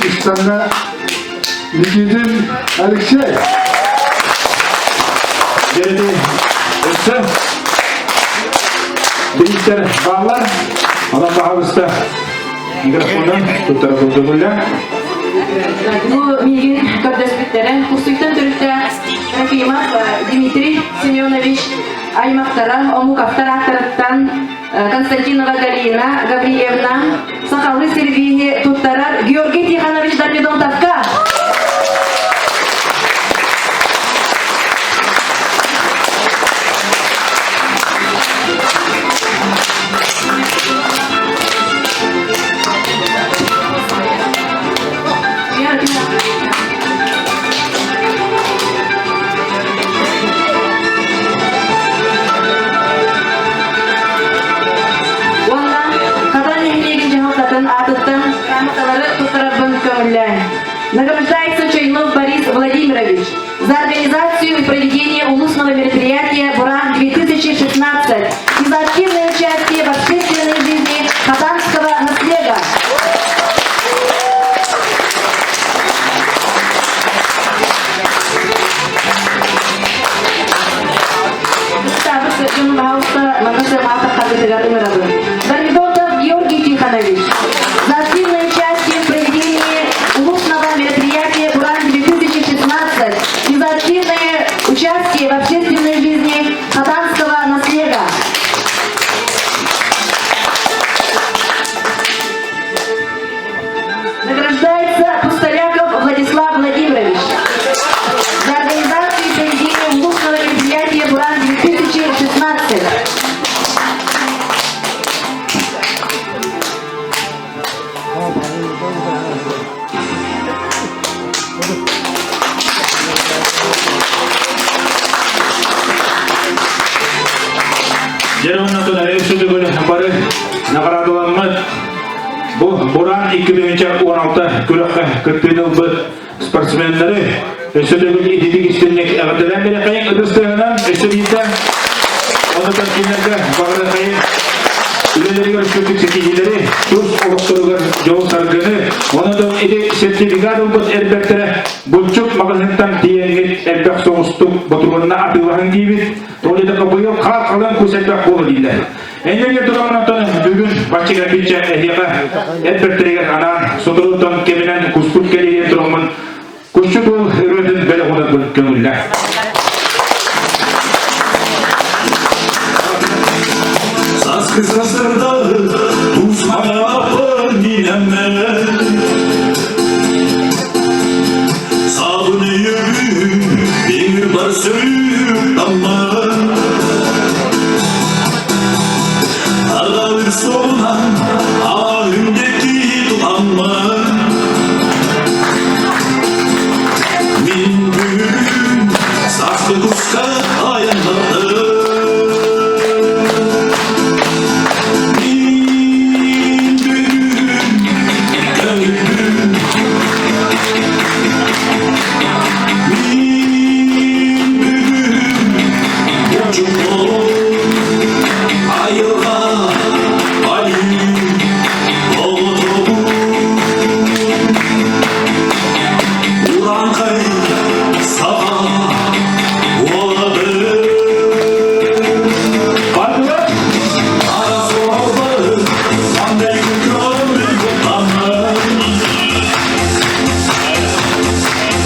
ыстанна Никитин Алексей Дьэрити өссө бириистэр бааллар. Онон баһабыста Микрофонун туттара курдугулла. Бу миигин көрдөспүттэрэ Кустуктан төрүттээх Трофимов Дмитрий Семенович аймактара омук автор ааттарыттан Константинова Галина Гаврильевна сахалыы сервиһи туттарар Георгий Тихонович Дормидонтовка. Уонна Хадан нэһилиэгин дьаһалтатын аатыттан грамоталары туттарарбын көҥүллээн. Награждается Чайнов Борис Владимирович за организацию и проведение улусного мероприятия «Буран-2016» и за активное участие в общественной жизни Хатанского наслега. Дармидотов Георгий Тихонович за активное участие в проведении улусного мероприятия «Буран-2016» и за активное участие в общественной жизни Хатанского наслега. Награждается Пустоляков Владислав Владимирович за организацию и проведение улусного мероприятия «Буран-2016». Дьэ оннотун өссө бары наҕараадаламмыт бу Буран 2016 күрэххэ кыттыыны ылбыт спортсменнары өссө төгүл ититик истинник эҕэрдэлээн биэрэхэйин ытыс тыаһынан өссө биирдэ оннотон кинилэргэ баҕарыахайын. Үлэлэригэр үчүгэй ситиһиилэри, тус олохторугар дьол-саргыны, онон ити сертификат ылбыт эрбэттэрэ булчут маҕаһыынтан тиийэҥҥит элбэх соҕустук ботуруонна атыылаһан диибит. Ол иһин быйыл хаар халыҥ кус элбэх буола дииллэр. Энергия тураммын бүгүн баччыга биччэ эһиэхэ эрбэттэригэр анаан соторутан кэминэн куспут кэлиһиэн тураммын кусчут уол ырыатын бэлэх уунарбын көҥүллээ. Саскы сасырдары тусманаппын билэммэн Сабын өйөбүн беңір бар сөрүп тамман Арғалыр соңынан ағымдеки тұтамман Мен бүгін сасқы құсқа аяндадым Мен бүгін көңілім Мен бүгін Очукол айылға айы оғытобу Ураңқай саға олады Ара соғылды қандай күн көңіл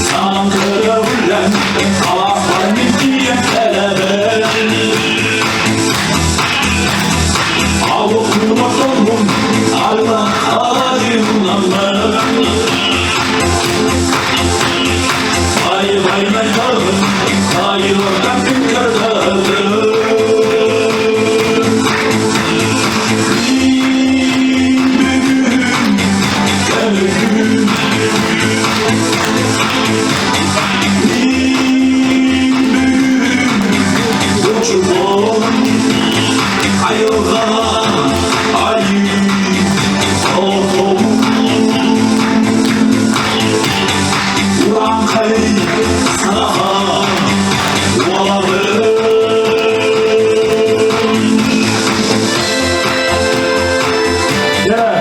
Саңқыры қалақпан тиен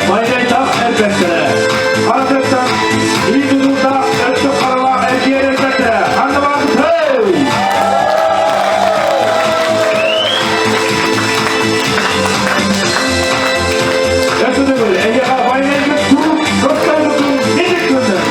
Байдай эрбэттэрэ. Ардыттан ии тутулдаах өттө харалаах эргиэр эрбэттэрэ. Ханна баҕарбыт Өтүнүгүл, эйиэхэ байнайгыт куруук көптөйбүтүн митик күннэр.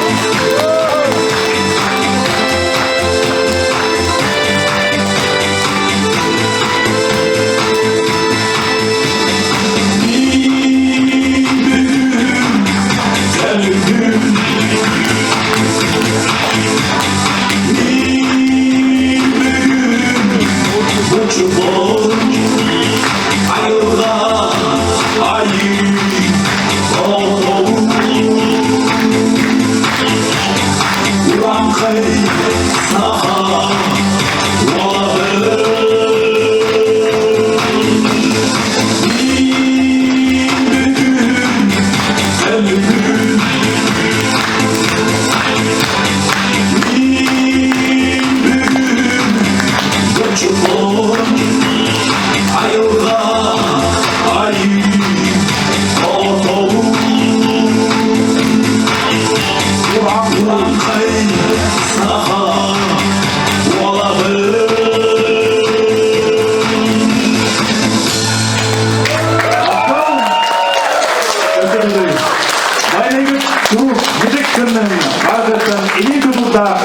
Байнайгыт куруук митик күннэр. Ардыттан илии тутулдаах